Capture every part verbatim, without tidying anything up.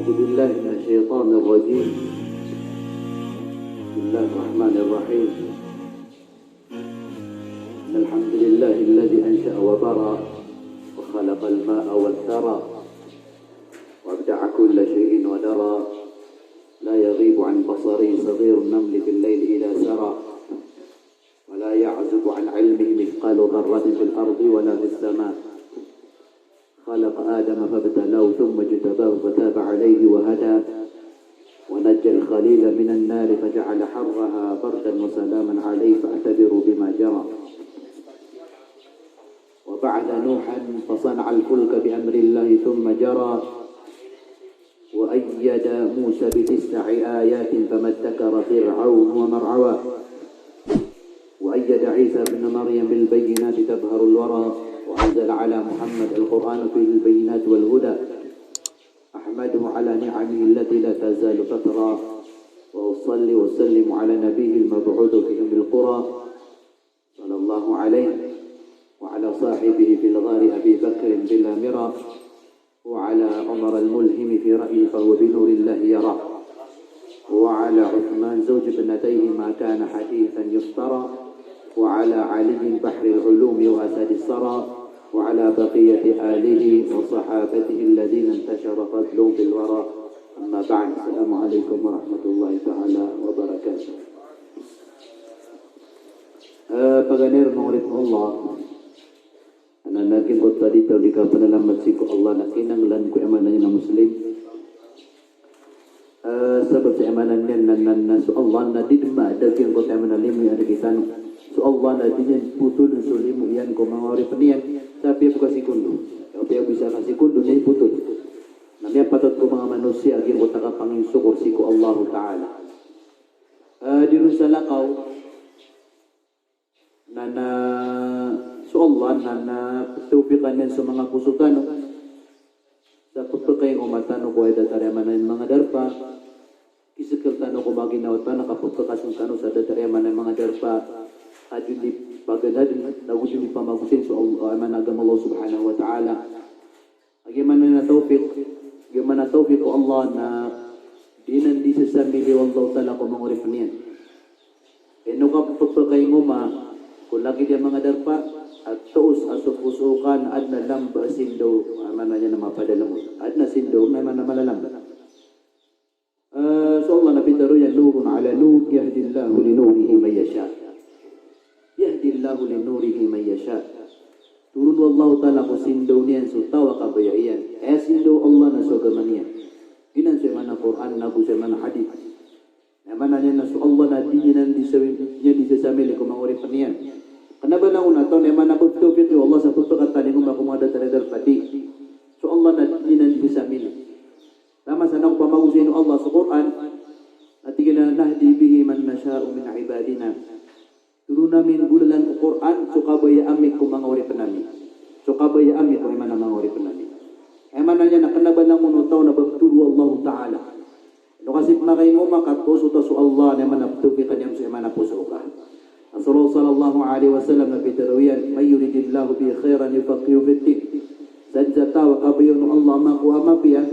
بالله من الشيطان الرجيم. بسم الله الرحمن الرحيم. إن الحمد لله الذي أنشأ وبرى وخلق الماء والثرى وأبدع كل شيء ودرى، لا يغيب عن بصره صغير النمل في الليل إذا سرى، ولا يعزب عن علمه مثقال ذرة في الأرض ولا في السماء. خلق آدم فابتلاه ثم اجتباه فتاب عليه وهدى، ونجى الخليل من النار فجعل حرها بردا وسلاما عليه فاعتبروا بما جرى. وبعث نوحا فصنع الفلك بأمر الله ثم جرى، وأيد موسى بتسع آيات فما ادكر فرعون وما ارتوى، وأيد عيسى ابن مريم بالبينات تبهر الورى، وأنزل على محمد القرآن فيه البينات والهدى، أحمده على نعمه التي لا تزال تترى، وأصلي وأسلم على نبيه المبعوث في أم القرى، صلى الله عليه وعلى صاحبه في الغار أبي بكر بلا مرى، وعلى عمر الملهم في رأيه فهو بنور الله يرى، وعلى عثمان زوج ابنتيه ما كان حديثا يفترى، وعلى علي بحر العلوم وأسد الثرى، وعلى بقية آله وصحابته الذين انتشر فضلهم في الورى. أما بعد، السلام عليكم ورحمة الله تعالى وبركاته. Eh, paganay ron manga oripn o Allah. Anan a giyangkoto a di tano di kapanalamat sii ko Allah na kinanglan ko aya maana niyan a Muslim. Eh, sabap sa aya maana niyan na, na, na so Allah na di dn ma, da giyangkoto aya maana limo iyan rktano. So Allah na di niyan potoln so limo iyan ko manga oripn iyan sa apiya bo ka sikondo. Apiya bo isa ka sikondo na ipotol. Na miyapatot ko manga manosiya a giyangkoto a kapanginsokor sii ko Allahu Ta'ala. Eh, di ron salakaw na, na so Allah na, na ptawfiqan iyan so manga poso tano sa pphakaingoma tano ko aya datar aya maana niyan manga darpa. Kisakl tano ko manga ginawa tano, kapphakas tano sa datar aya maana niyan manga darpa. Ago di paganadn, ago di pamagosayn so Allah, aya maana agama Allah subhanahu wa ta'ala. Aya maana niyan a tawfiq, aya maana a tawfiq o Allah na di niyan di sasamili o Allahu Ta'ala ko manga oripn iyan. Ino ka pphakaingoma ko lagid iyan manga darpa, a toos a so poso ka na adn a lamba a sindaw, aya maana niyan a mapadalm on. Adn a sindaw na aya maana a malalamba. Eh, so Allah na pitharo iyan, "Nurun ala nur, yahdillahu li nurihi man yasha." Yahdillahu li nurihi man yasha. Toron o Allahu Ta'ala ko sindaw niyan so taw a kabaya iyan. Aya sindaw o Allah na so agama niyan. Giyanan so aya maana Qur'an, ago so aya maana hadith. Aya maana niyan na so Allah na di niyan di sawi-, niyan di sasamili ko manga oripn iyan. Kna ba langon a taw na aya maana ptawfiq o Allah sa pphakatalingoma ko manga datar a darpa, di. So Allah na di niyan di sasamili. Taman sa na ko pamagosayn o Allah so Qur'an, na tig iyan a, "Nahdi bihi man nasha'u min ibadina." Toron ami nggolalan ko Qur'an so kabaya ami ko manga oripn ami. So kabaya ami ko aya maana manga oripn ami. Aya maana niyan na kna ba langon o taw na ba pthoro o Allahu Ta'ala. Ino ka sii pmakaingoma ka toos oto so Allah na aya maana ptawfiqan iyan so aya maana poso ka. Rasulullah sallallahu alaihi wasallam na pitharo iyan, "Man yuridillahu bihi khairan yufaqqihhu fid din." Sadn sa taw a kabaya on o Allah a makowa a mapiya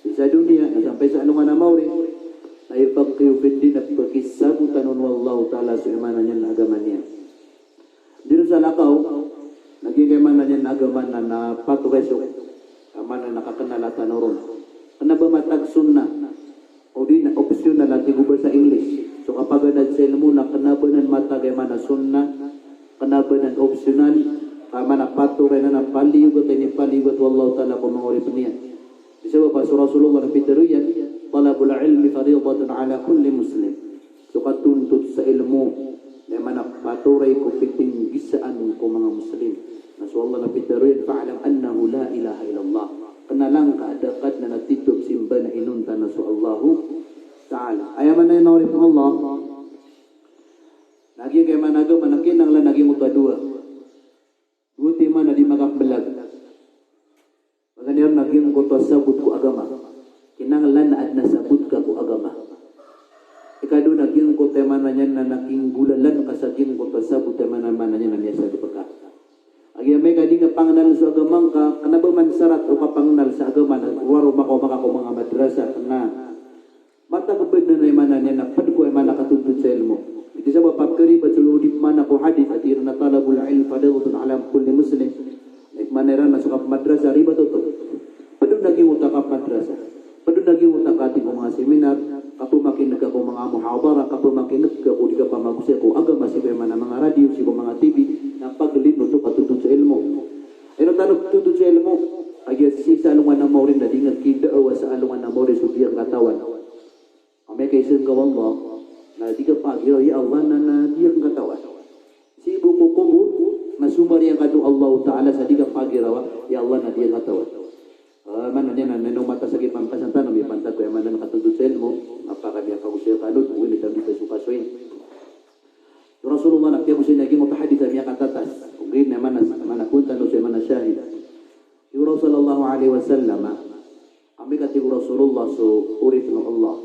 sii sa doniya na sampay sa alongan a maori, na yufaqqihhu fid din, na pkisabotan on o Allahu Ta'ala so aya maana niyan a agama niyan. Di ron salakaw, na giyangkai aya maana niyan a agama na, na patoray so, aya maana na kakenala tano ron. Kena ba matag sunnah, o di na optional a tig o ba sa English. So kapaganad sa ilmo na kena ba nan matag aya maana sunnah, kena ba nan optional, ka aya maana patoray na na paliyogat a inipaliyogat o Allahu Ta'ala ko manga oripen iyan. Di sabap a so Rasulullah na pitharo iyan, "Talabul ilmi faridatun ala kulli muslim." So katontot sa ilmo, na aya maana patoray ko pipinggisaan ko manga Muslim. Na so Allah na pitharo iyan, "Fa'lam annahu la ilaha illallah." Kena langka a da kadnan a titho a simba na inonta na so Allahu Ta'ala. Aya maana iyan, manga oripen o Allah, na giyangkai aya maana agama na kinanglan a giyangkoto a dowa. Dowa oto i maana di makapmelag. Paganay ron na giyangkoto a sabot ko agama. Kinanglan a aden a sabot ka ko agama. Ikadowa na giyangkoto aya maana niyan na, na kinggolalan ka sa giyangkoto a sabot aya maana, maana niyan na miyasagep ka. Aya Amay ka di nga pangnal so agama ngka, kna ba man sarat o kapangnal sa agama na rowar o makaoma ka ko manga madrasa, kna. Matag bnar na aya maana niyan na pd ko aya maana katontod sa ilmo. Tig iyan sa ba pkaribat so odip maana ko hadith a tig iran a talabul ilm faridatun ala kulli muslim. Aya maana iran na so kapmadrasa ribat oto. Pd on a giyangkoto a kapmadrasa. Pd on a giyangkoto a katig ko manga seminar, kapmakin'g ka ko manga muhadara, kapmakin'g ka ko di kapamagosay ko agama sii ko aya maana manga radio, sii ko manga T V, na paglin oto katontod sa ilmo. Ino tano katontod sa ilmo, kagiya sii sa alongan a maori na di nga kidaawa sa alongan a maori so di ngka katawan. Amay ka isaan ka o Allah, na di ka pagiraw, ya Allah, na, na di ngka katawan. Sii bo ko kobor, na somariya ngka o Allah Ta'ala sa di ka pagiraw, ya Allah, na di ngka katawan. Ah, maana niyan na, na, na mata sa gipangkasan tano, mipantag ko aya maana na katontod sa ilmo, na pakamiya pagosay tano, oway, na tano di ka so kasoy. So Rasulullah na piyagosay niyan giyangkoto a hadith a miyakatatas. Ogaid na maana, maana kon tano so aya maana shahid. Tig o Rasul sallallahu alaihi wasallam, amay ka tig o Rasulullah so oripn o Allah.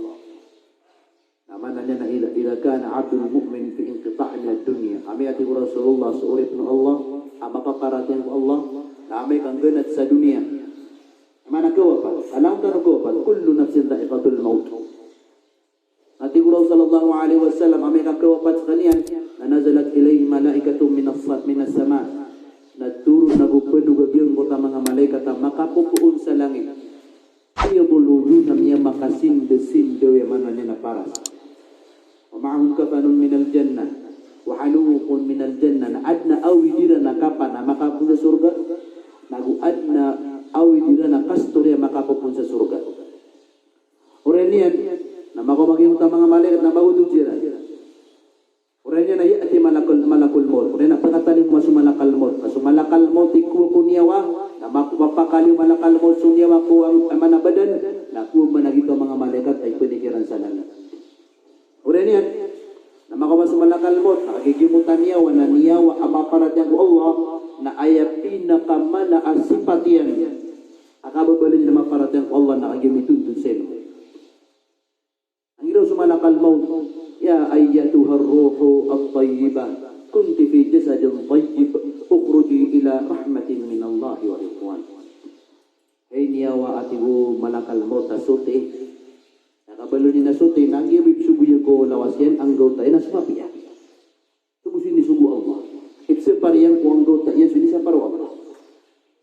Na maana niyan na idha, idha kana abdul mu'min fi inqita'in minad dunya. Amay ka tig o Rasulullah so oripn o Allah a mapaparatiyaya ko Allah, na amay ka ngganat sa doniya. Maana kawapat, alang tano kawapat, kullu nafsin dha'iqatul maut. Na tig o Rasul sallallahu alaihi wasallam, amay ka kawapat skaniyan, na nazalat ilayhi malaikatun minas sa-, minas sama. Na toron ago panoga giyangkoto a manga malaikat a makapopoon sa langit. Bayadul wujuh, na miyamakasindasind aya maana niyan na paras. Wa ma'ahum kafanun minal jannah, wa hanuqun minal jannah. Na adn a awid iran a kapan a makapoon sa sorga, nago adn a awid iran a kastori a makapoon sa sorga. Oriyan iyan, na makaoma giyangkoto a manga malaikat na magontod siran. Oriyan iyan na ya'ti malakul, malakul maut. Oriyan iyan na pkatalingoma so malakal maut. Ka so malakal maut i kowa ko niyawa, na mak-, mapakaliyo o malakal maut so niyawa ko ang-, aya maana badan, na kowa man a gioto a manga malaikat a ipnik iran sa langit. Oriyan iyan, na makaoma so malakal maut, na kagiya giyangkoto a niyawa, na niyawa a maparatiyaya ko Allah, na aya pinakamala a sipat iyan a kababaloy niyan a maparatiyaya ko Allah, na kagiya mitontod sa ilmo. Igira so malakal maut, "Ya ayyatuhar ruhut tayyibah, kunti fi jasadin tayyib, ukhruji ila rahmatin minallahi wa ridwan." Hay niyawa, a tig o malakal maut a soti. Na kabaloy niyan a soti, na giya bo ipsogo iyan ko lawas iyan, anggawta iyan a so mapiya. Sogo so inisogo o Allah. Ipsapar iyan ko anggawta iyan so inisapar o Allah.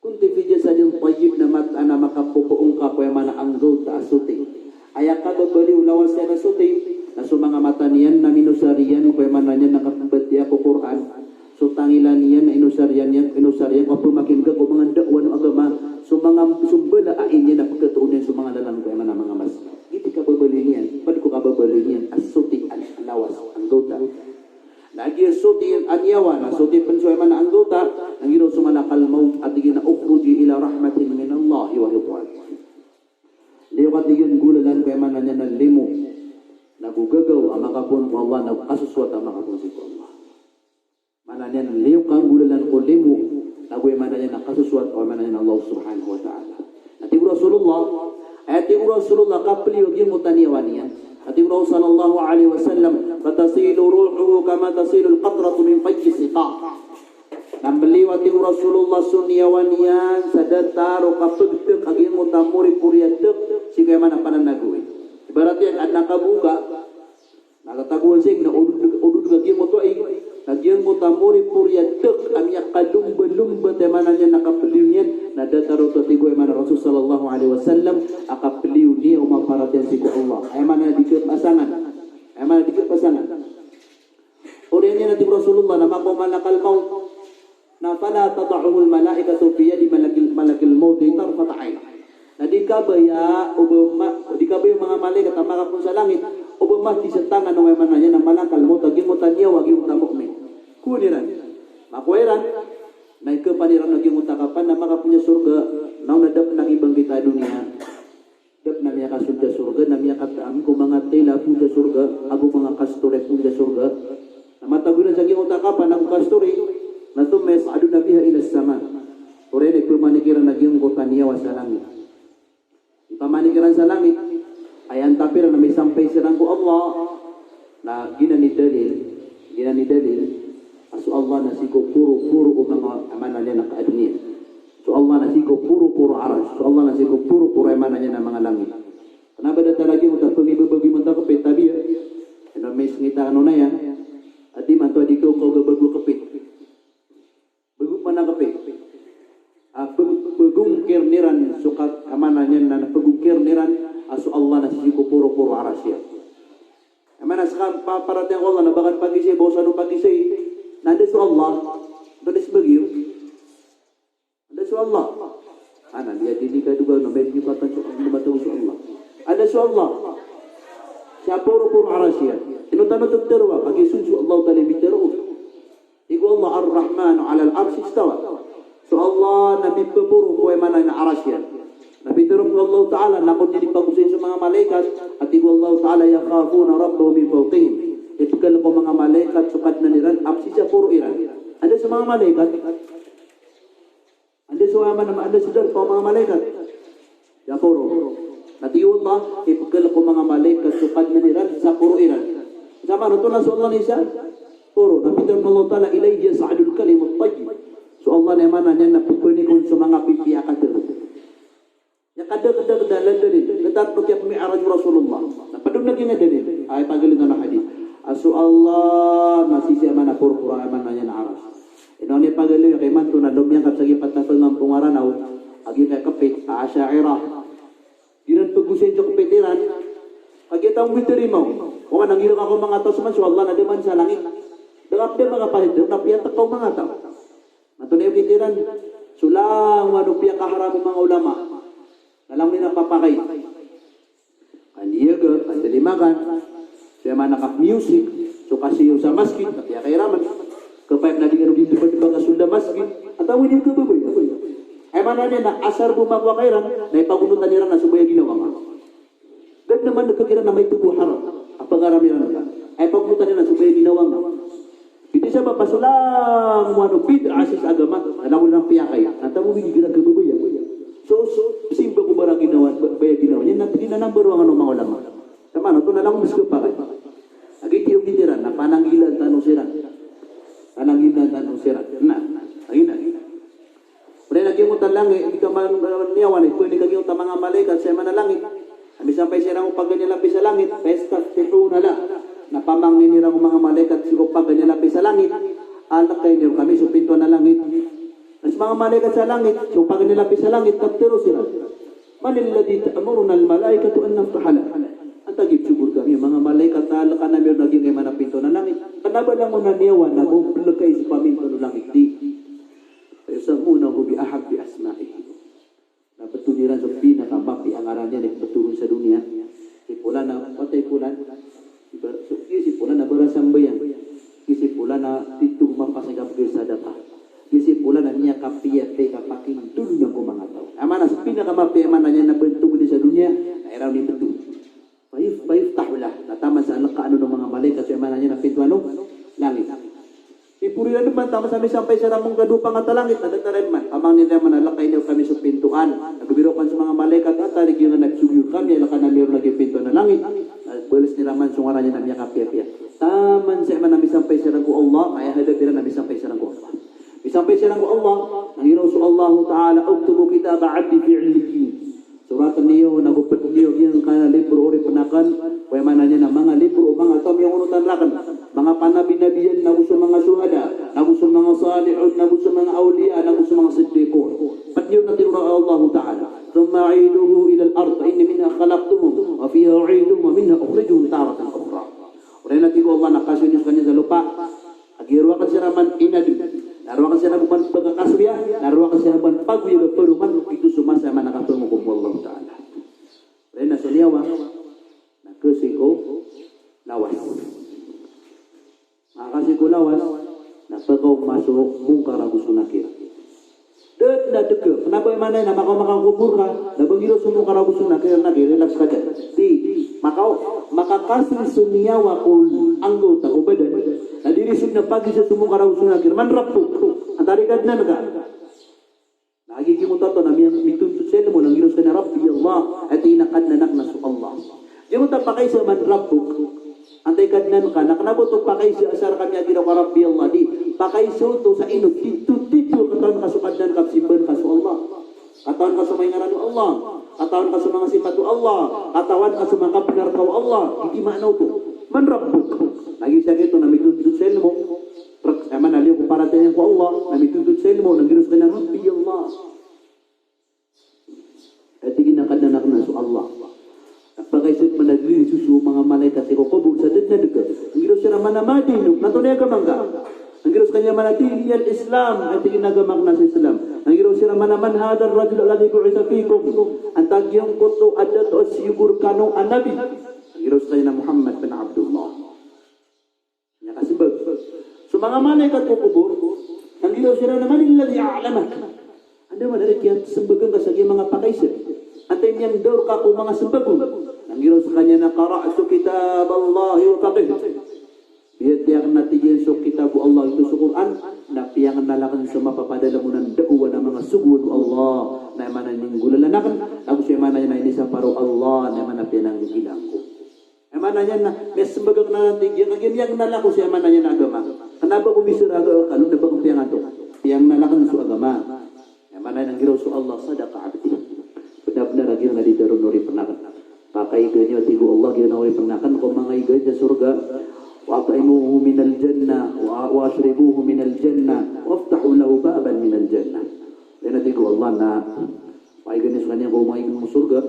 Kunti fi jasadin tayyib, na mataan a makapopoon ka ko aya maana anggawta a soti. Aya kababaloy o lawas iyan a soti, na so manga mata niyan na minosar iyan ko aya maana niyan na kapmbatiya ko Qur'an. So tangila niyan na inosar iyan, inosar iyan ko pmakin'g ko manga da'wa o agama. So manga, so mbala a ain iyan na pkatoon iyan so manga lalan ko aya maana manga mas. Giyoto i kababaloy niyan, pd ko kababaloy niyan a soti a lawas, anggawta. Na giya soti a niyawa, na soti pn so aya maana anggawta, na igira so malakal maut a tig iyan a, "Ukhruji ila rahmatin minallahi wa ridwan." Liyo ka, tig iyan, nggolalan ko aya maana niyan na limo, nago gagaw a makapoon ko Allah, nago kasosowat a makapoon sii ko Allah. Maana niyan, liyo ka, nggolalan ko limo, nago aya maana niyan na kasosowat o aya maana niyan na Allah subhanahu wa ta'ala. Na tig o Rasulullah, aya tig o Rasulullah, kapliyo giyangkoto a niyawa niyan. Na tig o Rasul sallallahu alaihi wasallam, "Fatasilu ruhuhu kama tasilul qatratu min fayyi siqa." Na mliyo, a tig o Rasulullah, so niyawa niyan sa datar o kapgtk a giyangkoto a moripori a tk sii ko aya maana pananagowi. Ibarat iyan, adn a kaboka, na tatagoan sii na odod, odod ka giyangkoto ai, na giyangkoto a moripori a tk a miyakalombalomba, aya maana niyan na kapliyo niyan, na datar oto, a tig o aya maana Rasul sallallahu alaihi wasallam, a kapliyo niyan o maparatiyaya sii ko Allah. Aya maana di kapasangan. Aya maana di kapasangan. Oriyan iyan, a tig o Rasulullah, na makaoma o malakal maut. Na fala tada'uhul malaikatu fi yadi malakil, malakil mauti tarfata ain. Na di kabaya o ba ma-, di kabaya o manga malaikat a makapoon sa langit o ba mati sa tangan o aya maana niyan na malakal maut a giyangkoto a niyawa a giyangkoto a mu'min. Kowa iran. Makowa iran. Na ikapan iran a giyangkoto a kapan a makapoon sa sorga. Na o na da pn a kibangkit a doniya. Da pn a miyakasold sa sorga, na miyakataam ko manga tila poon sa sorga, ago manga kastori poon sa sorga. Na matago iran sa giyangkoto a kapan ago kastori, na thumma yas'aduna biha ila sama. Oriyan iyan pmanik iran a giyangkoto a niyawa sa langit. Ipamanik iran sa langit, aya antap iran na misampay siran ko Allah. Na giyanan i dalil, giyanan i dalil, So Allah na sii ko poro-poro o manga, aya maana niyan na kaadn iyan. So Allah na sii ko poro-poro aras. So Allah na sii ko poro-poro, aya maana niyan na manga langit. Kna ba datar a giyoto a pngibabago imanto a kpit, tabiya. Ino misngita kano na iyan. Ati imanto a di kaokaoga bago a kpit. Bago pman a kpit. A, pag-, pagongkirn iran so ka-, aya maana niyan na pagongkirn iran a so Allah na sii ko poro-poro aras iyan. Aya maana ska paparatiyaya ko Allah na ba ka pakisai, ba o sa dn pakisai. Na anda so Allah? Anda so Allah? Anda so Allah? Ana, di aya di kadowa na ba di katawan so Allah, ba taw so Allah. Anda so Allah? Sa poro-poro aras iyan. Ino tano totoro a, pagizaan so Allah Ta'ala i mitharo. Tig o Allah, "Ar-Rahmanu 'alal 'arshi istawa." So Allah na mipaporo ko, aya maana niyan na aras iyan. Na pitharo o Allah Ta'ala, na kon di pagosay so manga malaikat, a tig o Allah Ta'ala, "Yakhafuna rabbahum min fawqihim." Ipkhalk o manga malaikat so Kadnan iran a sii sa poro iran. Anda so manga malaikat? Anda so, aya maana, anda so darpa o manga malaikat? Sa poro. Na tig o Allah, ipkhalk o manga malaikat so Kadnan iran sa poro iran. Sa maana oto na so Allah na sii sa poro. Na pitharo o Allah Ta'ala, "Ilayhi yas'adul kalimut tayyib." So Allah na, aya maana niyan na pphanigon so manga pipiya a katharo. Aya kadakdakd a dalil, datar ko kiyapmi'raj o Rasulullah. Na pd on a giyangkai a dalil. Aya pagaloy tano a hadith. A so Allah na sii sa, aya maana, poro-poro, aya maana niyan na aras. Ino niyan pagaloy, ka imanto na da miyangkat sa giya pat a pngampong a Ranaw a giyangkai a kpit a Asha'irah. Di iran pgosayn so kpit iran. Kagiya taw mbtarimaw. O ka na ngira ka ko manga taw, sii man so Allah na da man sa langit. Da ka pd a makapalit, da ka piyatk o manga taw. Mato na iyo kitiran, so langowan o piyakaharam o manga ulama na langon iran papakay. Kandiyaga, kandalimakan, so aya maana ka music, so kasiyaw sa masgit, na piyakay iran man. Kapayap na di kano di dbadba ka so lda masgit, antaa wani kababaya. Aya maana niyan na asar bo makowa ka iran, na ipagonotan iran na so baya ginawa nga. Da dn a man'g kiran na maito bo haram a pagharam iran ka. Aya pagonotan iran na so baya ginawa nga. Giyoto i sabap a so langowan o bid'ah sii sa agama na langon iran piyakay. Antaa bo binigira kababaya. So, so simba ko bara ginawa, ba-, baya ginawa niyan na pd a nambaroangan o manga ulama. Sa maana oto na langon bo sii kapakay. Lagid iyo kitiran na pananggilaan tano siran. Pananggilaan tano siran. Na, lagid na. Oriyan a giyangkoto a langit, giyangkoto a manga, manga niyawa na iphanik a giyangkoto a manga malaikat sa aya maana a langit. Na misampay siran ko paganay a lapis a langit, fayastaftihuna lah. Na pamangnin iran ko manga malaikat sii ko paganay a lapis a langit a lkain iyo kami so pintoan a langit. Na so manga malaikat sa langit, so paganay a lapis a langit, na pitharo siran, "Manilladhi ta'murunal malaikatu an naftaha lah?" Antaa giya psogo rkami o manga malaikat a lkaan ami ron a giyangkai a maana pintoan a langit? Kna ba langon a niyawa na go plkai so pamintoan o langit di. Fayusammunahu bi ahabbi asma'ihi. Na btoon iran so pinakamapiya a ngaran iyan i btoon sa doniya. Si Polan a, patay Polan. Iba-, so, giya si Polan a barasambayang. Giya si Polan a titho mapasang ka pagsadaka. Giya si Polan a miyakapiyapiya i kapakindolona ko manga taw. Aya maana so pinakamapiya a maana niyan na btoon sa doniya, na iran i btoon. Fayuf-, fayuftahu lah. Na taman sa lkaan on o manga malaikat so aya maana niyan na pintoan o langit. Iporo iran dn man taman sa misampay siran ko kadowa pangat a langit, na datar iran man. Pamangnin iran man a lkain iyo kami so pintoan. Na gobiro man so manga malaikat a tarig iyo na psogo rkami a lkaan ami ron a giyangkai a pintoan a langit. Na balasn iran man so ngaran iyan a miyakapiyapiya. Taman sa aya maana misampay siran ko Allah, aya hadap iran na misampay siran ko Allah. Misampay siran ko Allah, na tig o Allahu Ta'ala, "Uktubu kitaba abdi fi 'illiyyin." Soratn iyo, nago pd iyo giyangkai a libro o oripn akn, ko aya maana niyan na manga libro o manga taw a miyangonotan rakn. Manga panabi-nabiyan, nago so manga shuhada, nago so manga salihun, nago so manga awliya, nago so manga siddiqun. Pd iyo na tig o Allahu Ta'ala. "Thumma 'iduhu ilal ard, fa inni minha khalaqtuhum, wa fiha u'iduhum, wa minha ukhrijuhum taratan ukhra." Oriyan a tig o Allah na kasoy niyo skaniyan sa lopa. Kagiya roo akn siran man inadn, na roo akn siran man pkakasoya, na roo akn siran man pagoyag a paroman, giyoto so masa a maana kapangoko o Allahu Ta'ala. Oriyan a so niyawa na kasoy ko lawas. Makakasoy ko lawas na pkaoma so Munkar ago so Nakir. Da dn a dka, kna ba aya maana niyan na makaoma ka ko kobor ka, na ba nggiraw so Munkar ago so Nakir, na di relax ka dn. Di, makaw-, makakasoy so niyawa ko anggawta ko badan, na di rizon na pagiza so Munkar ago so Nakir, "Man rabbuk?" Antaa i Kadnan ka? Na giya giyangkoto na miya-, mitontot sa ilmo na nggiraw skaniyan a Rabbi Allah, ati na Kadnan akn na so Allah. Giyangkoto a pakaiza, "Man rabbuk?" Antaa i Kadnan ka, na kna ba oto pakaiza a asar ka miyagiraw ka Rabbi Allah, di. Pakaiza oto sa ino, tito, tito, katawan ka so Kadnan ka, simban ka so Allah. Katawan ka so manga ngaran o Allah. Katawan ka so manga sipat o Allah. Katawan ka so manga kabnar ka o Allah. Aya maana oto. Man rabbuk. Lagid sa giyoto na mitontod sa ilmo. Rak-, aya maana niyan ko paratiyaya ko Allah. Na mitontod sa ilmo. Na giraw skaniyan, Rabbi Allah. Aya tig iyan a Kadnan akn na so Allah. Pakaisip man a giraw so manga malaikat sii ko kobor sa da dn a dga. Giraw siran man a madinok, na antonaa i agama ngka? Giraw skaniyan man a diniyal Islam, aya tig iyan a agama akn na so Islam. Giraw siran man a man hadhar rajul alladhi bu'itha fikum. Antaa giyangkoto a dato a siyogo rkano a nabi? Giraw skaniyan a Muhammad bin Abdullah. Aya kasmbag. So manga malaikat ko kobor, na giraw siran a man alladhi a'lamak. Andamanaya i kiyasmbag angka sa giya manga pakaisip? Antaa i miyangndao rka ko manga smbag on? Na giraw skaniyan a qara'tu kitaballahi wa faqihtu. Biyatiya akn, a tig iyan, so kitab o Allah, giyoto so Qur'an, na piyangnal akn so mapapadalm on a ndaowan a manga sogoan o Allah, na aya maana niyan a inggolalan akn, ago so aya maana niyan a inisapar o Allah, na aya maana niyan a piyananggilaan ko. Aya maana niyan na, miyasmbag akn a tig iyan, kagiya miyangnal ako sa aya maana niyan a agama. Kna ba ko miseraga ka, kna ba ko piyangato. Piyangnal akn so agama. Aya maana niyan a giraw so Allah, sadaqa abdi. Bnar-bnar a giyangkaya di tharoon o oripn akn. Pakaiga niyo, tig o Allah, giyangkaya oripn akn ko manga iga sa sorga. Wa at'imuhu minal jannah, wa, wa ashribuhu minal jannah, waftahu lahu baban minal jannah. Aya na tig o Allah na, pakaiga niyo skaniyan ko manga iga sa sorga.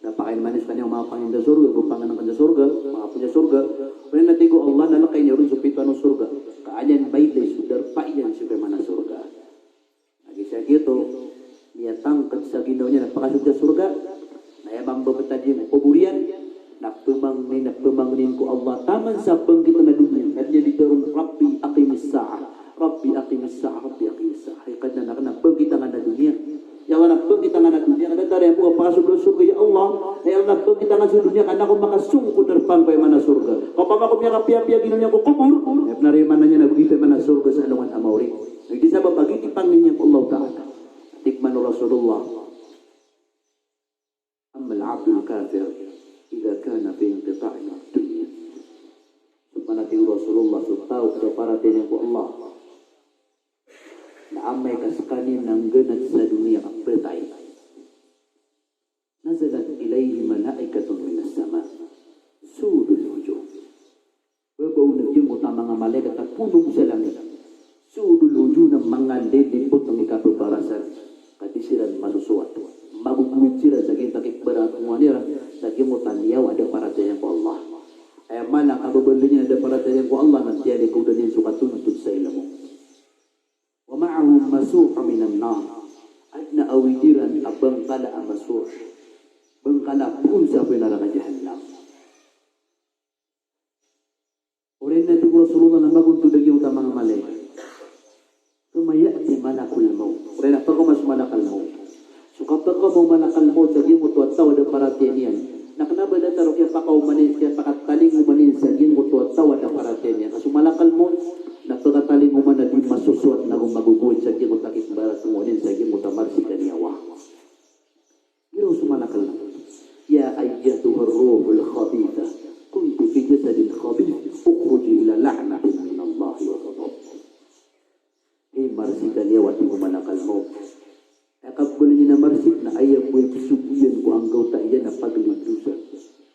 Na pakain man iyan skaniyan ko manga pangnin sa sorga, go pangnngkn sa sorga, manga apoy sa sorga. Aya na tig o Allah na lkain iyo ron so pitoan o sorga. Ka an iyan mailay so darpa iyan sii ko aya maana sorga. Lagid sa giyoto, miyatangkd sa ginawa niyan a pakasold sa sorga. Na aya mambo ptad iyan ko kobor iyan, na pmangnin, na pmangnin ko Allah taman sa bangkit a doniya. Na di niyan di tharoon, Rabbi aqimis sa'ah. Rabbi aqimis sa'ah, Rabbi aqimis sa'ah. Hay Kadnan akn, na bangkit angka a doniya. Ya Allah, na bangkit angka a doniya. Ka datar iyan bo a pakasold sa sorga, ya Allah. Na ya Allah, na bangkit angka so doniya, ka an ako makasong ko darpa ko aya maana sorga. Ka opama ko miyakapiyapiya ginawa niyan ko kobor, aya pn a aya maana niyan na bangkit aya maana sorga sa alongan a maori. Na giyoto i sabap a giyoto i pangnin iyan ko Allah Ta'ala. Tig man o Rasulullah, Ammal abdul kafir idha kana fi inqita'in minad dunya. So pn a tig o Rasulullah, so taw a da paratiyaya niyan ko Allah na amay ka skaniyan na nggnat sa doniya ka ptay, nazalat ilayhi malaikatun minas sama, sudul wujuh. Ba ba on a giyangkoto a manga malaikat a poon sa langit. Sudul wujuh na manga lilipot a manga kapaparasan. Ka di siran masosowat. Magogowit siran sa giyangkoto a kipbaratngowan iran, sa giyangkoto a niyawa a da paratiyaya ko Allah. Aya maana a kababaloy niyan a da paratiyaya ko Allah na tiyalikodan iyan so katontod sa ilmo. Wa ma'ahum masuhun minan nar. Adn a awid iran a bangkala a masuh. Bangkala a poon sa apoy naraka jahannam. Oriyan na tig o Rasulullah na magontod a giyangkoto a manga malaikat. Thumma ya'ti malakul mawt. Oriyan na pkaoma so malakal mawt. So kapkaoma o malakal mawt sa giyangkoto a taw a da paratiyaya niyan, na kna ba datar o kiyapakaoma niyan, kiyapakatalingoma niyan sa giyangkoto a taw a da paratiyaya niyan. Ka so malakal mawt na pkatalingoma na di masosowat na go magogowit sa giyangkoto a kipbaratngowan iyan sa giyangkoto a marsik a niyawa. Giraw so malakal mawt, ya ayyatuhar ruhul khabithah, kunti fi jasadin khabith, ukhruji ila la'natin minallahi wa ghadab. Hay marsik a niyawa, tig o malakal mawt. Aya kababaloy niyan a marsik na aya bo i psogoyan ko anggawta iyan a paglid dosa,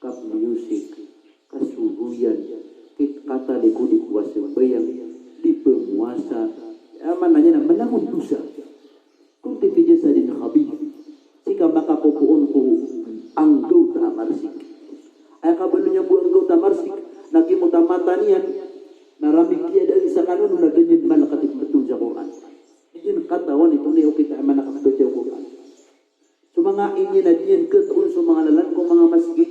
kapmiyusik, kasogoyan, kit-, katalikodi ko kasambayang, di pmowasa, aya maana niyan na mlangon dosa. Kunti fi jasadin khabith. Sii ka makapopoon ko anggawta a marsik. Aya kabaloy niyan bo a anggawta a marsik, na giyangkoto a mata niyan na ramikiyadaan sa kanono na da niyan malkat i pmbthowan sa Qur'an. Di niyan katawan i tonaa i okit a aya maana a kapmbthowa sa Qur'an. So manga ini na di niyan katoon so manga lalan ko manga masgit.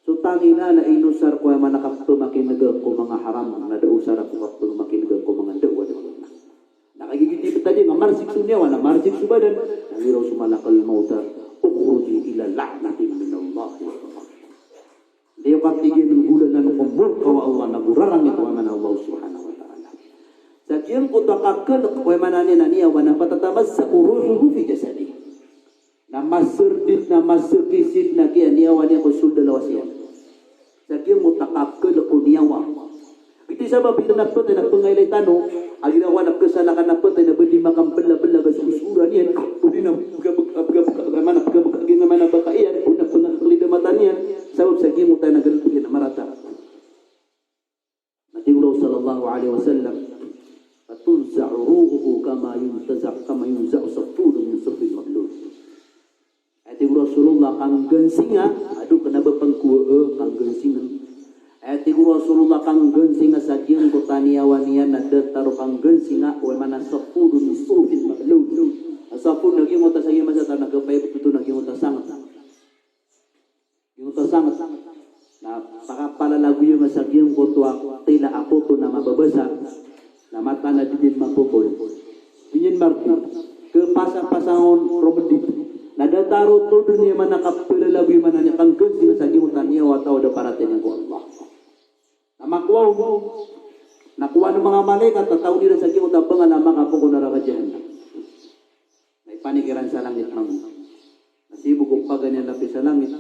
So tangila na inosar ko aya maana a kapmakin'g ko manga haram, na da osara ko kapmakin'g ko manga dawa-dawa. Na kagiya giyoto i ptad iyan a marsik so niyawa, na marsik so badan, na giraw so malakal mawt a, "Ukhruji ila la'natin minallahi wa ghadab." Di ka tig iyan a nggolalan ko murka o Allah, na go rarangit o aya maana o Allah subhanahu wa ta'ala. Sa giyangkoto a kakhlk o aya maana niyan a niyawa na fatatamazzaku ruhuhu fi jasadihi. Na masrdit, na masrkisid, na giya niyawa niyan ko sold a lawas iyan. Sa giyangkoto a kakhlk o niyawa. Giyoto Sabap iran a phatay na phangaylay tano, a giraw a na pkasalakan a phatay na ba di makambelabela a sosoran iyan, o di na pkabek-, pkabek-, pkabek-, mana pkabek-, gina mana baka iyan, o na pngaklid a mata niyan, sabap sa giyangkoto a galbk iyan a marata. Na tig o Rasul sallallahu alaihi wasallam, "Fatunza'u ruhuhu kama yuntaza-, kama yunza'u saffuru min saffin mablul." Aya tig o Rasulullah, kanggansinga, ado kna ba pangkowa, eh, kanggansinga. Aya tig o Rasulullah, kanggansinga sa giyangkoto a niyawa niyan na datar o kanggansinga, o aya maana saffuru min saffin mablul. A saffur na giyangkoto a sa giyangkoto a masa tano na kapayabot oto na giyangkoto a sanget. Giyangkoto a sanget. Na pakapalalagoyan sa giyangkoto a tila a koto na mababasa. Na mataan a di niyan mapokol. Di niyan mardi. Kapasapasa on romedi. Na datar oto dn aya maana kapalalagoyan, aya maana niyan kanggansinga sa giyangkoto a niyawa a taw a da paratiyaya niyan ko Allah. Na makowa on. Na kowa o manga malaikat a taw iran sa giyangkoto a bangal a makapokol naraka jahannam. Na ipanik iran sa langit mambo. Na sii bo ko paganay a lapis a langit.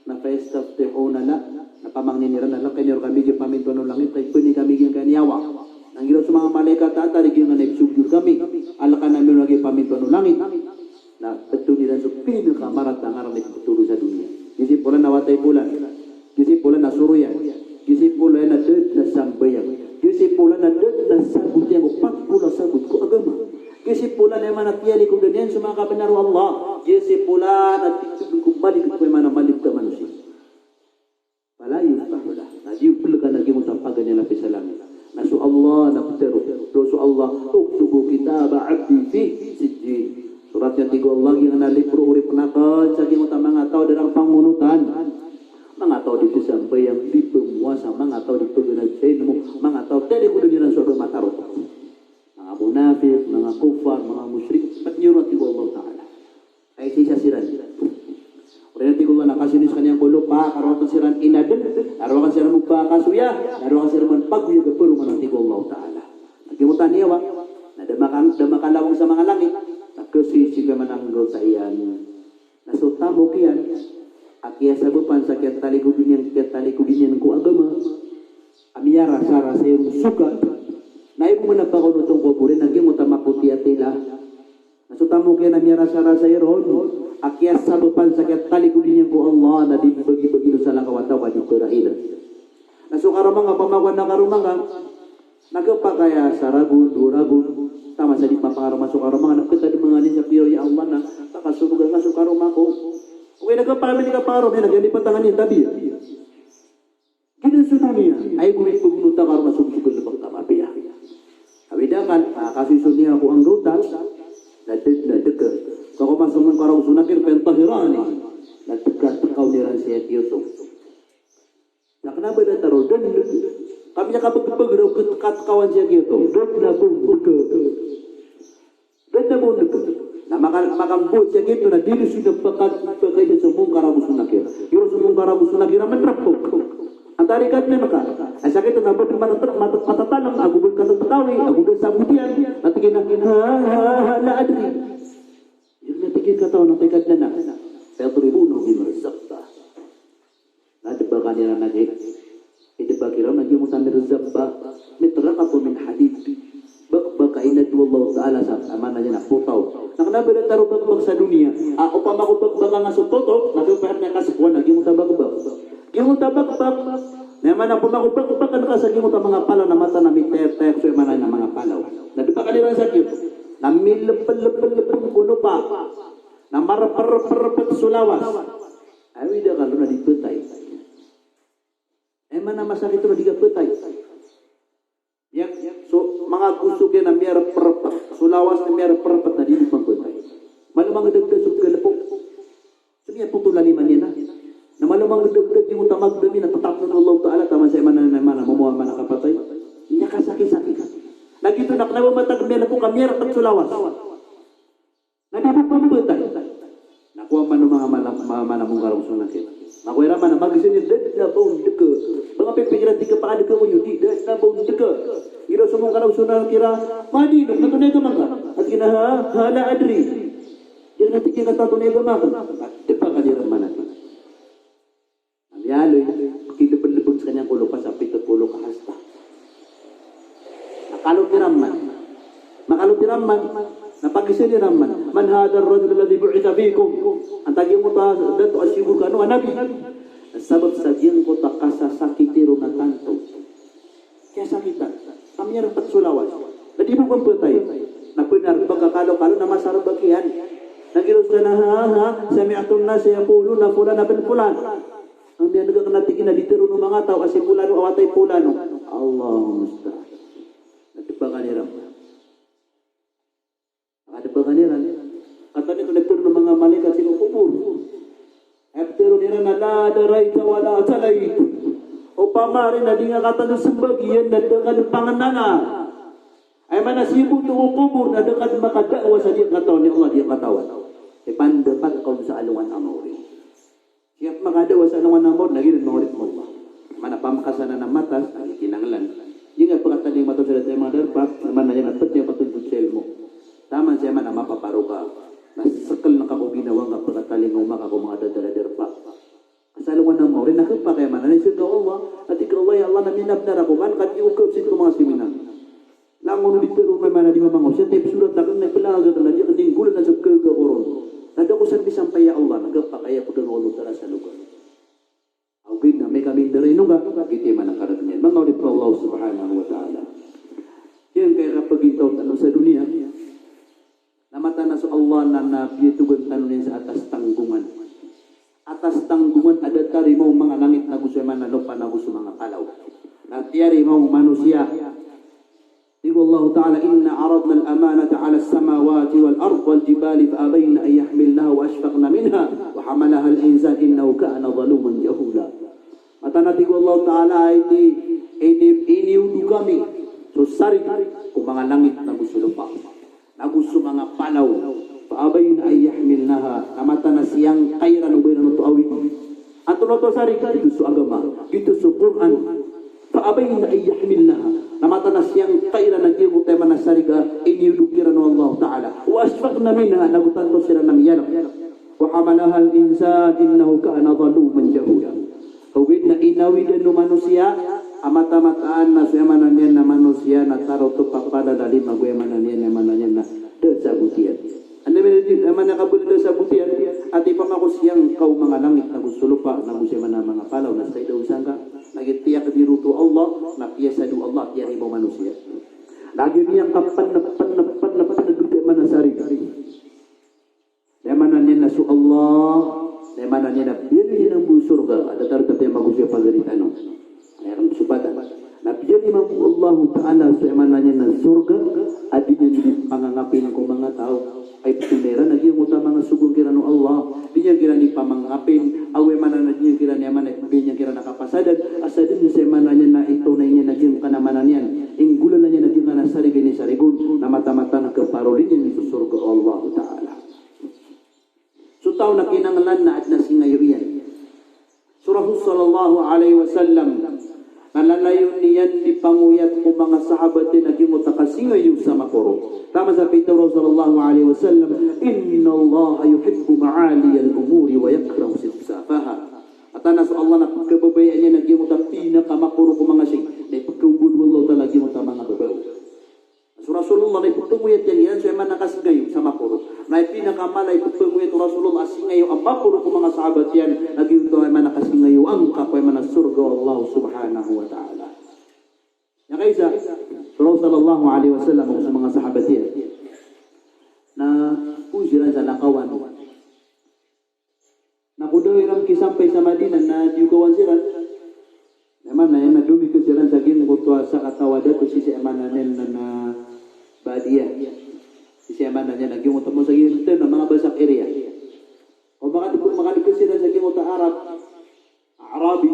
Na fayastaftihuna la. Na pamangnin iran a lakain iyo rkami giya pamintoan o langit, ka ipanik kami giyangkaya niyawa. Na giraw so manga malaikat a tarig iyan a ipsogod rkami. A lakain ami on giya pamintoan o langit. Na bthoon iran so pinakamarata a ngaran a ipbthoon sa doniya. Giya si polan a wata i polan. Giya si polan a soroyan. Giya si polan a da dn a sambayang. Giya si polan a da dn a sabot iyan ko pat polo a sabot ko agama. Giya si polan a aya maana tiyalikodan iyan so manga kabnar o Allah. Giya si polan a di dn ko malikot ko aya maana malikot a manosiya. Fala yuftahu lah. Na di pelekan a giyangkoto a paganay a lapis a langit. Na so Allah na ptharoon. Ptharoon so Allah, "Uktubu kitaba abdi fi sijjin." Sorat niyo, tig o Allah, giyangkanan a libro o oripn akn sa giyangkoto a manga taw a da dn pangonotan. Manga taw a di pzasambayang, di pphowasa, manga taw a di pganay sa ilmo, manga taw a talikodan iran so agama a tarotop. Manga munafiq, manga kuffar, manga mushrik, pd niyo ron, tig o Allah Ta'ala. Ay, isa-isa siran. Oriyan, tig o Allah, na kasoy niyo skaniyan ko lopa, karowa akn siran inadn, karowa akn siran mopakasoya, karowa akn siran man pagoyag a paroman, tig o Allah Ta'ala. Na giyangkoto a niyawa, na da maka-, da makalawang sa manga langit, na kasoy sii ko aya maana a gawta iyan. Na so tamok iyan a kiyasabapan sa kiyatalikodi niyan, kiyatalikodi niyan ko agama, a miyarasarasay ron so sogat, na aya bo man a pakaonot on ko kobor iyan na giyangkoto a makoti a tila. Na so tamok iyan a miyarasarasay ron a kiyasabapan sa kiyatalikodi niyan ko Allah, na di mbagibagi on sa lakaw a taw ka di perahilan. Na so karoma nga, opama ko adn a karoma nga, na khapakay a sa ragon, dowa ragon, taman sa di mapangaroma so karoma nga, na pkatadm nga niyan sa piyaw, ya Allah, na pakasonogan nga so karoma ko. Ogaid na khapakay a di kapangaroma iyan, na giya di patangan iyan, tabiya. Giyanan so doniya, aya bo i pagonota a karoma so, so galbk ka mapiya. Awid akal, a, kasoy so niyawa ko anggawta, na dk, na dk. Ka ko masomong karaw so Nakir, pn tahirani. Na dk, dk on iran sii a giyoto. Na kna ba datar o dn, ka miyakapagpag raw kat-, katkawan sii a giyoto. Dn na bo dk. Dn na bo dk. Na maka-, makambo sii a giyoto na di ron so dn paka-, pakaisa so Mungkar ago so Nakir. Iyo so Mungkar ago so Nakir a manrapok. Antaa i Kadnan ka? Ay sakit na bo dn matat-, matat-, matatalm, ago bo dn katatkawi, ago da sabot iyan. Na tig iyan a, ha, ha, ha, la adri. Iyo na tig iyan katawan, antaa i Kadnan a. Fayadribunahu bimirzabbah. Na dbakan iran a gi-, idbak iran a giyoto a mirzabbah, mitraqatun min hadid. Bakbak a inadn o Allah Ta'ala sa, a maana niyan na potaw. Na kna ba datar o bakbak sa doniya, a, opama ko bakbak nga so potaw, na giyoto a pn a kaspoan a giyoto a bakbak. Giyoto a bakbak, na aya maana opama ko bakbak nga sa giyoto a manga palaw na mataan a mitayaktayak so aya maana niyan a manga palaw. Na dbakan iran sa giyoto. Na milplplplpl ko lopa. Na marprprprt so lawas. Ay, awida ka ron na di phatay. Aya maana masakit ron na di ka phatay. Aya, so, manga gosok iyan na miyarprprt. So lawas na miyarprprt na di di phatay. Malo mangdagdag so galbk. So miyapotol a lima niyan na. Na malo mangdagdag giyoto a magdam iyan na tatapn o Allah Ta'ala taman sa aya maana, aya maana, momaw a maana kapatay. Aya kasakit-sakit. Na giyoto na kna ba matag miyalbok a miyarprt so lawas. Na di bo pn phatay. Na kowa man o manga mala-, ma-, mala Mungkar ago so Nakir. Na kowa iran man a magizan iyan, da dn a ba on dk. Ba nga pipikir a di kapakadk ako niyo, di, da dn a ba on dk. Ira so Mungkar ago so Nakir a, madino, na tonaa i agama ngka? A tig iyan a, ha, ha, la adri. Ira na tig iyan a katawan, tonaa i agama ko? Dbakan iran man a tig. Na miyaaloy, pkilblblbg skaniyan ko lopa sa pito polo ka hasta. Kalot iran man. Makalot iran man. Na pagiza iran man. "Man hadha ar-rajul alladhi bu'itha fikum?" Antaa giyangkoto a dato a siyogo kano a nabi? Sabap sa giyangkoto a kasasakiti ron a tanto. Kiyasakitan. Ka miyarpat so lawas. Na di bo pmbtay. Na bnar ba ka kalokalo na masarba kiyan. Na giyoto na, ha, ha, sami'tu an-nasa yaquluna fulan ibn fulan. Anda niyan dn kna tig iyan a di tharoon o manga taw a si fulano a wata i fulano. Allahul musta'an. Na dbagan iran. Makadebagan iran. Katawan iyan oto na ptharoon o manga malaikat sii ko kobor. Aya ptharoon iran na la darayta wa la talayt. Opama rin na di nga katawan so mbagian na da ka dn pangnana. Aya maana sii bo oto ko kobor na da ka dn makadawa sa di katawan i Allah, di katawan. Ipandapat ka on sa alongan a maori. Sii ko makadawa sa alongan a maori, na giyanan maori ko Allah. Mana pamakasanan a matas, na giya kinanglan. Giya pakatalingoma oto sa dato a manga darpa, mana giya na pd iyan patontod sa ilmo. Taman sa aya mana mapaparo ka. Na skln ka ko ginawa ngka pakatalingoma ka ko manga datar a darpa. Sa alongan a maori, na khapakay mana na sii ko Allah. Ati ko Allah, ya Allah, na minabnar ako man, ka di ko kapsit ko manga seminar. Langon o di tharoon o aya mana di mamangosiyat, ipsorat akn na iplang akn na di akn inggolan sa pkhaga ko ron. Na da ko san misampay ya Allah, na khapakay a pganga o Allah Ta'ala sa logar. Ogaid na amay ka mindaray on ka, giyoto i mana karagn iyan. Manga oripn o Allah Subhanahu wa Ta'ala. Giyangkaya kapagintaw tano sa doniya. Na mataan a so Allah na, na piyatogan tano niyan sa atas tanggongan. Atas tanggongan a datar i maong manga langit nago so aya mana lopa nago so manga palaw. Na tiyari maong manosiya. Tig o Allah Ta'ala, "Inna aradna al-amanata 'ala as-samawati wal-ardi wal-jibali fa abayna an yahmilnaha wa ashfaqna minha wa hamalaha al-insan innahu kana zaluman jahula." Mataan a tig o Allah Ta'ala, ini, ini, iniodog ami so sarig ko manga langit nago so lopa. Nago so manga palaw. Fa abayna an yahmilnaha. Na mataan a siyangkay iran o ba iran oto awidi. Antonaa oto sarig? Giyoto so agama. Giyoto so Qur'an. Fa abayna an yahmilnaha. Na mataan a siyangkay iran a giyangkoto aya mana sarig a iniodog kiran o Allah Ta'ala. Wa ashfaqna minha. Nago tanto siran a miyalk. Wa hamalaha al-insan innahu kana zaluman jahula. Ogaid na inawidan o manosiya a mataan-mataan na so aya mana niyan na manosiya na tarotop a palalalim ago aya mana niyan na, aya mana niyan na da sagot iyan. Anda mana di, aya mana kabala da sagot iyan, ati pama ko siyangkay o manga langit nago so lopa, nago so aya mana manga palaw na sii daw sangka, na giya tiyakdir oto o Allah, na piyasad o Allah, tiyari bo manosiya. Na giya niyan kapn, pn, pn, pn, oto aya mana sarig. Na aya mana niyan na so Allah, na aya mana niyan na biyaloy iyan mambo so sorga, a datar o tapiya mago so pagari tano. Aya kan so patan. Na biyaloy mambo o Allah Ta'ala so aya mana niyan na sorga, a di niyan di pangangapin ko manga taw. Ay ptona iran, a giyangkoto a manga sogo kiran o Allah. Di niyan kiran di pamangangapin, ago aya mana na di niyan kiran, aya mana, di niyan kiran a kapasadan, a sadn so aya mana niyan na itonay niyan a giyangkanan a mana niyan. Inggolalan iyan a giyangkanan a sarig a inisarigon, na mataan-mataan a kaparoli niyan so sorga o Allah Ta'ala. So taw na kinanglan na adn a singayo iyan. So Rasul sallallahu alaihi wasallam, na lalayon iyan di pangoyat ko manga sahabat iyan a giyangkoto a kasingayo sa makoro. Taman sa pitharo o Rasul sallallahu alaihi wasallam, "Innallaha yuhibbu ma'aliyal umuri wa yakrahu safsafaha." Mataan a so Allah na pkhababayaan iyan a giyangkoto a pinakamakoro ko manga shay, na ipkhaogod o Allah Ta'ala a giyangkoto a manga babaw. So Rasulullah na ippangoyat iyan iran so aya mana kasingayo sa makoro. Na ipinakamala i ippangoyat o Rasulullah a singayo a makoro ko manga sahabat iyan, na giyoto aya mana kasingayo angka ko aya mana sorga o Allah Subhanahu wa Ta'ala. Aya kaisa, so Rasul sallallahu alaihi wasallam ago so manga sahabat iyan na poon siran sa lakawan. Na ko da iran kisampay sa Madinah na diyokawan siran. Aya mana niyan na domikat siran sa giyangkoto a sakataw a dato sii sa aya mana niyan na, na Badia. Sii sa aya mana niyan na giyangkoto a manga, sa giyangkoto a manga basak area. O makadekat, makadekat siran sa giyangkoto a Arab, Arabi,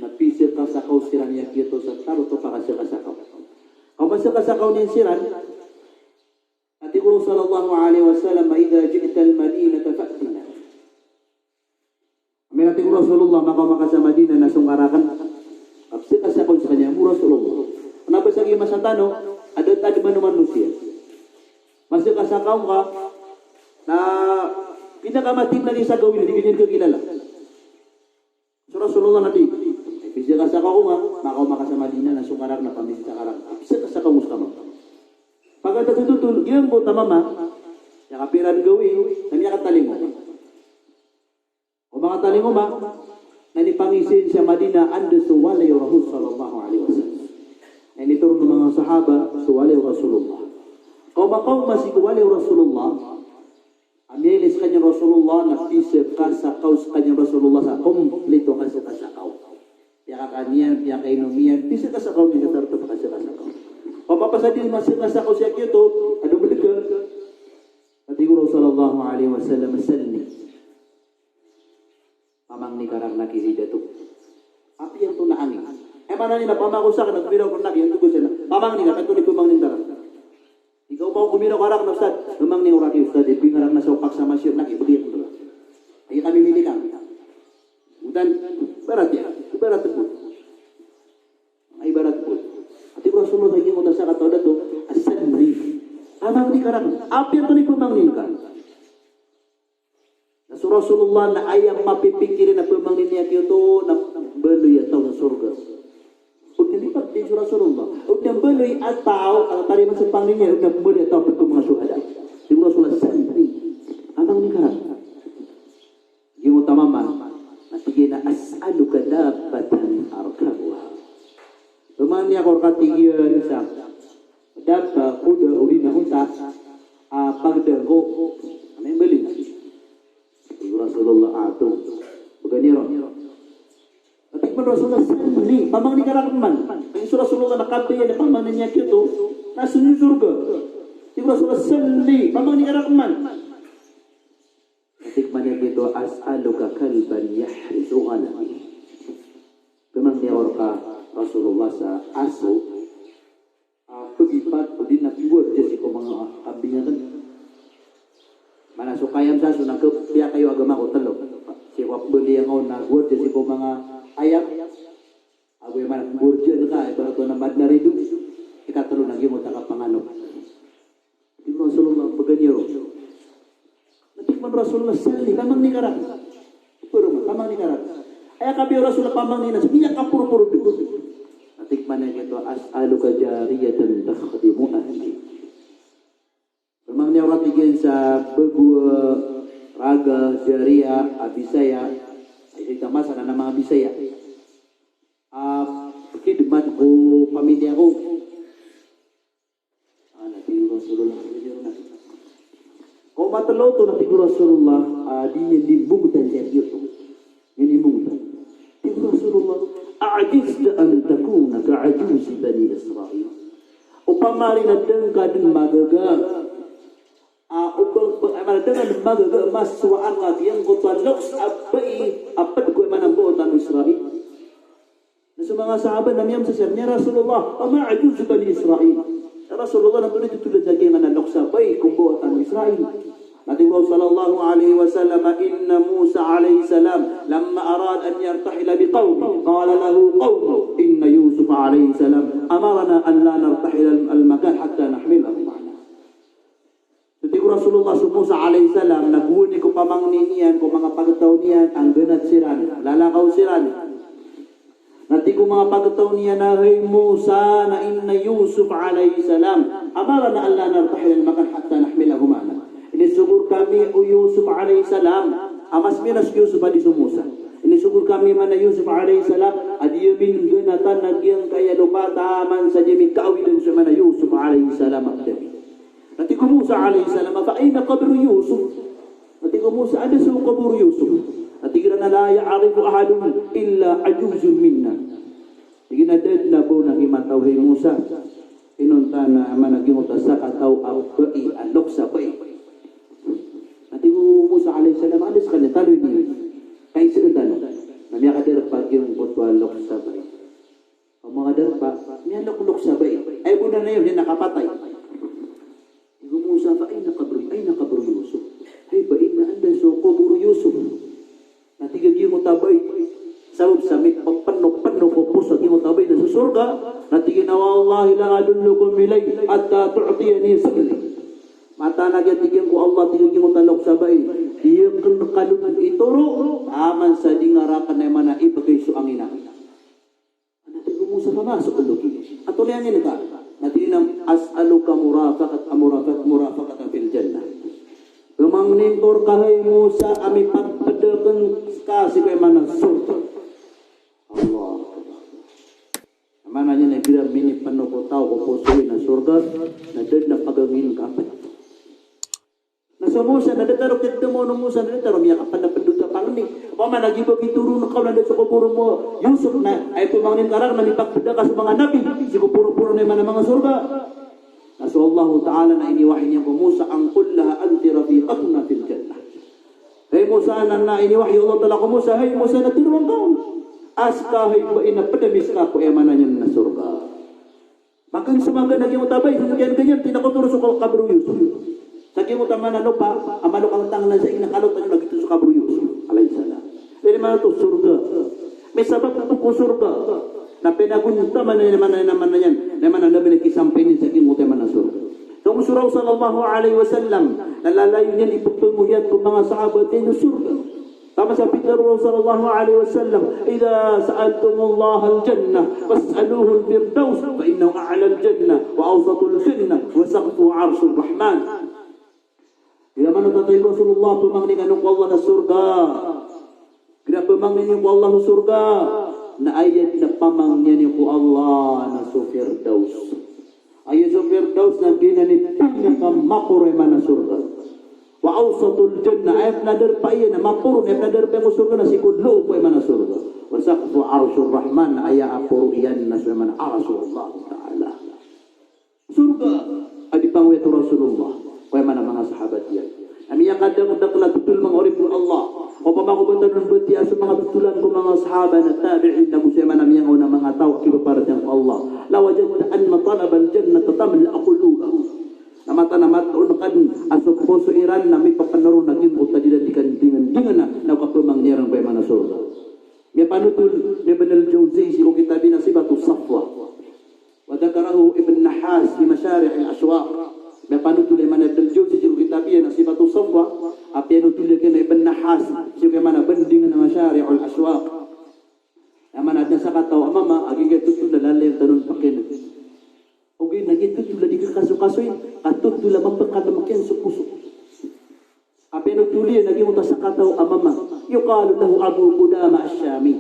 na pizakasakaw siran iyan giyoto sa tarotop a kasakasakaw. Kagiya masakasakaw niyan siran, na tig o Rasul sallallahu alaihi wasallam, "Idha ji'tal Madinata fa'tina." Amay na tig o Rasulullah, makaoma ka sa Madinah na song ka rakn. Kapzakasakaw skaniyan o Rasulullah. Kna ba sa giya masa tano, adn a tadman o manosiya. Masakasakaw ka, na pinakamatid na giya sa gawii, di ka niyan kakilala. So Rasulullah na di. Kasakaw ko nga, makaoma ka sa Madina na so karak na pamisita karak. Sa kasakaw mo sa kamang. Pagkatapos ito, giyangkoto a mama, miyakapira gawii, na miyakatalingoma. O makatalingoma, na inipangiza iyan sa Madina, anda so walay o Rasul sallallahu alaihi wasallam. Na initoron o manga sahaba so walay o Rasulullah. Kaoma-kaoma sii ko walay o Rasulullah, a miyailay skaniyan o Rasulullah, na pisakasakaw skaniyan o Rasulullah sa kompleto a kasakasakaw. Piyakakan iyan, piyakainom iyan, pisakasakaw niyan sa tarotop a kasakasakaw. Pamapasad iyan masakasakaw sii a giyoto, ado mdka. Na tig o Rasul sallallahu alaihi wasallam, "Salni." Pamangni ka rakn a giya dato. Apiya antonaa angin. Aya maana niyan na pamako sakn a gomiraw ko rakn a giya dato. Pamangni ka, antonaa i pamangnin ka rakn. Ikaw pa o gomiraw ka rakn a ustad, pamangni ka rakn a giya ustad, ibgay ngka rakn a so paksamasyot na giya, ibgay ngka rakn. Aya kami minikan. Utan, ibarat iyan, ibarat bo. Ibarat bo. Ati Rasulullah sa giya ko ta sa kataw dato, "Salni." Pamangni ka rakn. Apiya antonaa i pamangnin ka. Na so Rasulullah na aya mapipikir iyan a pamangnin iyan a giyoto na mbaloy a taw sa sorga. O di pagdi so Rasulullah. O di mbaloy a taw a tarimaan so pangnin iyan, o di mbaloy a taw a pd ko manga shuhada. Tig o Rasulullah, "Salni." Pamangni ka rakn. Giyoto a mama, na tig iyan a, "As'aluka dabbatan arkabuha." Pamangni ako rka, tig iyan, sa dabba, kuda, odi na onta, a pagdaan ko. Ano yung bali? Tig o Rasulullah, "A'tuh." Bgan iyo ron. Na tig man o Rasulullah, "Salni." Pamangni ka rakn man. Aya so Rasulullah na kabaya niyan a pamangnin iyan a giyoto na so sorga. Tig o Rasulullah, "Salni." Pamangni ka rakn man. Na tig man iyan a giyoto, "As'aluka kalban yahrisu ghanami." Pamangni ako rka, Rasulullah, sa aso a pgipat odi na pngguwardiya sii ko manga kambing akn. Maana so kayam sa aso na kpiyakayo a agama ko tlo. Sii ko a pmbaloy angka on na guwardiya sii ko manga ayam. Ago aya maana pngguwardiya ka, ibarat o na madn a rido. Ikatlo na giyoto a kapanganok. Tig o Rasulullah, "Bgan iyo ron." Na tig man o Rasulullah, "Salni." Pamangni ka rakn. Pamangni ka rakn. Aya kabaya o Rasulullah pamangnin na miyakaporoporo dn. Na tig man iyan a giyoto, "As'aluka jariyatan takhdimu ahli." Pamangni ako rka, tig iyan, sa bago a raga, jariya a Bisaya, a isa a masa na manga Bisaya a pkhidmat ko pamilya ko. Ah, na tig o Rasulullah, "Kaoma tlo oto." Na tig o Rasulullah, ah, di niyan di mbogtan sii a giyoto. Di niyan di mbogtan. Tig o Rasulullah, "A'ajizta an takuna ka'ajuzi bani Israil?" Opama ri na da ngka dn magaga, ah, opama, opama ri na da ngka dn magaga, masowaan ka giyangkoto a loks a bai a pd ko aya maana mbawataan o Israil. Na so manga sahaba na miyamsa siran, "Ya Rasulullah, wa ma ajuzu bani Israil?" Ya Rasulullah, na antonaa i totholan sa giyangkanan a loks a bai ko mbawataan o Israil? Na tig o Rasul sallallahu alaihi wasallam, "Inna Musa alaihi salam, lamma arada an yartahila bi qawmihi, qala lahu qawmuhu, inna Yusuf alaihi salam amarana an la nartahila al-makan hatta nahmilahu ma'ana." So tig o Rasulullah, so Musa alaihi salam, na gowani ko pamangni niyan ko manga pagtaw niyan a nggnat siran, lalakaw siran. Na tig o manga pagtaw niyan a, "Hay Musa, na inna Yusuf alaihi salam amarana an la nartahila al-makan hatta nahmilahu ma'ana." Inisogo rkami o Yusuf alaihi salam, a mas miyaona so Yusuf a di so Musa. Inisogo rkami man a Yusuf alaihi salam a di ami nggnatan a giyangkaya lopa taman sa di ami kaawidan so aya maana Yusuf alaihi salam a pd ami. Na tig o Musa alaihi salam, "Fa aina qabru Yusuf?" Na tig o Musa, "Anda so kobor o Yusuf?" Na tig iran a, "La ya'rifu ahadun illa ajuzun minna." Tig iyan a da dn a ba on a kimataw, hay Musa, inonta na aya maana giyangkoto a sakataw a bai, a loks a bai. Na tig o Musa alaihi salam, "Anda skaniyan, taloy niyo. Kaisaan tano." Na miyakadarpa giyangkoto a loks a bai. Kaoma kadarpa, miyalokloks a bai. Aya bo na niyan, niyan a kapatay. Tig o Musa, "Fa aina qabru, aina qabru Yusuf?" Hay bai, na anda so kobor o Yusuf? Na tig a giyangkoto a bai, sabap sa mipapno-pno ko poso a giyangkoto a bai na so sorga. Na tig iyan a, "Wallahi la adullukum ilayhi hatta tu'tiyani salni." Mataan a giya, tig iyan, ko Allah, tig a giyangkoto a loks a bai, di akn kano dn itoro taman sa di nga rakn aya maana ibgay so angin akn. Pamasok ko logi. Antonaa i angka? Na tig iyan a, "As'aluka murafaqat-, murafaqat-, murafaqataka fil jannah." Pamangnin ko rka hay Musa a mipagpd akn ska sii ko aya maana sorga. Allahu Akbar. Maana niyan na igira minipno ko taw ko poso iyan a sorga, na da dn a pagangin ka pd. Na so Musa na datar o kidmo o Musa na datar o miyakapd a pd o tapangni. Opama na giya ba gii toron ka on na da so kobor o Yusuf na aya pamangnin ka rakn na mipagpd ka so manga nabi sii ko poroporo na aya maana manga sorga. Na so Allahu Ta'ala na iniwahi niyan ko Musa, an qul laha anti rafiqatuna fil jannah. Hay Musa, na, na iniwahi o Allah Ta'ala ko Musa, hay Musa, na tharoon ka on a ska hay bai na pd ami ska ko aya maana niyan na sorga. Makan so makan a giyoto a bai, so giyan giyan, tig iyan a kotor so kabr o Yusuf. Sa giyoto a maana lopa a malokalotang na sa ina kalotang na giyoto so kabr o Yusuf alayhis salam. Aya maana oto sorga. Misabap ko sorga. Na pinagontaman iyan a maana, aya maana niyan, aya maana na pinakisampay niyan sa giyoto a maana sorga. So Rasul sallallahu alayhi wasallam na lalayon iyan i pphangowiyat ko manga sahabat iyan so sorga. Taman sa pitharo o Rasul sallallahu alayhi wasallam, "Idha sa'altumullahal jannah, fas'aluhul firdaus, fa innahu a'lal jannah, wa awsatul jannah, wa saqfuhu arshur rahman." Igira maana oto, tig o Rasulullah, pamangni kano ko Allah na sorga. Igira pamangni niyo ko Allah so sorga, na aya dn a pamangni niyo ko Allah na so Firdaus. Aya so Firdaus na giyanan i pinakamaporo a maana sorga. Wa awsatul jannah, aya pn a darpa iyan a maporo, aya pn a darpa iyan ko sorga na sii ko loob o aya maana sorga. Wa saqfuhu arshur rahman, aya a poro iyan na so aya maana arsh o Allah Ta'ala. Sorga a di pangowiyat o Rasulullah ko aya maana manga sahabat iyan. Na miyakadakdakl a totol manga oripn o Allah. Opama ko ba tano batiya so manga totolan ko manga sahaba na tabi'in ago so aya maana miyangaoona a manga taw a kipaparatiyaya ko Allah. Lawajadta anna talabal jannata tamla'u qulubahum. Na mataan a mataon ka dn a so poso iran na mipapnoro na giyangkoto a di iran di kandingandingana na kapamangni iran ko aya maana sorga. Miyapanotol ni Ibn al-Jawzi sii ko kitab iyan a Sifatus Safwa. Wa dhakarahu Ibn Nahhas fi Mashari'il Ashwaq. Miyapanotol iyan a Ibn al-Jawzi sii ko kitab iyan a Sifatus Safwa, a piyanotol iyan a Ibn Nahhas sii ko aya maana bandingan a Mashari'ul Ashwaq. Aya maana adn a sakataw a mama a giya totol a lalayon tano on pakiyaneg. Ogaid na giya totol a di kakasokasoy, ka totol a mapkad a makiyan so poso. A piyanotol iyan a giyoto a sakataw a mama, yuqalu lahu Abu Qudamah Ash-Shami.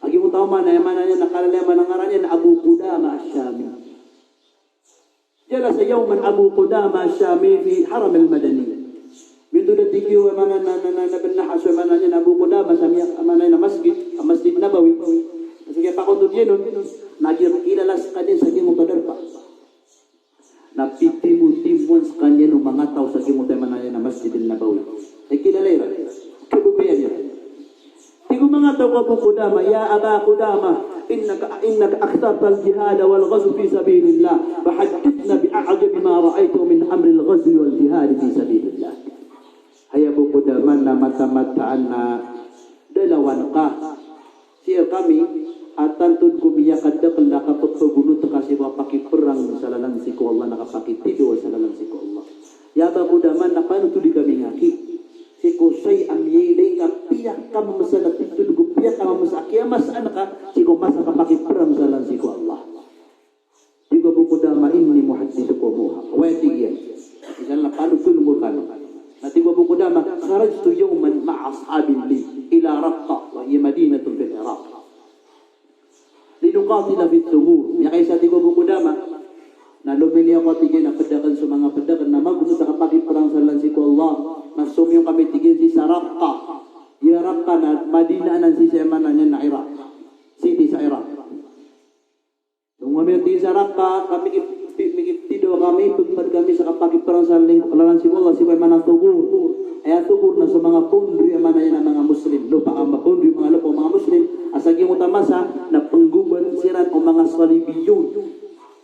A giyoto a mama na aya maana niyan na kalalayaman a ngaran iyan na Abu Qudamah Ash-Shami. Jalasa yawman Abu Qudamah Ash-Shami fi Haram al-Madani. Miyotol a tig o aya maana na, na, na, na Ibn Nahhas, aya maana niyan na Abu Qudamah sa miya, aya maana niyan na masjid, a Masjid Nabawi. Sa giya pakontod iyan on, na giya kilala skaniyan sa giyoto a darpa. Na pitimotimoan skaniyan o manga taw sa giyoto a aya maana niyan na Masjid an-Nabawi. Ay kilala iran. Kababayaan iran. Tig o manga taw ko Abu Qudamah, "Ya Aba Qudamah, innaka, innaka akthartal jihada wal ghazwa fi sabilillah. Fahaddithna bi a'jabi ma ra'ayta min amril ghazwi wal jihadi fi sabilillah." Hay Abu Qudamah, na matamataan na da lawan ka sii rkami a tanto ko miyakadakl a kapagpagonot ka sii ko kapakiprang sa lalan sii ko Allah, na kapakitidawa sa lalan sii ko Allah. Ya Aba Qudamah, na panotoli kami ngaki sii ko say a miyailay ka piyakamamasa na titho ko piyakamamasa a kiyamasaan ka sii ko masa a kapakiprang sa lalan sii ko Allah. Tig o Abu Qudamah, "Inni muhaddithukum." Oway, tig iyan. Misan na panotol ko rkano. Na tig o Abu Qudamah, "Kharajtu yawman ma'a ashabin li ila Raqqa, wa hiya madinatun fil Iraq. Linuqatila fit thughur." Miyakaisa, tig o Abu Qudamah, na lominiyo ako, tig iyan, a pd akn so manga pd akn na magonot a kapakiprang sa lalan sii ko Allah. Na somiyong kami, tig iyan, sii sa Raqqa. Aya Raqqa na Madina anan, sii sa aya maana niyan na Iraq. City sa Iraq. Tig iyan, sa Raqqa kami, mikiptidawa kami, pagpad kami sa kapakiprang sa lalan sii ko Allah, sii ko aya maana thughur. Aya thughur na so manga boundary, aya maana niyan na manga Muslim. Lopa, a boundary o manga lopa o manga Muslim. A sa giyoto a masa na pnggobat siran o manga Salibiyun.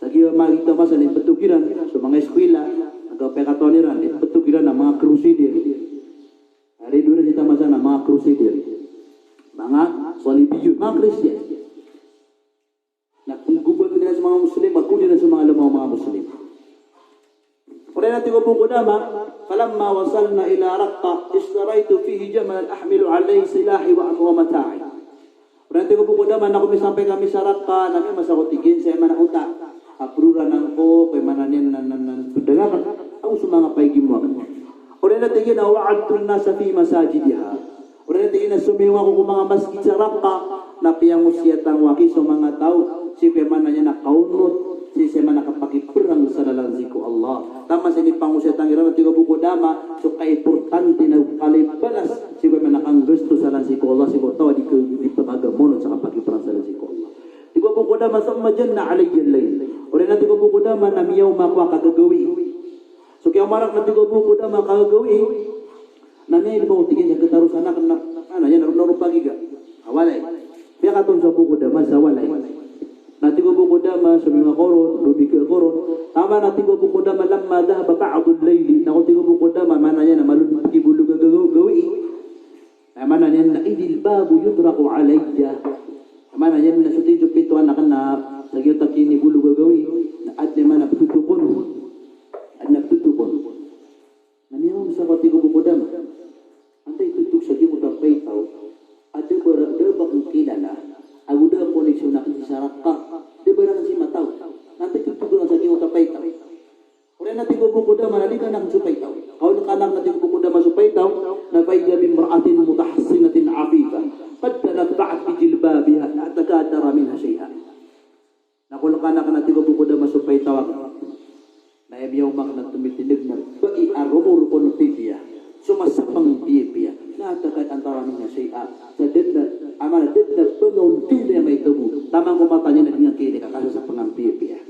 Sa giyoto a masa na iptog iran so manga eskwela, na kapakatawan iran, iptog iran a manga Crusader. Ari doon sa giyoto a masa na manga Crusader. Manga Salibiyun, manga Christian. Na pnggobat iran so manga Muslim, ago di na so manga lama o manga Muslim. Oriyan a tig o Abu Qudamah, "Falamma wasalna ila Raqqa, ishtaraytu fihi jamalan ahmilu alayhi silahi wa, wa mata'i." Na tig o Abu Qudamah na ko misampay kami sa Raqqah, na miyamasa ko tig iyan sa aya maana ota a pororanan ko, ko aya maana niyan na, na, na, pd akn, ago so manga paigimowa akn. Oriyan a tig iyan a wa'adhtu an-nasa fi masajidiha. Oriyan a tig iyan a somiyong ako ko manga masgit sa Raqqah, na piyangosiyatan ko aki so manga taw sii ko aya maana niyan na kaonot, sii sa aya maana kapakiprang sa lalan sii ko Allah. Taman sa inipangosiyatan iran a tig o Abu Qudamah, so kaimportante na kala i balas sii ko aya maana kanggasto sa lalan sii ko Allah, sii ko taw a di ka, di pkagamonot sa kapakiprang sa lalan sii ko Allah. Tig o Abu Qudamah, thumma janna alayya al-layl. Oriyan a tig o Abu Qudamah na miyaoma ako a kagagawii. So kiyaoma rakn a tig o Abu Qudamah a kagagawii, na miyailmo ako tig iyan sa gitarosan akn na, aya maana niyan na roo, na roo pagiga a walay. Piyakaton so Abu Qudamah sa walay. Na tig o Abu Qudamah, somiyong ako ron, lomika ako ron. Taman a tig o Abu Qudamah, lamma dhahaba ba'dul layli. Na ko tig o Abu Qudamah, maana niyan na malo on pkibolog a gaga-, gawii. Aya maana niyan na idhil babu yutraqu alayya. Aya maana niyan na so tig iyan so pito anan na sa giyoto a kinibolog a gawii, na adn a aya maana ptotokon. Adn a ptotokon. Na miyamamasa ako a tig o Abu Qudamah. Antaa i totog sa giyangkoto a paitaw a da ba ra-, da ba akn kilala, ago da a koneksyon akn sii sa Raqqah, da ba rakn sii mataw. Na antaa i totog akn sa giyangkoto a paitaw. Oriyan a tig o Abu Qudamah na lkaan akn so paitaw. Kalkaan akn a tig o Abu Qudamah so paitaw, na fa idha bimra'atin mutahassinatin afifah. Qad tanaffa'at bijilbabiha, la takadu tara minha shay'a. Na kalkaan akn a tig o Abu Qudamah so paitaw akn. Na aya miyaoma akn na tomitindg na bai a romorokon pipiya. So masapang pipiya. La takadu tara minha shay'a. Sa da dn a, aya maana da dn a pngaonti niyan a maito bo. Taman ko mata niyan na di niyan kinik a kasasapang pipiya.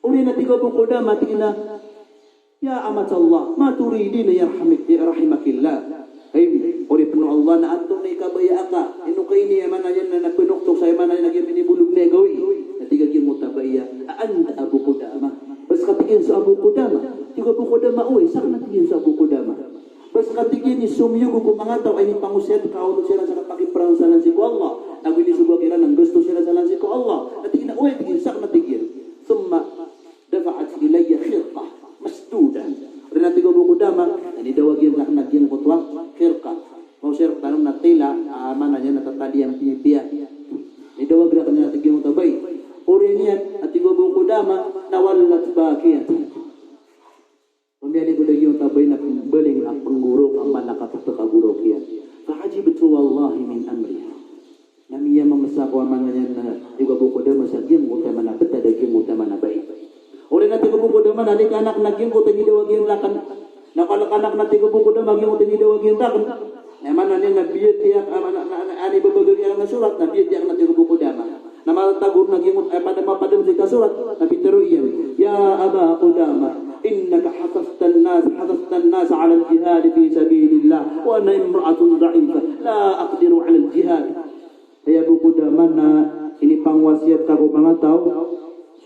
Oriyan a tig o Abu Qudamah, tig iyan a, "Ya amatallah, ma turidina yarhamik-, ya rahimakillah." Hay oripn o Allah, na antonaa i kabaya aka? Ino ka ini, aya maana niyan na, na pnoktok sa aya maana niyan na giya minibolog na gawii? Na tig a giyangkoto a bai a, "A anta Abu Qudamah?" Ba ska tig iyan so Abu Qudamah? Tig o Abu Qudamah, oway, sakn a tig iyan so Abu Qudamah. Ba ska tig iyan i somiyog ko manga taw a inipangosiyat ka a onot siran sa kapakiprang sa lalan sii ko Allah, nago inisogo kiran a nggasto siran sa lalan sii ko Allah. Na tig iyan a, oway, tig iyan, sakn a tig iyan. Thumma dafa'at ilayya khirqah masdudah. Oriyan a tig o Abu Qudamah, inidawag iyan rakn a giyangkoto a khirqah. Maosir tano na tila, a, aya maana niyan na tatalian pipiya. Inidawag rakn iyan a tig iyan a giyangkoto a bai. Oriyan iyan a tig o Abu Qudamah, na wallat bakiyatan. Pamiyalingod a giyangkoto a bai na pmbaling a pnggorok a mala ka pphakagorok iyan. Fa ajibtu wallahi min amriha. Na miyamamasa ako, aya maana niyan na tig o Abu Qudamah, sa giyangkoto a aya maana a btad a giyangkoto a aya maana a bai. Oriyan a tig o Abu Qudamah na lkaan akn a giyangkoto a inidawag iyan rakn. Na kalkaan akn a tig o Abu Qudamah a giyangkoto a inidawag iyan rakn. Na aya maana niyan na biyatiya akn, aya maana, na, na, na, aya maana niyan na biyatiya akn a sorat, na biyatiya akn a tig o Abu Qudamah. Na matatago ron a giyangkoto, eh, pd a, mapadm sii ka sorat, na pitharo iyan, "Ya Aba Qudamah, innaka haththatan nas, haththatan nas ala al-jihad fi sabilillah, wa ana imra'atun da'ifah, la aqdiru ala al-jihad." Hay Abu Qudamah, na inipangowasiyat ka ko manga taw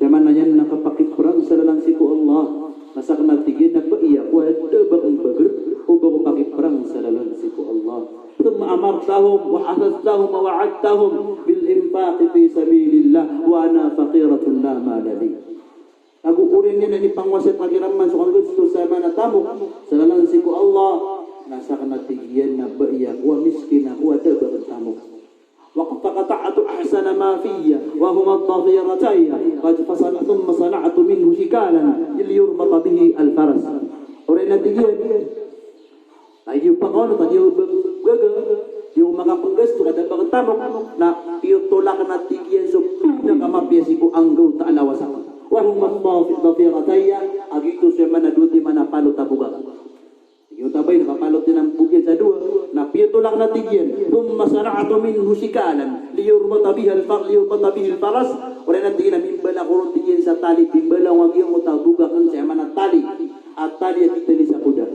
sa aya maana niyan na kapakiprang sa lalan sii ko Allah. Na sakn a tig iyan na bai ako a da ba akn bagr o ba ko pakiprang sa lalan sii ko Allah. Thumma amartahum wa hathathahum wa wa'adtahum bil infaqi fi sabilillah wa ana faqiratun la mala li. Ago oriyan iyan a inipangowasiyat ka kiran man so kanggasto sa aya maana a tamok sa lalan sii ko Allah. Na sakn a tig iyan na bai ako a miskin ako a da ba akn tamok. Wa qad qata'tu ahsana ma fiyya wa huma dhafiratayya, qad fasana-, thumma sana'tu minhu shikalan liyurbata bihi al-faras. Oriyan a tig iyan, na giya pakaonot, na giya gaga, giya makapnggasto ka da ba akn tamok, na piyotol akn a tig iyan so pinakamapiyas ko anggawta a lawas akn. Wa huma dhafi-, dhafiratayya, a giyoto so aya maana a dowa timan a palot a bokak. Tig o tabay na kapalot iyan a bokak iyan sa dowa, na piyotol akn a tig iyan. Thumma sana'tu minhu shikalan liyurbata bihal far-, liyurbata bihil faras. Oriyan a tig iyan a mimbala ko ron tig iyan sa tali, mimbala ko a giyangkoto a bokak sa aya maana a tali. A tali a kitali sa koda.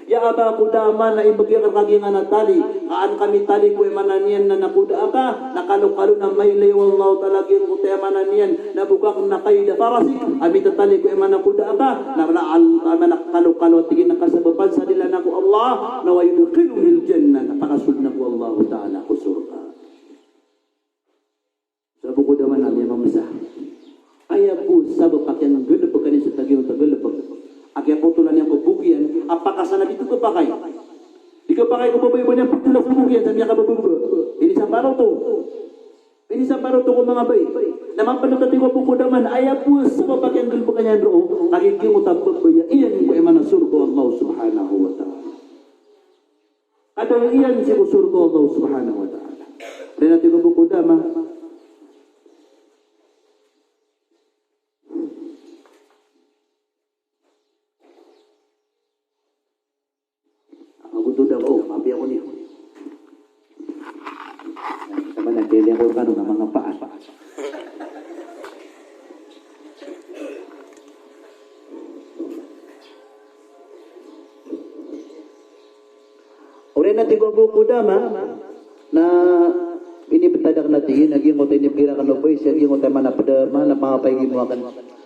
Ya Aba Qudamah, na imbgay akn rka giyangkanan a tali. Ka an ka mitali ko aya maana niyan na, na koda aka, na kalokalo na mailay o Allahu Ta'ala giyangkoto aya maana niyan na bokak na qayda farasik, a mitatali ko aya maana koda aka, na, na al-, aya maana kalokalo a tig iyan na kasabapan sa dilanan ko Allah, na wa yudkhilunihil jannah, na pakasold na ko Allahu Ta'ala ko sorga. Sa bokak da man a miyamamsa. Aya bo sabap a kiyanggalbk iyan sa giyangkoto a galbk a kiyapotolan iyan ko bok iyan, a pakasana di oto kapakay. Di kapakay ko babay ba niyan pitola so bok iyan sa miyakabababa. Ini sa paloto. Isa paro to ko manga bai. Na mapanatati ko Abu Qudama na aya bo sa papakiyan galbk iyan roo, kagiya giyoto a babaya iyan ko aya maana sorga o Allah subhanahu wa ta'ala. Kadaya iyan sii ko sorga o Allah subhanahu wa ta'ala. Aya na tig o Abu Qudama. Magoto da ako, mapiya ako niyo. Sama na, kaya ako rkano na manga paa. Oriyan a tig o Abu Qudama, na inibtad akn a tig iyan a giyangkoto a inibgay rakn o bai sii a giyangkoto a maana pd a maana pangapay gimo akn.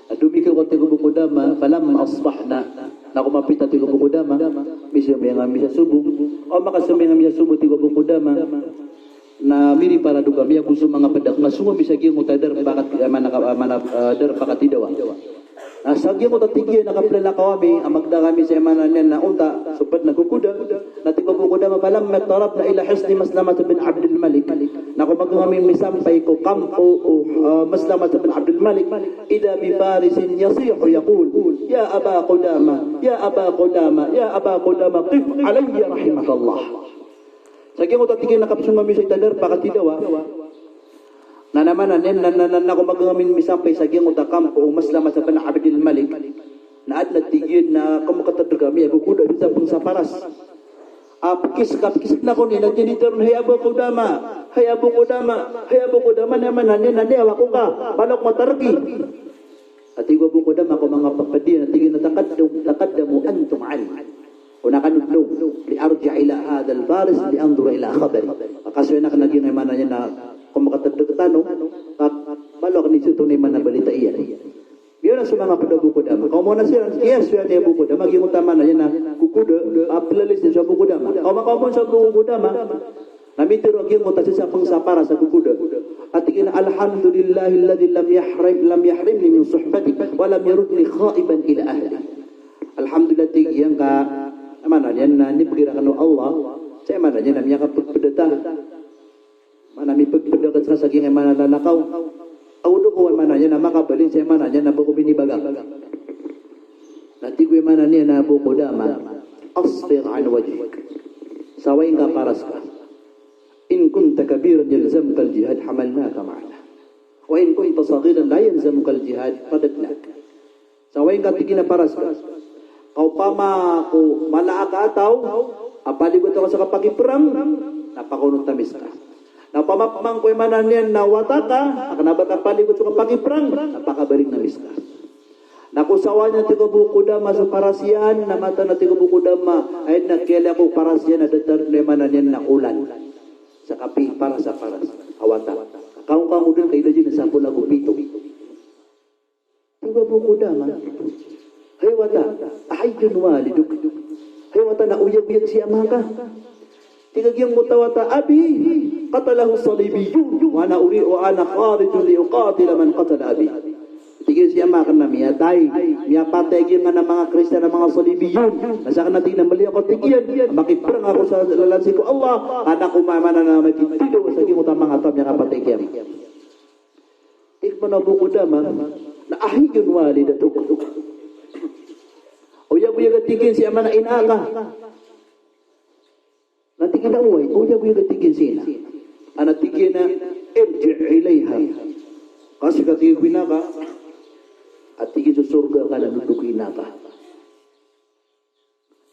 Na domiko ko tig o Abu Qudama, falamma asbahna. Na ko mapita tig o Abu Qudama, misambayang ami sa sobo. O makasambayang ami sa sobo tig o Abu Qudama, na miriparado kami ago so manga pd akn a songomi sa giyangkoto a darpa ka, maana ka, maana, eh, darpa ka tidawa. Na sa giyangkoto a tig iyan a kaplalakaw ami, a magda kami sa aya maana niyan na onta, so pd na gogoda. Na tig o Abu Qudama, falamma iqtarabna ila hisni Maslamah bin Abdul Malik. Na ko magaan ami misampay ko kampo o, ah, Maslamah bin Abdul Malik, idha bi farisin yasihu yaqul, "Ya Aba Qudama, ya Aba Qudama, ya Aba Qudama, qif alayya rahimakallah." Sa giyangkoto a tig iyan a kapsong ami sa ita darpa ka tidawa. Na aya maana niyan na, na, na, na ko magaan ami misampay sa giyangkoto a kampo o Maslamah bin Abdul Malik. Na adn a tig iyan na ko makatadr kami a gogoda sa sapng sa paras. A pkis ka, pkis na ko ni na tinitar, "Hay Abu Qudama, hay Abu Qudama, hay Abu Qudama, na aya maana niyan na niyawa ko ka, ba lok matarki." A tig o Abu Qudama ko manga pd iyan, a tig iyan a taqaddam-, taqaddamu antum anni. Ona kano dn, li arji'a ila hadhal faris li anzura ila khabari. Makasoy akn a giyangkai a maana niyan na ko makatadr rktano, ka ba lok niyo so tonaa i maana balita iyan. Giyanan so manga pd o Abu Qudama. Kaoma na siran, kiyasoy iyan i Abu Qudama, giyangkoto a maana niyan na gogoda, a plalis iyan so Abu Qudama. Kaoma, kaoma so Abu Qudama. Na mitharo a giyangkoto a sisapng sa paras a gogoda. A tig iyan a, "Alhamdulillahilladhi lam yahrim, lam yahrimni min suhbatihi, wa lam yaruddani khaiban ila ahli." Alhamdulillah, tig iyan, ka aya maana niyan na inibgay rakn o Allah sa aya maana niyan na miyakapagpdata. Maana mipagpd akn ska sa giyangkai a maana lalakaw. Ago dn ko aya maana niyan na makabalin sa aya maana niyan na ba ko binibagak. Na tig o aya maana niyan na Abu Qudama, "Asfir an wajhik." Sawaing ka paras ka. "In kunta kabiran yalzamukal jihad hamalnaka ma'ana. Wa in kunta saghiran la yalzamukal jihad radadnaka." Sawaing ka, tig iyan, a paras ka. Ka opama ko mala a ka a taw a paligoto ka sa kapakiprang, na pakaonot ami ska. Na opama pman ko aya maana niyan na wata ka a kna ba ka paligoto sa kapakiprang, na pakabaling ami ska. Na ko sawa niyan, tig o Abu Qudama, so paras iyan, na mataan a, tig o Abu Qudama, aya na kiyailay ko paras iyan na datar na aya maana niyan na olan. Sa kapiya paras a paras a wata. Kaongkang o dn ka ilay dn a sapolo ago pito. Tig o Abu Qudama, "Hay wata, ahayyun waliduk?" Hay wata, na oyagoyag si ama ka? Tig a giyangkoto a wata, "Abi, qatalahu salibiyyun, wa ana uri-, wa ana kharijun li uqatila man qatala abi." Tig iyan, si ama akn na miyatay, miyapatay a giyangkanan a manga Kristiyan a manga salibiyyun. Na sakn na, tig iyan, na maliyo ako, tig iyan, a makiprang ako sa lalan sii ko Allah, ka an ako mamana na makitido sa giyangkoto a manga taw a miyakapatay ki ama. Tig man o Abu Qudama, na ahayyun walidatuk? Oyagoyag, a tig iyan, si ama na ina ka? Na tig iyan a oway, oyagoyag, a tig iyan, si ina. Ana tig iyan a, irji' ilayha. Kasi ka, tig iyan, ko ina ka, a tig iyan, so sorga ka na dodon ko ina ka.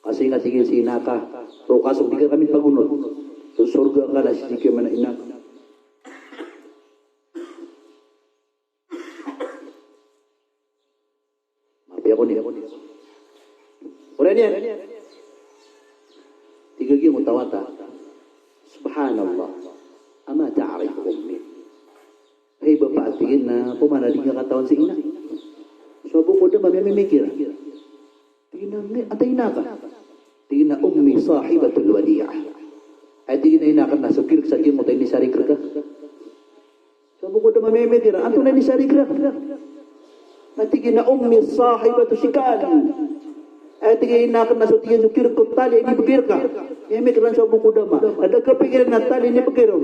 Kasi nga, tig iyan, si ina ka, so kaso di ka kami pagonot. So sorga ka na sii ko aya maana ina ka. Mapiya ko niyan. Oriyan iyan. Tig a giyangkoto a wata, "Subhanallah. Ama ta'rif ummi?" Hay bapa, tig iyan, na opama na di ngka katawan si ina. So Abu Qudama miyamimikir. Tig iyan a, "Antaa i ina ka?" Tig iyan a, "Ummi sahibatul wadi'ah." Ay, tig iyan, a ina akn na so kirk sa giyangkoto a inisarikrk ka. So Abu Qudama mimikir, antonaa i inisarikrk? Na tig iyan a, "Ummi sahibatu sikan." Aya tig iyan a ina akn na so tig iyan so kirk o tali a inibgay rka. Aya mikira so Abu Qudama. Na da a kapikir iyan a tali a inibgay ron.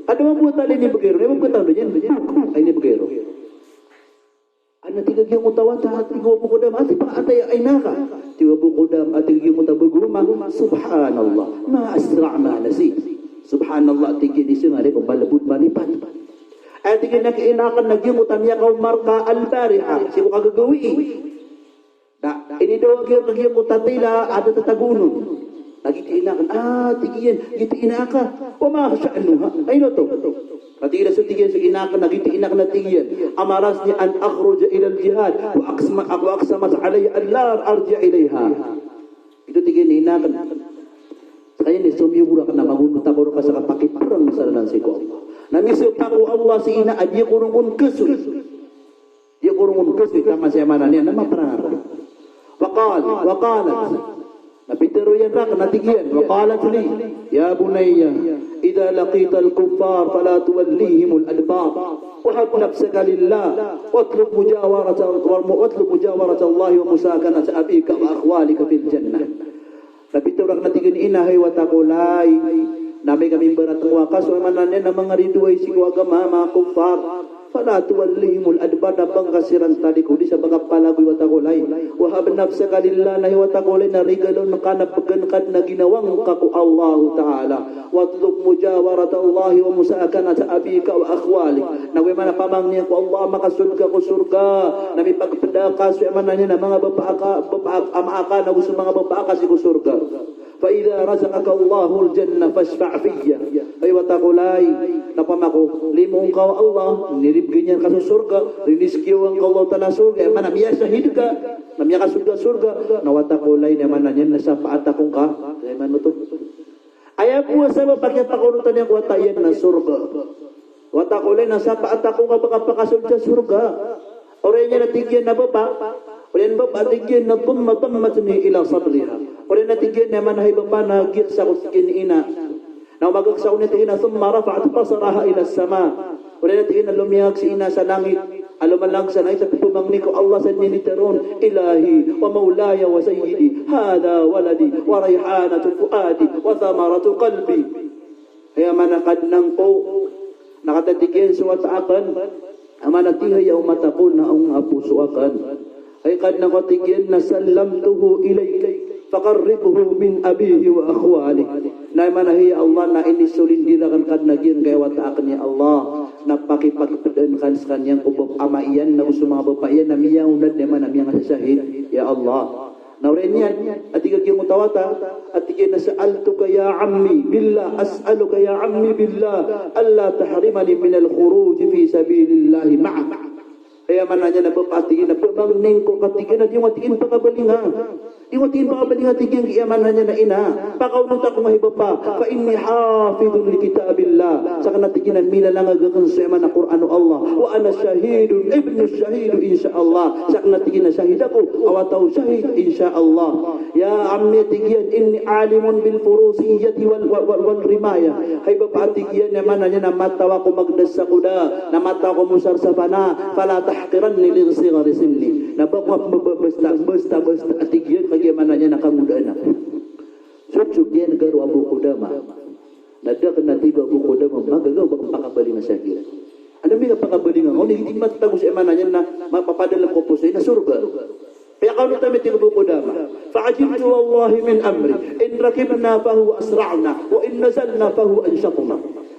Kada mambo a tali a inibgay ron. Aya mambo a tali a inibgay ron. Ana tig a giyangkoto a wata, tig o Abu Qudama, ati pa, ati a ina ka. Tig o Abu Qudama, ati a giyangkoto a bagoma, subhanallah, ma asra' ma nasit. Subhanallah, tig iyan, isa nga di ko malbod malipat. Aya tig iyan a ina akn na giyangkoto a miyakaoma rka al-bariha, sii ko kagagawii. Na inidawa giya ka giyangkoto a tila a da tatagoon on. Na giyoto i ina akn, ah, tig iyan, giyoto i ina aka. Wa ma sha'nuha? Ay, ino oto? Na tig iyan, so tig iyan so ina akn, na giyoto i ina akn na tig iyan, amartni an akhruja ila al-jihad wa aqsama-, wa aqsamat alayya an la arji'a ilayha. Ito tig iyan i ina akn. Skaniyan i somiyogo rakn a magonot ako rka sa kapakiprang sa lalan sii ko Allah. Na misopak o Allah si ina a di ako ron kasoy. Di ako ron kasoy taman sa aya maana niyan na maprang ako. Wa qal, wa qalat. Na pitharo iyan rakn a tig iyan, wa qalat li, ya bunayya, idha laqital kuffar fala tuwallihimul adbar. Wa hab nafsaka lillah. Watlub mujawarata, watlub mujawarata Allah wa musakanata abika wa akhwalika fil jannah. Na pitharo rakn a tig iyan i ina, hay wata ko lay, na amay ka mimbaratngwa ka so aya maana niyan na manga ridoay sii ko agama a manga kuffar. Fala tuwallihimul adbar, na ba ngka siran talikodi sa ba ngka palagoy, wata ko lay. Wa hab nafsaka lillah, na hay wata ko lay na rigalo ngka na bgan ka dn a ginawa ngka ko Allahu Ta'ala. Watlub mujawaratallahi wa musakanata abika wa akhwalik. Na go aya maana pamangnin ko Allah a makasold ka ko sorga. Na mipagpda ka so aya maana niyan na manga bapa aka, bapa ak-, ama aka, na go so manga bapa aka sii ko sorga. Fa idha razaqakallahul jannah fashfa' fiyya. Hay wata ko lay, na opama ko limo ngka o Allah, niribgan iyan ka so sorga, riniskiyawan ka o Allah Ta'ala sorga, aya maana miyasahid ka, na miyakasold ka sorga, na wata ko lay, na aya maana niyan na sapaat ako ngka, aya maana oto. Aya bo a sabap a kiyapakaonotan iyan ko wata iyan na sorga. Wata ko lay na sapaat ako ngka ba ka pakasold sa sorga. Oriyan iyan a tig iyan a bapa, oriyan a bapa a tig iyan na thumma dammatni ila sadriha. Oriyan a tig iyan a aya maana hay bapa na giyaks ako tig iyan i ina. Na omagaks ako niyan tig iyan a thumma rafa'at basaraha ila sama. Oriyan a tig iyan a lomiyangag si ina sa langit. A lomalangag sa langit a pphangni ko Allah sa dn iyan i tharoon, Ilahi wa maulaya wa sayyidi, hadha waladi wa rayhanatu fuadi wa thamaratu qalbi. Aya maana Kadnan ko, na katii tig iyan so wata akn, aya maana tihaya o mata ko na ong a poso akn. Hay Kadnan ko, tig iyan na sallamtuhu ilayk, faqarribhu min abihi wa akhwalih. Na aya maana hay ya Allah na inisolindir akn Kadnan giyangkaya wata akn ya Allah, na pakipagpdn ka skaniyan ko bap-, ama iyan, na go so manga bapa iyan, na miyaona dn aya maana miyangasasahid, ya Allah. Na oriyan iyan a tig a giyangkoto a wata, a tig iyan a sa'altuka ya ammi billah, as'aluka ya ammi billah, alla tahrimani minal khuruj fi sabilillahi ma'ak. Aya maana niyan a bapa, a tig iyan a pamangnin ko ka tig iyan a di ngka tig iyan pakabalinga. Di ngka tig iyan pakabalinga tig iyan, aya maana niyan a ina. Pakaonot ako ngka hay bapa. Fa inni hafidhun li kitabillah. Sakn a tig iyan a milalangag akn so aya maana Qur'an o Allah. Wa ana shahidun, ibnu shahidu, insha Allah. Sakn a tig iyan a sahid ako, a wata o sahid, insha Allah. Ya ammi, a tig iyan, inni alimun bil furusiyyati wal, wal, wal, wal rimaya. Hay bapa, a tig iyan, aya maana niyan na mataw ako magdas sa kuda, na mataw ako mosar sa fana, fala tahqiranni li sighari sinni. Na ba ko, ba, ba, basta, basta, basta, a tig iyan, kagiya maana niyan na kangodaan ako. So, so giya garo Abu Qudama. Na da kna tig o Abu Qudama, magaga o ba ngka pakabalinga sa giya. Anda mi ngka pakabalinga, o ino i di matatago sa aya maana niyan na mapapadalm ko poso iyan na sorga. Piyakaonot ami, tig o Abu Qudama, fa ajibtu wallahi min amri, in rakibna fahuwa asra'na, wa in nazalna fahuwa anshatuna.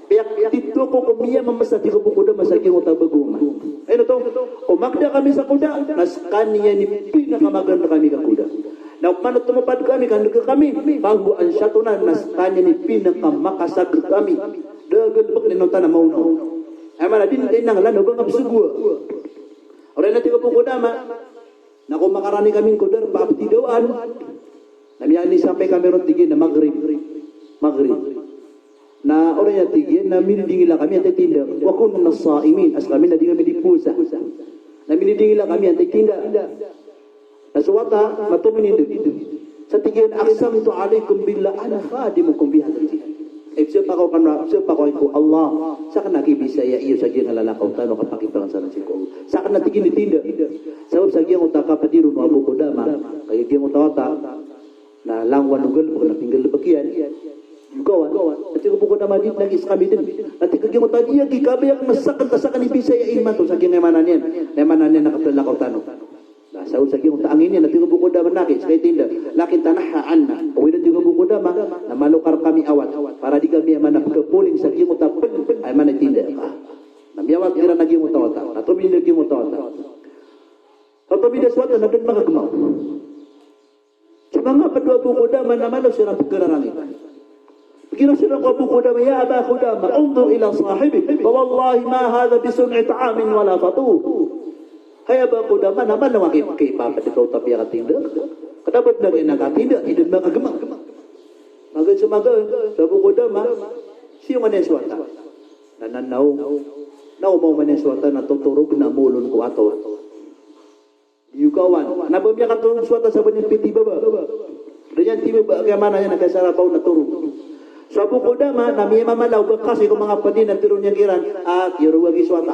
Piyakatito ko ko miyamamasa, tig o Abu Qudama, sa giyangkoto a bagoma. Ino oto, o magda kami sa kuda, na skaniyan i pinakamagaan rkami ka kuda. Na opama na tomapad kami, kandg kami, fahuwa anshatuna, na skaniyan i pinakamakasagar rkami. Da a galbk niyan oto na maona. Aya maana di niyan inanglan o ba ngka pzogoa. Oriyan a tig o Abu Qudama, na ko makarani kami ko darpa a ptidawaan, na miyaanisampay kami ron tig iyan na Maghrib. Maghrib. Na oriyan a tig iyan na minidingila kami antaa i tinda. Wa kunna sa'imin, a skami na di kami di powasa. Na minidingila kami antaa i tinda. Na so wata na tominindg. Sa tig iyan, aqsamtu alaykum billah, ana khadimukum fi hadhal jihad. Ay, pzapakaw kano, pzapakaw ko Allah, sakn a kibisaya iyo sa giyangkai a lalakaw tano a kapakiprang sa lalan sii ko Allah. Sakn a tig iyan i tinda. Sabap sa giyangkoto a kapadiron o Abu Qudama, Kagiya giyangkoto a wata na langowan o galbk na pinggalbk iyan. Ikaw a, na tig o Abu Qudama, di na giskami dn. Na tig o giyangkoto a, di aki kabaya akn a sakn ka sakn i bisaya imanto sa giyangkai a maana niyan. Na maana niyan na kaplakaw tano. Na sa, sa giyangkoto a angin iyan, na tig o Abu Qudama, na aki, ska i tinda. Lakin tanaha anna. Oway, na tig o Abu Qudama, na malo ka rkami awat. Para di kami a maana pkhapoling sa giyangkoto a pn, ay maana tinda ka. Na miyawat iran a giyangkoto a wata. Na tominda giyangkoto a wata. Sa tominda so wata na da dn makagmaw. So manga pd o Abu Qudama na malo siran pkhararangit. Pkhairo siran ko Abu Qudama, "Ya Aba Qudama, unzur ila sahibik, fa wallahi ma hadha bi sun'i ta'amin wala fatur." Hay Aba Qudama, na malo aki pkhipapd ko tapiya katinda. Kna ba dn a giya katinda, di dn makagmaw. Magaan so magaan so Abu Qudama, siyongan iyan so wata. Na, na, na o, na o maoma niyan so wata na totorog na molon ko ator. Di ogawan. Na ba miyakatorog so wata sa ba niyan pitibaba. Da niyan tibaba, kaya maana niyan na kaya sa rabaw na torog. So Abu Qudama na miyamamala o bakas i ko manga pd iyan na tharoon iyan kiran, a, kiyorogagi so wata.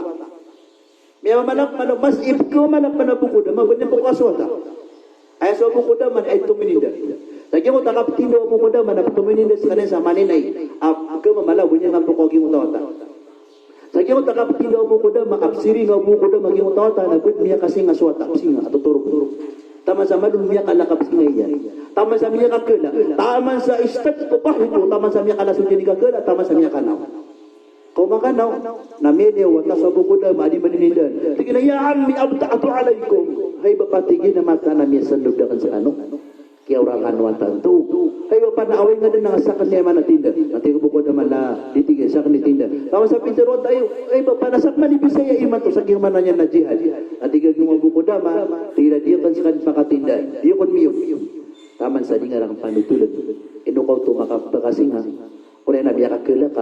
Miyamamala, mala, mas ipkhamamala pn o Abu Qudama, ba niyan pkhasowa ta. Aya so Abu Qudama na aya tomininda. Sa giyangkoto a kaptindo o Abu Qudama na ptomininda skaniyan sa maninay. A, pkhamamala, ba niyan pkhasowa giyangkoto a wata. Sa giyangkoto a kaptindo o Abu Qudama, a psiringa o Abu Qudama giyangkoto a wata, na ba dn miyakasinga so wata, psinga, a totorog. Taman sa malo miyakala a kapsinga iyan. Taman sa miyakakala. Taman sa istadtu dahku. Taman sa miyakala so diyani kakala. Taman sa miyakanaw. Kaoma kanaw, na miyailay o wata so Abu Qudama a di manininda. Tig iyan a, "Ya ammi, abta'tu alaykum." Hay bapa, tig iyan, a mataan a miyasandog akn skano. Kiyaorangan o wata anto. Hay bapa, na away nga dn a sakn i maana tinda. Na tig o Abu Qudama, "La, di," tig iyan, "sakn i tinda." Taman sa pitharo o wata, "Hay, hay bapa, na sakn man i bisaya imanto sa giyangkai a maana niyan na jihad." Na tig o Abu Qudama, "Tig iyan a di akn skano pakatinda. Di akn miyo." Taman sa di nga rakn panotoln. Ino ka oto makapakasinga. Oriyan a miyakakala ka,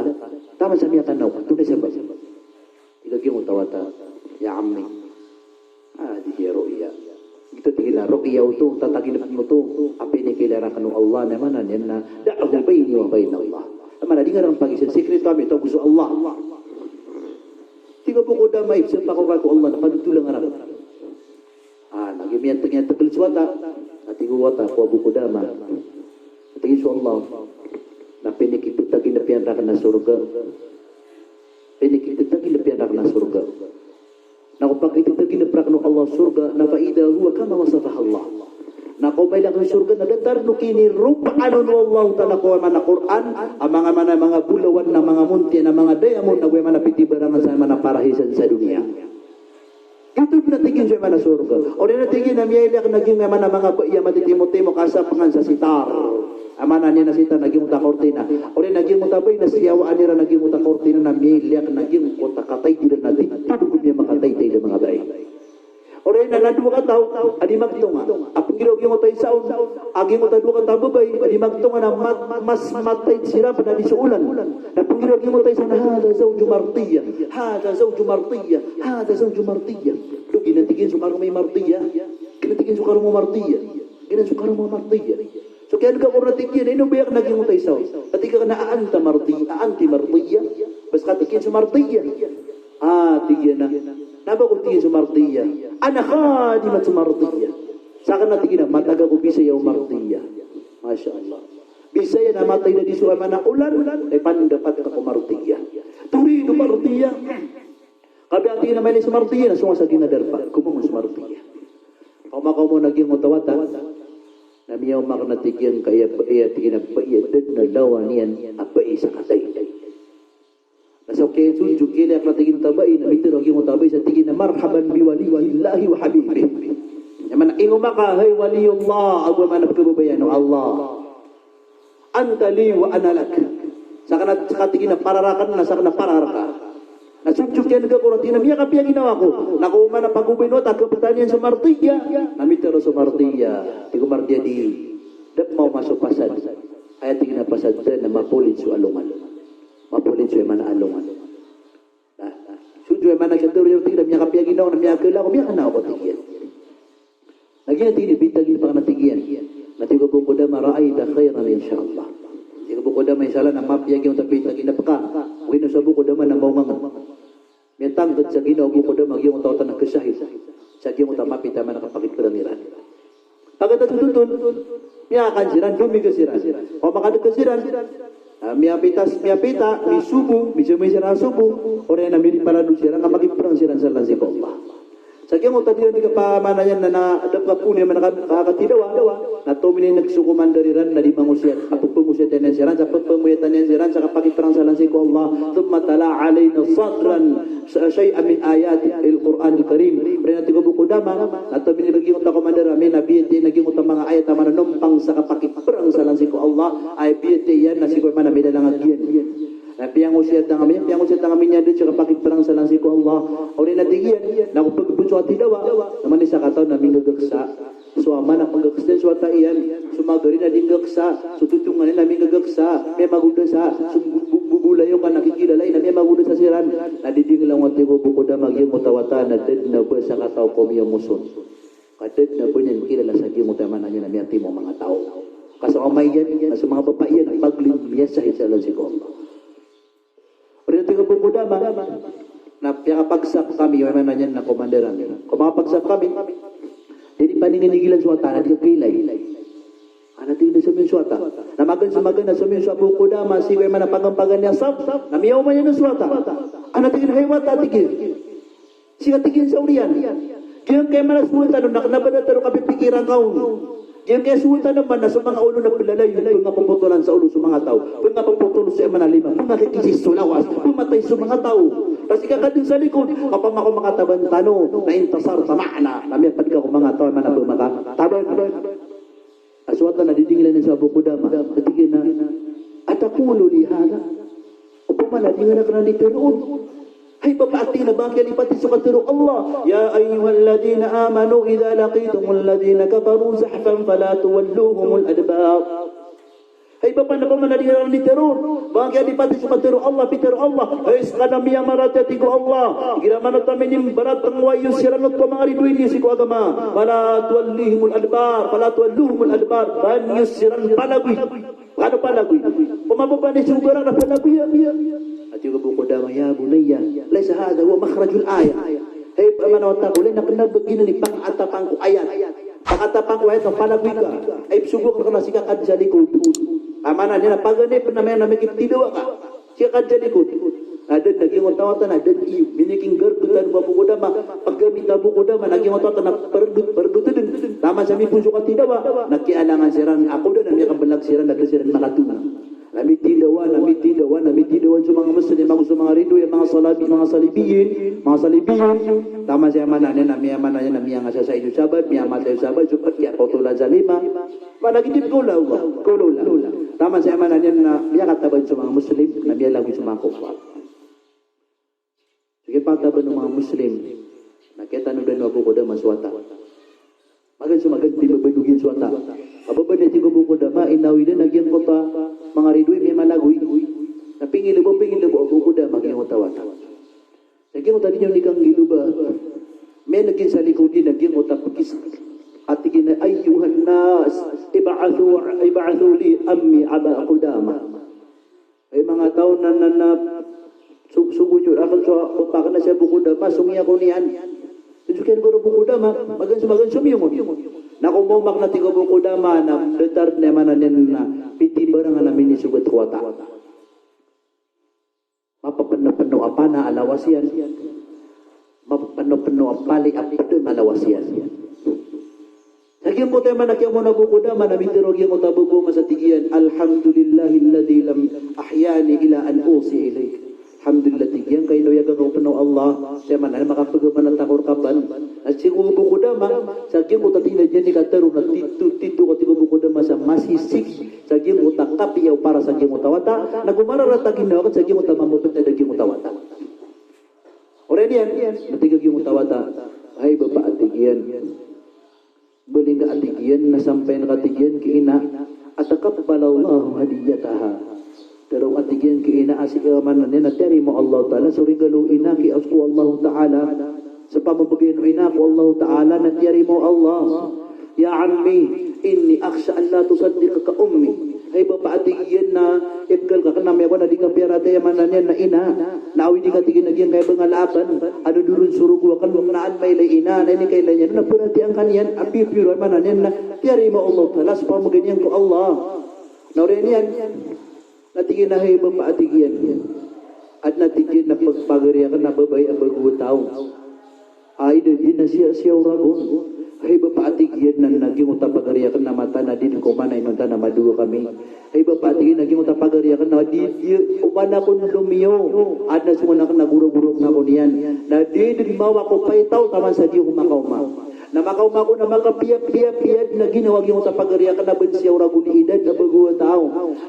taman sa miyakanaw, antonaa i sabap? Tig a giyangkoto a wata, "Ya ammi, hadhihi ru'ya." Giyoto, tig iyan, a ru'ya oto, tataginp mo oto, a pinikilaran akn o Allah, na maana niyan na, "Da'hu bayni wa bayna Allah." A maana, di nga rakn pagisan, sikreto ami, ago so Allah. Tig o Abu Qudama, ipsapakn ko rka ko Allah, na panotola nga rakn. A, na giya miyatg, miyatgl so wata. Na tig o wata ko Abu Qudama, tig iyan, so Allah na pinikitaginp iyan rakn a sorga. Pinikitaginp iyan rakn a sorga. Na ko pakitaginp rakn o Allah sorga, na fa idha huwa kama wasafaha Allah. Na ko mailay akn so sorga na datar o kiniropaan o Allah Ta'ala ko maana Qur'an, a manga, maana manga bolawan, na manga montiya, na manga diamond, na go maana pitibarangan sa maana parahisan sa doniya. Giyoto na tig iyan so maana sorga. Oriyan a tig iyan a miyailay akn a giyangkai a maana manga bai a matitimotimo ka sapangan sa sitar. A maana niyan na sitar na giyangkoto a kortina. Oriyan a giyangkoto a bai na siyawaan iran a giyangkoto a kortina na miyailay akn a giyangkoto a kataid iran a di, di dn ko miyamakataid a manga bai. Oriyan a dowa kataw a di magtonga. A pnggiraw giyangkoto a isa on, a giyangkoto a dowa kataw a babay a di magtonga na mat-, mas mataid siran pn a di so olan. Na pnggiraw giyangkoto a isa na, "Hadha zawju mardiya, hadha zawju mardiya, hadha zawju mardiya." Oto, giyanan tig iyan so karoma i mardiya. Giyanan tig iyan so karoma o mardiya. Giyanan so karoma o mardiya. So kiyailay ko rka, tig iyan, ino ba aya akn a giyangkoto a isa on? A tig akn a, "A anta mardi-, a anti mardiya?" Bas ka tig iyan so mardiya. A, tig iyan a, na ba ko, tig iyan, so mardiya? "Ana khadimatu mardiya." Sakn, tig iyan, a matag ako bisaya o mardiya. Masha Allah. Bisaya na mataid a di so maana olan, na ipandapat ka ko mardiya. Turidu mardiya. Kagiya, tig iyan, a mailay so mardiya na song sa gina darpa. Komowa so mardiya. Kaoma, kaoma on a giyangkoto a wata na miyaoma akn, tig iyan, ka aya bai, tig iyan, a bai a da dn a lawan iyan a bai sa kataid. Na so kiyasonjog, kiyailay akn, tig iyan, a bai, na mitharo a giyangkoto a bai sa tig iyan a, "Marhaban bi waliyillahi wa habibih." Aya maana, ingoma ka hay waliyullah, ago maana pkhababayaan o Allah. "Anta li wa ana lak." Sakn a, ska, tig iyan, a para rakn, na sakn a para rka. Na sonjog iyan ka ko, tig iyan, a miyakapiya ginawa ko. Na ko maana pagobay o wata, kaptan iyan so mardiya. Na mitharo so mardiya. Tig o mardiya, di, da pman maoma so pasad. Aya, tig iyan, a pasad dn na mapolin so alongan. Mapolin so aya maana alongan. Na, na, so dn aya maana kiyatharoa iyan, tig iyan, a miyakapiya ginawa ko, na miyakala ako, miyakanaw ako, tig iyan. Na giyanan, tig iyan, a pitaginp akn, tig iyan. Na tig o Abu Qudama, "Ra'ayta khayran insha Allah." Tig o Abu Qudama, insha Allah na mapiya giyangkoto a pitaginp ka. Ogaid na so Abu Qudama na maongangn. Miyatangkd sa ginawa o Abu Qudama giyangkoto a wata na khashahid. Sa giyangkoto a mapita a maana kapakitperang iran. Pagkatapos oto, miyakan siran, domiga siran. O makadega siran, ah, miyapita, miyapita, misobo, mizamay siran a sobo, oriyan na miriparado siran ka makiperang siran sa lalan sii ko Allah. Sa giyangkoto a di iran di kapamanayan na, na da pkapoon iyan man a ka-, ka-, katidawa, na tominineg so komandar iran na di mangosiyat, a pepangosiyatan iyan siran, sa pepangoyatan iyan siran sa kapakiperang sa lalan sii ko Allah. Thumma tala alaina sadran shay'an min ayatil Qur'anil Karim. Oriyan a tig o Abu Qudama, na tominineg a giyangkoto a komandar ami na biyatiya iyan a giyangkoto a manga ayat a manonompang sa kapakiperang sa lalan sii ko Allah, a biyatiya iyan na sii ko aya maana a milalangag iyan. Na piyangosiyatan ami, piyangosiyatan ami niyan dn sa kapakiperang sa lalan sii ko Allah. Oriyan a tig iyan, na ko pagpon so katidawa, na mani sakataw na minggagaksa. So ama na minggagaksa, so wata iyan, so magari na di nggagaksa, so totongan iyan na minggagaksa, miyamagoda sa, so bu-, bu-, bubulayokan a kikilala iyan na miyamagoda sa siran. Na di dingla o tig o Abu Qudama a giyangkoto a wata na da dn a ba sakataw ko miyamoson. Ka da dn a ba niyan kilala sa giyangkoto a aya maana niyan a miyatimo a manga taw. Ka so ama iyan, na so manga bapa iyan, paglin miyasahid sa lalan sii ko Allah. Oriyan a tig o Abu Qudama, na piyakapagsak kami, aya maana niyan na komandar ami. Ko makapagsap kami, di paninginigilan so wata, na di kailay. Ana tig iyan na somiyon so wata. Na magaan so magaan na somiyon so Abu Qudama, sii ko aya maana a pagampagan iyan a sap, na miyaoma niyan so wata. Ana tig iyan, hay wata, tig iyan. Sii ka tig iyan sa oriyan. Giyangkai a maana so wata na kna ba da tano kapipikiran ka on. Giyangkai a so wata na maana so manga olo na plalayon, pngapopotolan sa olo so manga taw. Pngapopotolan sa aya maana a lima. Pngakikisi so lawas. Pmatay so manga taw. Ka sii ka kadn sa likod. Ka opama ko makataban tano, na intasarta ma'ana. Na miyapd ka ko manga taw, aya maana a ba makataban. A so wata na di dingla niyan so Abu Qudama, a tig iyan a, "Ataqulu li hadha?" Opama na di ngka rakn dii tharoon. Hay bapa, a tig iyan a ba ngka dii pati so katharo o Allah, "Ya ayyuhalladhina amanu idha laqitumul ladhina kafaru zahfan fala tuwalluhumul adbar." Hay bapa, na opama na di ngka rakn dii tharoon, ba ngka dii pati so katharo o Allah, pitharo o Allah, hay skano a miyamaratiyaya, tig o Allah, igira man oto a minimbaratiyaya iyo siran oto a manga ridoay niyo sii ko agama, fala tuwallihimul adbar, fala tuwalluhumul adbar, ba niyo siran palagoy. Kano palagoy? Opama ba niyo so garang na palagoy, ya, ya. A tig o Abu Qudama, "Ya bunayya, laysa hadha huwa makhrajul ayah." Hay, aya maana o wata ko, lagid na kna ba giyanan i pakaatapan ko ayat. Pakaatapan ko ayat na palagoy ka. Ay, psogo ka na sii ka kadn sa likod. Aya maana niyan na paganay pn a maana a mikiptidawa ka. Sii ka kadn sa likod. Na da dn a giyangkoto a wata na da dn iyo. Minikinggardot o Abu Qudama. Paggamit o Abu Qudama na giyangkoto a wata na prdot, prdot dn. Taman sa mipon so katidawa. Na kiyalangan siran. Ako dn a miyakablag siran na da siran makatona. Na mitidawa, na mitidawa, na mitidawa so manga Muslim, ago so manga ridoay, manga Salabi, manga Salibiyin, manga Salibiyin. Taman sa aya maana niyan na miya-, maana niyan na miyangasasaid so sabaad, miyamatay so sabaad, so pd kiyapotolan sa lima. Maana giyangkoto, kaulaola, kaulaola. Taman sa aya maana niyan na miyakataban so manga Muslim, na miyalagoy so manga kuffar. So kiyapataban o manga Muslim na kiyatanodan o Abu Qudama so wata. Magaan so magaan, pimbabadogi iyan so wata. Ka ba niyan, tig o Abu Qudama, inawidan a giyangkoto a manga ridoay miyamalagoy. Na pingilaba, pingilaba o Abu Qudama giyangkoto a wata. Sa giyangkoto a di niyan di kanggiloba, miyaneg iyan sa likod iyan a giyangkoto a pkis-, a tig iyan a, "Ayyuhan nas, ib'athu, ib'athu li ammi Aba Qudama." Hay manga taw, na, na, na, so-, sogoon iyo rakn so bapa akn a si Abu Qudama, songi ako niyan. Tig iyan so kiyarga o Abu Qudama, magaan so magaan somiyong on. Na ko maoma akn, a tig o Abu Qudama, na datar na aya maana niyan na piti barangan a minisogat ko wata. Mapapnopno a pana a lawas iyan. Mapapnopno a pali a pdng a lawas iyan. Sa giyangkoto aya maana a kiyaoma on o Abu Qudama na mitharo giyangkoto a babaya a masa, tig iyan, "Alhamdulillahilladhi lam ahyani ila an usi ilaik." Alhamdulillah, tig iyan, ka ino aya gagawp o Allah, sa aya maana na makapagamanat ako rka pn. Na tig o Abu Qudama, sa giyangkoto a tig iyan a katharo na titho, titho ka, tig o Abu Qudama, sa masisigi sa giyangkoto a kapiya o paras a giyangkoto a wata, na go mararata a ginawa akn sa giyangkoto a mamaptad a giyangkoto a wata. Oriyan iyan, na tig a giyangkoto a wata, "Hay bapa," a tig iyan, "bali nga," a tig iyan, "na sampayan ka," a tig iyan, "ki ina, ataqabbalallahu hadiyataha." Tharo, a tig iyan, ki ina, a sii, aya maana niyan na tiyarima o Allahu Ta'ala so regalo o ina ki, ko Allahu Ta'ala. So pamabgay o ina ko Allahu Ta'ala na tiyarima o Allah. "Ya ammi, inni akhsha an la tusaddiqaka ummi." Hay bapa, a tig iyan, na ikal ka kna miyakowa na di ka piyaratiyaya, aya maana niyan na ina. Na awid i ka, tig iyan, a giyangkaya bangal akn a dodoron so rogo akn, na an mailay ina, na ini kailay niyan na paratiyayaan ka niyan, a pipiyo ron, aya maana niyan na tiyarima o Allah Ta'ala so pamagay niyan ko Allah. Na oriyan iyan, na tig iyan a hay bapa, a tig iyan, adn a tig iyan na pag-, pagari akn a babay a bago a taw. Ay, da dn a siyasiyaw ragon. Hay bapa, a tig iyan, na giyangkoto a pagari akn na mataan a di dn ko maana inonta na madowa kami. Hay bapa, a tig iyan, na giyangkoto a pagari akn na di, di, oman akn lomiyo. Adn a songowan akn na goro-goro akn a kon iyan. Na di dn mawa ko paitaw taman sa di ako makaoma. Na makaoma ako na makapiya-piya-piya dn a ginawa giyangkoto a pagari akn a ba dn siyaw ragon i idad a bago a taw.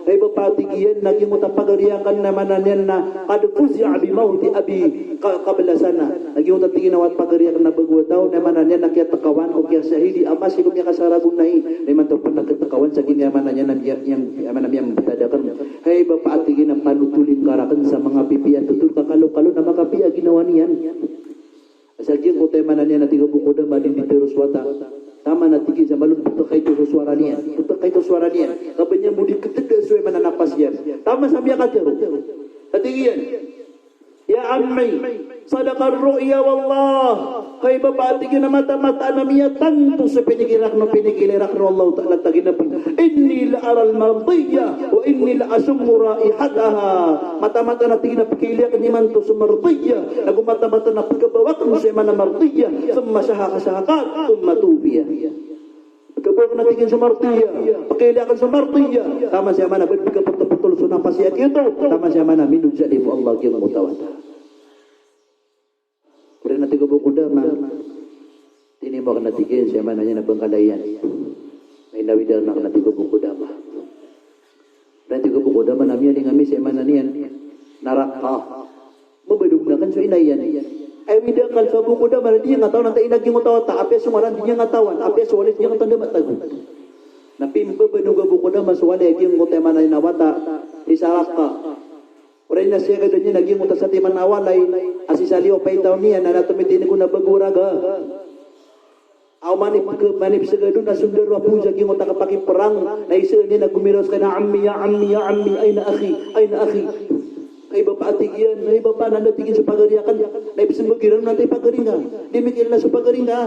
Hay bapa, a tig iyan, na giyangkoto a pagari akn na aya maana niyan na qad fuzi'a bi mawti abi qa-, qabla sana. Na giyangkoto a tig iyan a pagari akn a bago a taw na aya maana niyan na kiyatkawan ko, kiyashahidi a masi ko miyakasaragon na i. Na imanto pn na katkawan sa giyangkaya, aya maana niyan na miya-, aya maana niyan na miyambtad akn. Hay bapa, a tig iyan, na panotolin ka rakn sa manga pipiya a totol ka kalo-kalo na makapiya a ginawa niyan. Sa giyangkoto, aya maana niyan, a tig o Abu Qudamah, a di dn di tero so wata. Taman, a tig iyan, sa malo ptkaito so sowara niyan. Ptkaito so sowara niyan. Ka ba niyan bo di ktda so, aya maana, napas iyan. Taman sa miyakatero. A tig iyan, "Ya ammi, sadaqar ru'ya wallah." Hay bapa, a tig iyan, a mataan-mataan a miyatanto so pinikiran o pinikiran o Allah Ta'ala, tig iyan a pn, "Inni la aral mardiyyah wa inni la ashummu raihataha." Mataan-mataan a tig iyan a pkailay akn imanto so mardiyyah, ago mataan-mataan a pkabaw akn so, aya maana, mardiyyah. Thumma shahaka shahaqat, thumma tuwuffiya. Pkabaw akn, a tig iyan, so mardiyyah, pkailay akn so mardiyyah. Taman sa, aya maana, ba dn pkapotol-potol so napas iyan giyoto. Taman sa, aya maana, minozalimo o Allah giyangkoto a wata. Oriyan, a tig o Abu Qudamah, tinimo akn, a tig iyan, so, aya maana niyan, a bangkala iyan. Na inawida akn, a tig o Abu Qudamah. Oriyan, a tig o Abu Qudamah, na miyaling ami sa, aya maana niyan, na raqqa. Mbabanog akn so ina iyan. Ay, awida akn so Abu Qudamah na di niyan katawan antaa i ina giyangkoto a wata, apiya so ngaran di niyan katawan, apiya so walay di niyan katawan, da a matago. Na pimbabanog o Abu Qudamah so walay a giyangkoto, aya maana niyan, a wata, isa raqqa. Oriyan, na siyagadan iyan a giyangkoto a satiman a walay a sisaliyo a paitaw niyan na tomitindg on a bago a raga. Aw manip, manipsgad on a sondaro a polis a giyangkoto a kapakiprang, na isaan iyan a gomiraw skaniyan a, "Ammi, ya ammi, ya ammi, aina akhi, aina akhi?" Ay bapa, a tig iyan, ay bapa, na anda, tig iyan, so pagari akn? Na ipsmbag iran on antaa i pagari ngka. Di mikiilala so pagari ngka.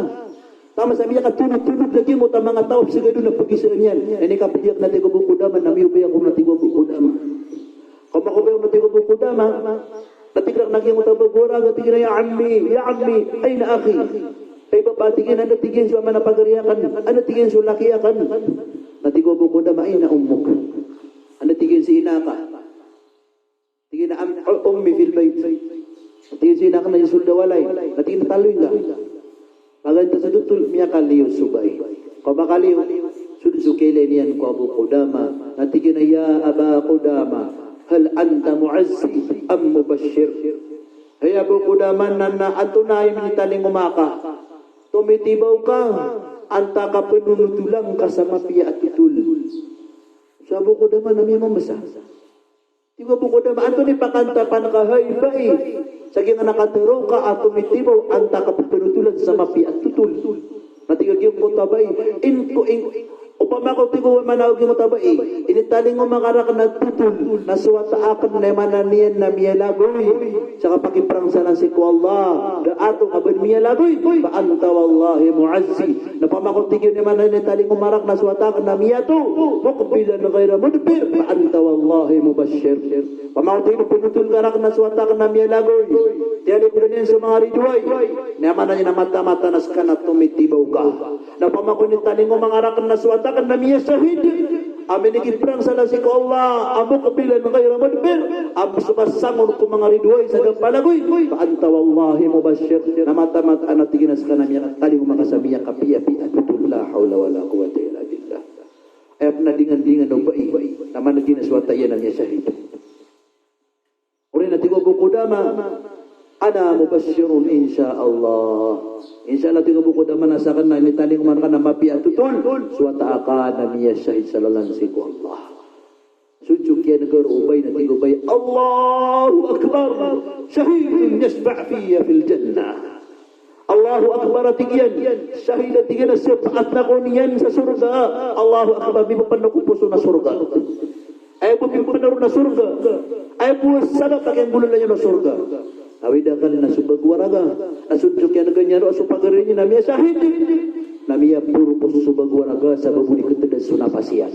Taman sa miyakatonod-tonod lagid angkoto a manga taw a psgad on a pagisaan iyan. Inikapdi akn, a tig o Abu Qudamah, na miyobay ako, a tig o Abu Qudamah. Kaoma ko obay, a tig o Abu Qudamah, na tig rakn a giyangkoto a bago a raga, tig iyan a, "Ya ammi, ya ammi, aina akhi?" Hay bapa, tig iyan, anda, tig iyan, so, aya maana, pagari akn? Anda, tig iyan, so laki akn? Na tig o Abu Qudamah, "Aina ummuk?" Anda, tig iyan, so ina ka? Tig iyan a, "Am-, ummi fil bayt." Tig iyan, so ina akn na sii so sold a walay. Na tig iyan a, "Taloy ngka." Paganay sa totol, miyakaliyo so bai. Kaoma kaliyo, so dn so kailay niyan ko Abu Qudamah. Na tig iyan a, "Ya Aba Qudamah, hal anta mu'azzi am mubashshir?" Hay Abu Qudamah, na, na antonaa i minitalingoma ka? Tomitibaw ka, antaa ka pnonotolan ka sa mapiya a totol? So Abu Qudamah na miyamamasa. Tig o Abu Qudamah, antonaa i pakantapan ka, hay bai, sa giyangkanan a katharo ka a tomitibaw, antaa ka pphanotolan sa mapiya a totol? Na tig a giyangkoto a bai, in ko, in, opama ko, tig o, aya maana o giyangkoto a bai, initalingoma ka rakn a totol na so wata akn na aya maana niyan na miyalagoy sa kapakiprangsalan sii ko Allah, da a tok a ba dn miyalagoy, fa anta wallahi mu'azzi. Na opama ko, tig iyan, aya maana niyan, initalingoma rakn a so wata akn na miyato, muqbilan ghayra mudbir, fa anta wallahi mubashshir. Opama ko, tig iyan, pnotol ka rakn a so wata akn na miyalagoy, tiyalikodan iyan so manga ridoay, na aya maana niyan na mataan-mataan a ska na tomitibaw ka. Na opama ko, initalingoma nga rakn a so wata akn na miyashahid, a minikiprangsalan sii ko Allah, a muqbilan ghayra mudbir, a so masangon ko manga ridoay sa da palagoy, fa anta wallahi mubashshir. Na mataan-mataan a, tig iyan, a ska na miyakatalingoma ka sa miyakapiyapiya a totol. La hawla wala quwwata illa billah. Aya pn a dingandingan o bai na man'g iyan a so wata iyan na miyashahid. Oriyan, a tig o Abu Qudamah, "Ana mubashshirun insha Allah." Insha Allah, tig o Abu Qudamah, na sakn na initalingoma rakn a mapiya a totol so wata akn na miyashahid sa lalan sii ko Allah. So dn so kiyan'ga roo o bai, na tig o bai, "Allahu Akbar! Shahidun yashfa'u fiyya fil jannah." Allahu Akbar, a tig iyan. Shahid, a tig iyan, a siyapaat ako niyan sa sorga. Allahu Akbar, mipapano ko poso na sorga. Aya bo pimpanaro na sorga. Aya bo sabap a kiyanggolan iyan na sorga. Awid akal na so bago a raga, na so diyok iyan a ganyan, na so pagari niyan na miyashahid, na miyaporo ko so bago a raga, sabap o di keteda so napas iyan.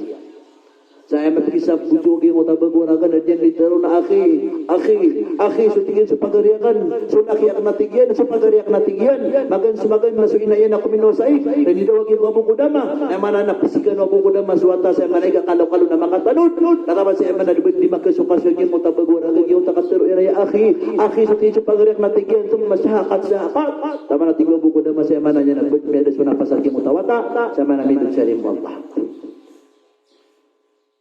Sa aya mapikisap bo so giyangkoto a bago a raga na diyan di taro na akhi, akhi, akhi, so tig iyan so pagari akn, so laki akn a tig iyan, so pagari akn a tig iyan, magan so magan na so ina iyan a kominowasai, na di daw a giya Abu Qudama, na aya maana na pesikan o Abu Qudama so wata sa aya maana i kakalo-kalo na makatanod, na taman sa aya maana di, di makasoka so giyangkoto a bago a raga, giyangkoto a katero iyan a ya akhi, akhi, so tig iyan so pagari akn a tig iyan, thumma shahaqat, shahaqat, taman a tig o Abu Qudama sa aya maana niyan na bad miyada so napas a giyangkoto a wata, sa aya maana na midod sa limo o Allah.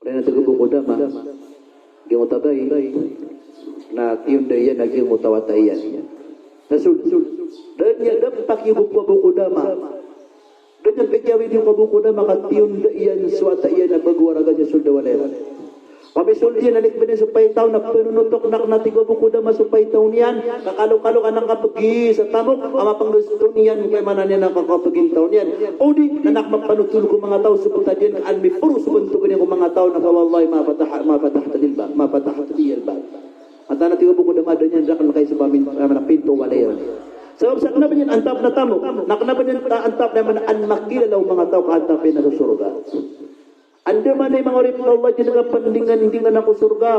Odi na tig o Abu Qudama, giyangkoto a bai na tiyonda iyan a giyangkoto a wata iyan. Na so, da niyan dampak iyo ko Abu Qudama. Da niyan pikiawid iyo ko Abu Qudama ka tiyonda iyan so wata iyan a bago a raga sa sold a walay iran. Pamisold iyan na likben iyan so paitaw na penonotok na kena, tig o Abu Qudama, so paitaw niyan, kakalo-kalo ka na kapegi sa tamok a mapenggesto niyan ko aya maana niyan na kakapegi taw niyan. Odi na kena mapanotol ko manga taw so botad iyan ka an miporo so bantogan iyan ko manga taw na fa wallahi ma fatah, ma fatahta lil bab, ma fatahta liyal bab. Mataan a tig o Abu Qudama, da niyan raken kaisoba min, aya maana, pinto o walay iyan. Sabap sa kena ba niyan antap na tamok, na kena ba niyan ta-, antap na aya maana an makilala o manga taw ka antap iyan na so sorga. Andamanaya manga oripn o Allah, dii kapendingandingana ko sorga.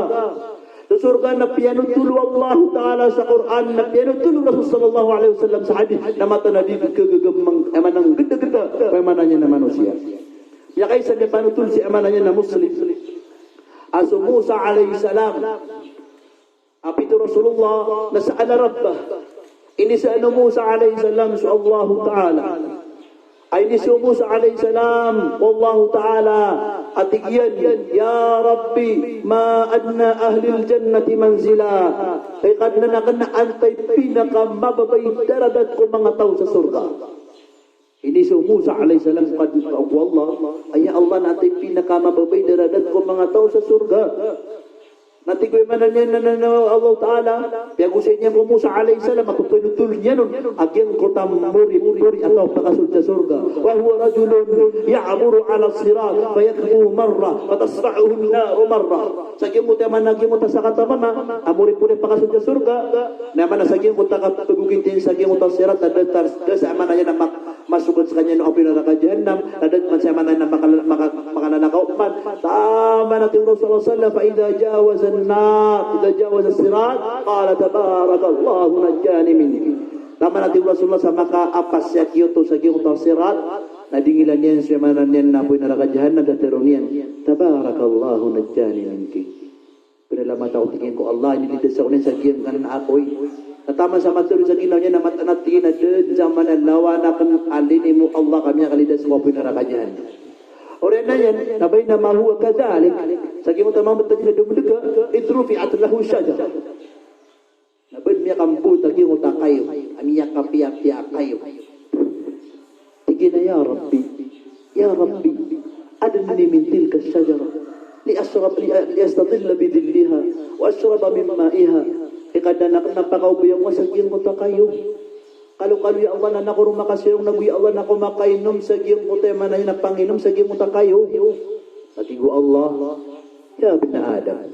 So sorga na piyanotol o Allahu Ta'ala sa Qur'an, na piyanotol o Rasul sallallahu alaihi wasallam sa hadith, na mataan a di kagagamang, aya maana, nggedageda ko aya maana niyan na manosiya. Miyakaisa a panotol sii, aya maana niyan na Muslim, a so Musa alayhis salam a pitharo o Rasulullah na sa'ala rabbah. Inisaan o Musa alayhis salam so Allahu Ta'ala. Ay, inisaan o Musa alayhis salam o Allahu Ta'ala a tig iyan, "Ya Rabbi, ma adna ahlil jannati manzila." Hay Kadnan akn, antaa i pinakamababa i daradat ko manga taw sa sorga? Inisaan o Musa alayhis salam ko Kadn, ko Allah, "Ay ya Allah, na antaa i pinakamababa i daradat ko manga taw sa sorga?" Na tig o, aya maana niyan na, na, na, Allah Ta'ala, piyagosay niyan ko Musa alayhis salam a pepanotol iyan on a giyangkoto a moripori a taw a pakasold sa sorga. "Wa huwa rajulun ya'buru ala sirat, fayathbuhu marrah, fatasfa'uhu an-naru marrah." Sa giyangkoto, aya maana, giyangkoto a sakataw a mama a moripori a pakasold sa sorga, na aya maana sa giyangkoto a kapagogit iyan sa giyangkoto a sirat, a datar, da sa aya maana niyan na mak-, masogat sekaniyan o apoy naraka Jahannam, na da man sa aya maana niyan na makala-, maka-, makalalakaw man. Taman a tig o Rasulullah sallallahu alaihi wasallam, "Fa idha jawaza an-nar, idha jawaza as-sirat, qala tabarakallahu najjani minki." Taman a tig o Rasulullah sa makaapas sii a giyoto sa giyangkoto a sirat, na dingilan iyan so aya maana niyan na apoy naraka Jahannam, sa tharoon iyan, "Tabarakallahu najjani minki." Pinalamatan ako, tig iyan, ko Allah, inilidas ako niyan sa giyangkanan a apoy. Na taman sa matharo sa ginawa niyan na mataan a tig iyan a da dn sa maana lawan akn a linimo o Allah ka miyakalidas ko apoy naraka Jahannam. Oriyan iyan, na baynama huwa kadhalik, sa giyangkoto a mambtad iyan a domadega, idh rufi'at lahu shajarah. Na ba dn miyakamboot a giyangkoto a kayo, a miyakapiyapiya a kayo. Tig iyan a, "Ya Rabbi, ya Rabbi, adnini min tilka ash-shajarah, li ashrab, li, li astadhilla bi dhilliha, wa ashraba min ma'iha." Hay Kadnan akn, na pakaobay ako sa giyangkoto a kayo. Kalokalo, ya Allah, na ako ron makasirong, nago, ya Allah, na ako makainom sa giyangkoto, aya maana niyan na panginom sa giyangkoto a kayo. Na tig o Allah, "Ya ibna Adam,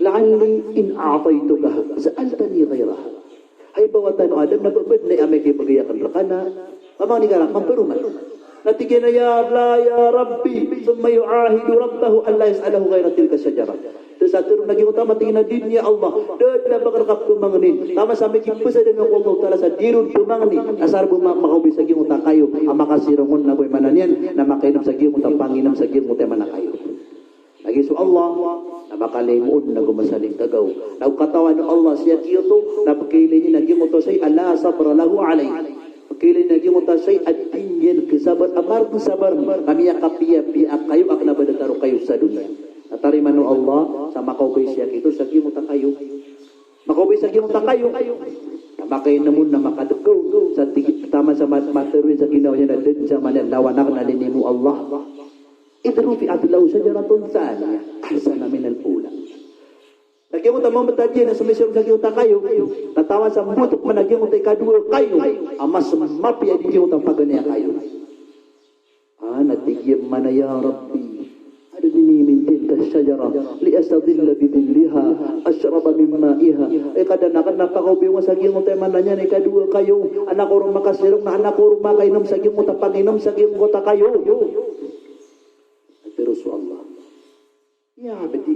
la'alli in a'taytukaha sa'altani ghayraha." Hay bawa tano a Adam, na ba dn aya amay ka ibgay akn rka na mamangni ka rakn, mambaroman. Na tig iyan a, "Ya la, ya Rabbi," thumma yu'ahidu Rabbahu an la yas'alahu ghayra tilka ash-shajarah. Tig iyan sa tharoon a giyangkoto a mama, tig iyan a, "Di dn, ya Allah, da dn a ba akn rka pmangnin." Taman sa miyakipasad ako o Allah Ta'ala sa di ron pmangni, asar bo ma-, makaobay sa giyangkoto a kayo a makasirong on, nago, aya maana niyan na makainom sa giyangkoto a panginom sa giyangkoto a aya maana kayo. Lagid so Allah na makalimoon nago masalingkagaw. Nago katawan o Allah sii a giyoto na pkhailay niyan a giyangkoto a shay a la sabra lahu alayh. Pkhailay niyan a giyangkoto a shay a di niyan khasabar a margn sabar na miyakapiyapiya a kayo a kna ba datar o kayo sa doniya. Na tarimaan o Allah sa makaobay sii a giyoto sa giyangkoto a kayo. Makaobay sa giyangkoto a kayo. Na makainom on na makadkaw sa tig-, taman sa ma-, matharo iyan sa ginawa niyan a da dn sa maana lawan akn a linimo o Allah. Idh rufi'at lahu shajaratun thaniyah ahsana minal ula. Giyangkoto a mambatad iyan a somisirong sa giyangkoto a kayo, na taman sa mbotop man a giyangkoto a ikadowa kayo a mas mapiya di giyangkoto a paganay a kayo. A, na tig iyan man a, "Ya Rabbi, adnini min tilka ash-shajara li astadhilla bi dhilliha, ashraba min ma'iha." Ay Kadnan akn, na pakaobay ngka sa giyangkoto a, maana niyan, ikadowa kayo, an ako ron makasirong, na an ako ron makainom sa giyangkoto a panginom sa giyangkoto a kayo. Tharo so Allah, "Ya abdi,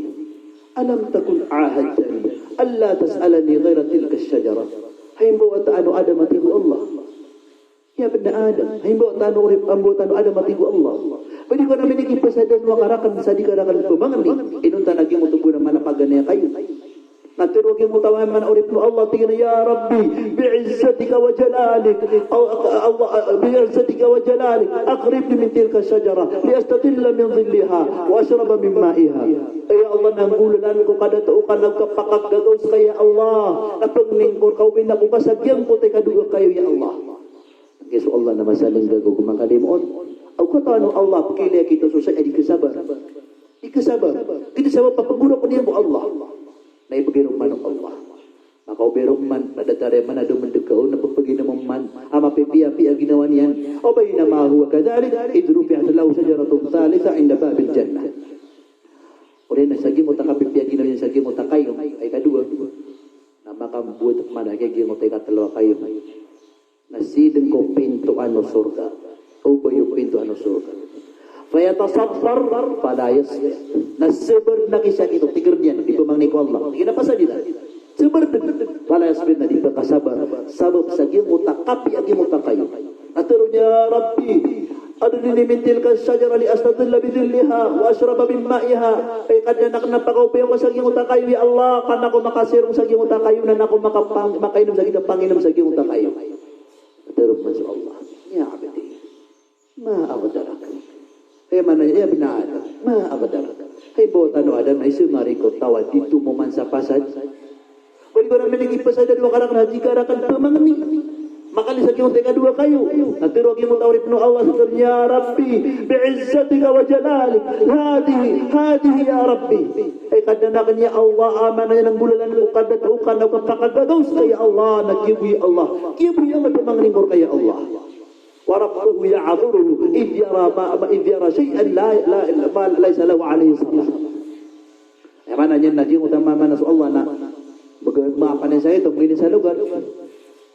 alam takun ahadtani alla tas'alani ghayra tilka ash-shajara?" Hay mbawata ano Adam, a tig o Allah. "Ya bna Adam, hay mbawata ano, hay mbawata ano Adam," a tig o Allah. "Ba di ko na minikipasad o aka rakn sa di ka rakn pmangni inonta na giyangkoto bo na maana paganay a kayo?" Na tharo o giyangkoto a maana, oripn o Allah, tig iyan a, "Ya Rabbi, bi'izzatika wa jalalik, aw, Allah, bi'izzatika wa jalalik, aqribni min tilka ash-shajara li astadhilla min dhilliha wa ashraba min ma'iha." Ay Allah, na nggolalan ko kadato ka na kapakagagaw ska, ya Allah, na pangnin ko rka o binako ka sa giyangkoto a ikadowa kayo, ya Allah. Giya so Allah na masalinggagaw ko mangkalimoon. Aw katawan o Allah, pkhailay a giyoto so saya di kasabar. Di kasabar. Di kasabar, papagoraok iyan ko Allah. Na ibgay ron man o Allah. Makaobay ron man, na datar iyan man a domndg ka on, na pphaginawa man a mapipiyapiya a ginawa niyan. Wa baynama huwa kadhalik, idh rufi'at lahu shajaratun thalitha inda babil jannah. Oriyan na sa giyangkoto a kapipiya a ginawa niyan sa giyangkoto a kayo a ikadowa, na makambowat man a giyangkoto a ikatlo a kayo. Na sidng ko pintoan o sorga. Obay o pintoan o sorga. Fayatasabbr fala yasbir. Na sabar na ki sa gioto, tig iyan, di pmangni ko Allah. Tig iyan a pasad iyan. Sabar dn. Fala yasbir, na di pkasabar. Sabap sa giyangkoto a kapiya a giyangkoto a kayo. Na tharo iyan, "Ya Rabbi, adnini min tilka ash-shajara li astadhilla bi dhilliha wa ashraba min ma'iha." Ay Kadnan akn, na pakaobay ako sa giyangkoto a kayo, ya Allah, ka an ako makasirong sa giyangkoto a kayo, na an ako makapang-, makainom sa giyangkoto a panginom sa giyangkoto a kayo. Tharo man so Allah, "Ya abdi, ma aghdarak?" Hay maana niyan, "Ya bna Adam, ma aghdarak?" Hay mbawata ano Adam, na isa mari ko taw a di tomo man sa pasad. Ba di ko na minikipasad o aka rakn sa di ka rakn pmangni. Makali sa giyangkoto a ikadowa kayo. Na tharo o giyangkoto a oripn o Allah, tharo iyan, "Ya Rabbi, bi'izzatika wa jalalik, hadhihi, hadhihi ya Rabbi." Hay Kadnan akn, ya Allah, a maana niyan na nggolalan ko kadato ka na kapakagagaw ska, ya Allah, na giya bo, ya Allah. Giya bo, ya Allah, pmangnin ko rka, ya Allah. Wa rabbuhu ya'dhuruhu idh yara ma, ma, idh yara shay'an la, la, ma laysa lahu alayhi salah. Aya maana niyan na giyangkoto a mamanas o Allah na bgan, maapa niyan sa ito, bgan iyan sa logar.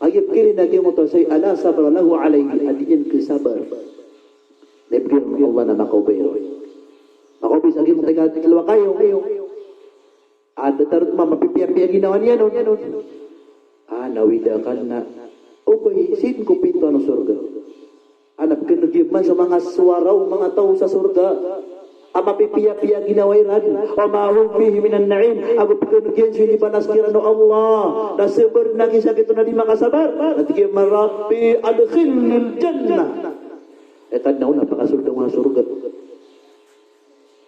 Aya pkhailay na giyangkoto a shay' a la sabra lahu alayhi, a di niyan kasabar. Na ibgay o Allah na makaobay. Makaobay sa giyangkoto a ikatlo a kayo. A datar oto a mapipiyapiya a ginawa niyan on. A, na awid akn na obay, sidng ko pintoan o sorga. A na pkhan'g iyan man so manga sowara o manga taw sa sorga a mapipiyapiya a ginawa iran. Wa ma hum fihi minan na'im. Ago pkhan'g iyan so inibalas kiran o Allah. Na sabar na ki sa gioto na di makasabar. Na tig iyan man, "Rabbi adkhilnil jannah." Ay Kadnan o, na pakasold ako sa sorga.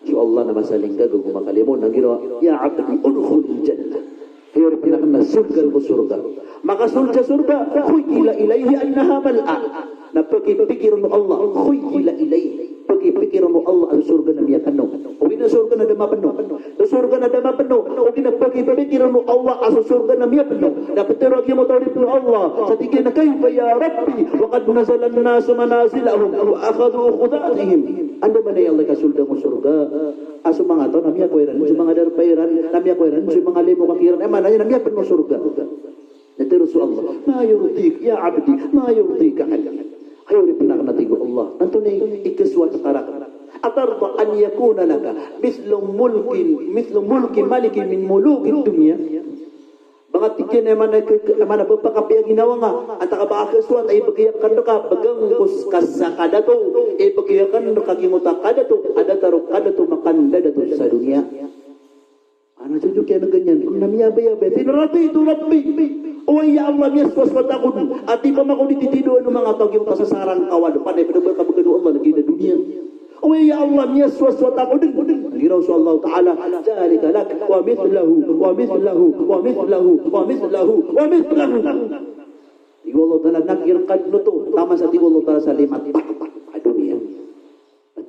So Allah na masalinggagaw ko makalimon, na giraw, "Ya abdi, udkhulil jannah." Hay oripn akn, na sold ka ko sorga. Makasold sa sorga, khuyyila ilayhi annaha mal'a. Na pkipikirn o Allah, khuyyila ilayhi. Pkipikirn o Allah a so sorga na miyapno. Ogaid na sorga na da mapno. So sorga na da mapno. Ogaid na pkipikirn o Allah a so sorga na miyapno. Na pitharo a giyangkoto a oripn o Allah. Sa tig iyan a, "Kayfa ya Rabbi, wa qad nazala an-nasu manazilahum wa akhadhu ukhudhatihim." Andamanaya ya Allah i kasold ko sorga a so manga taw na miyakowa iran so manga darpa iran, na miyakowa iran so manga limo ka kiran, aya maana niyan na miyapno so sorga. Na tharo so Allah, "Ma yurdika, ya abdi, ma yurdika anni?" Hay oripn akn, a tig o Allah, antonaa i ikasowat ka rakn? "Atarda an yakuna laka mithlu mulkin, mithlu mulki malikin min mulukid dunya?" Ba ngka, tig iyan, aya maana, aya maana ba pakapiya a ginawa nga, antaa ka ba a kasowat a ibgay akn rka, bgan ko ska sa kadato, ibgay akn rka giyangkoto a kadato a datar o kadato makandadato sa doniya. Ana so doniya na ganyan, na miyabayabaya. Tig iyan, "Raditu Rabbi." Oway ya Allah, miyasowasowat ako dn a tipa mako di titidoan o manga taw giyangkoto a sasarang ka wado, panay pd a ba ka bgan o Allah lagid a doniya. Oway ya Allah, miyasowasowat ako dn. Giraw so Allah Ta'ala, "Dhalika lak, wa mithlahu, wa mithlahu, wa mithlahu, wa mithlahu, wa mithlahu." Tig o Allah Ta'ala, na giraw ka dn oto, taman sa, tig o Allah Ta'ala, sa lima tak a doniya.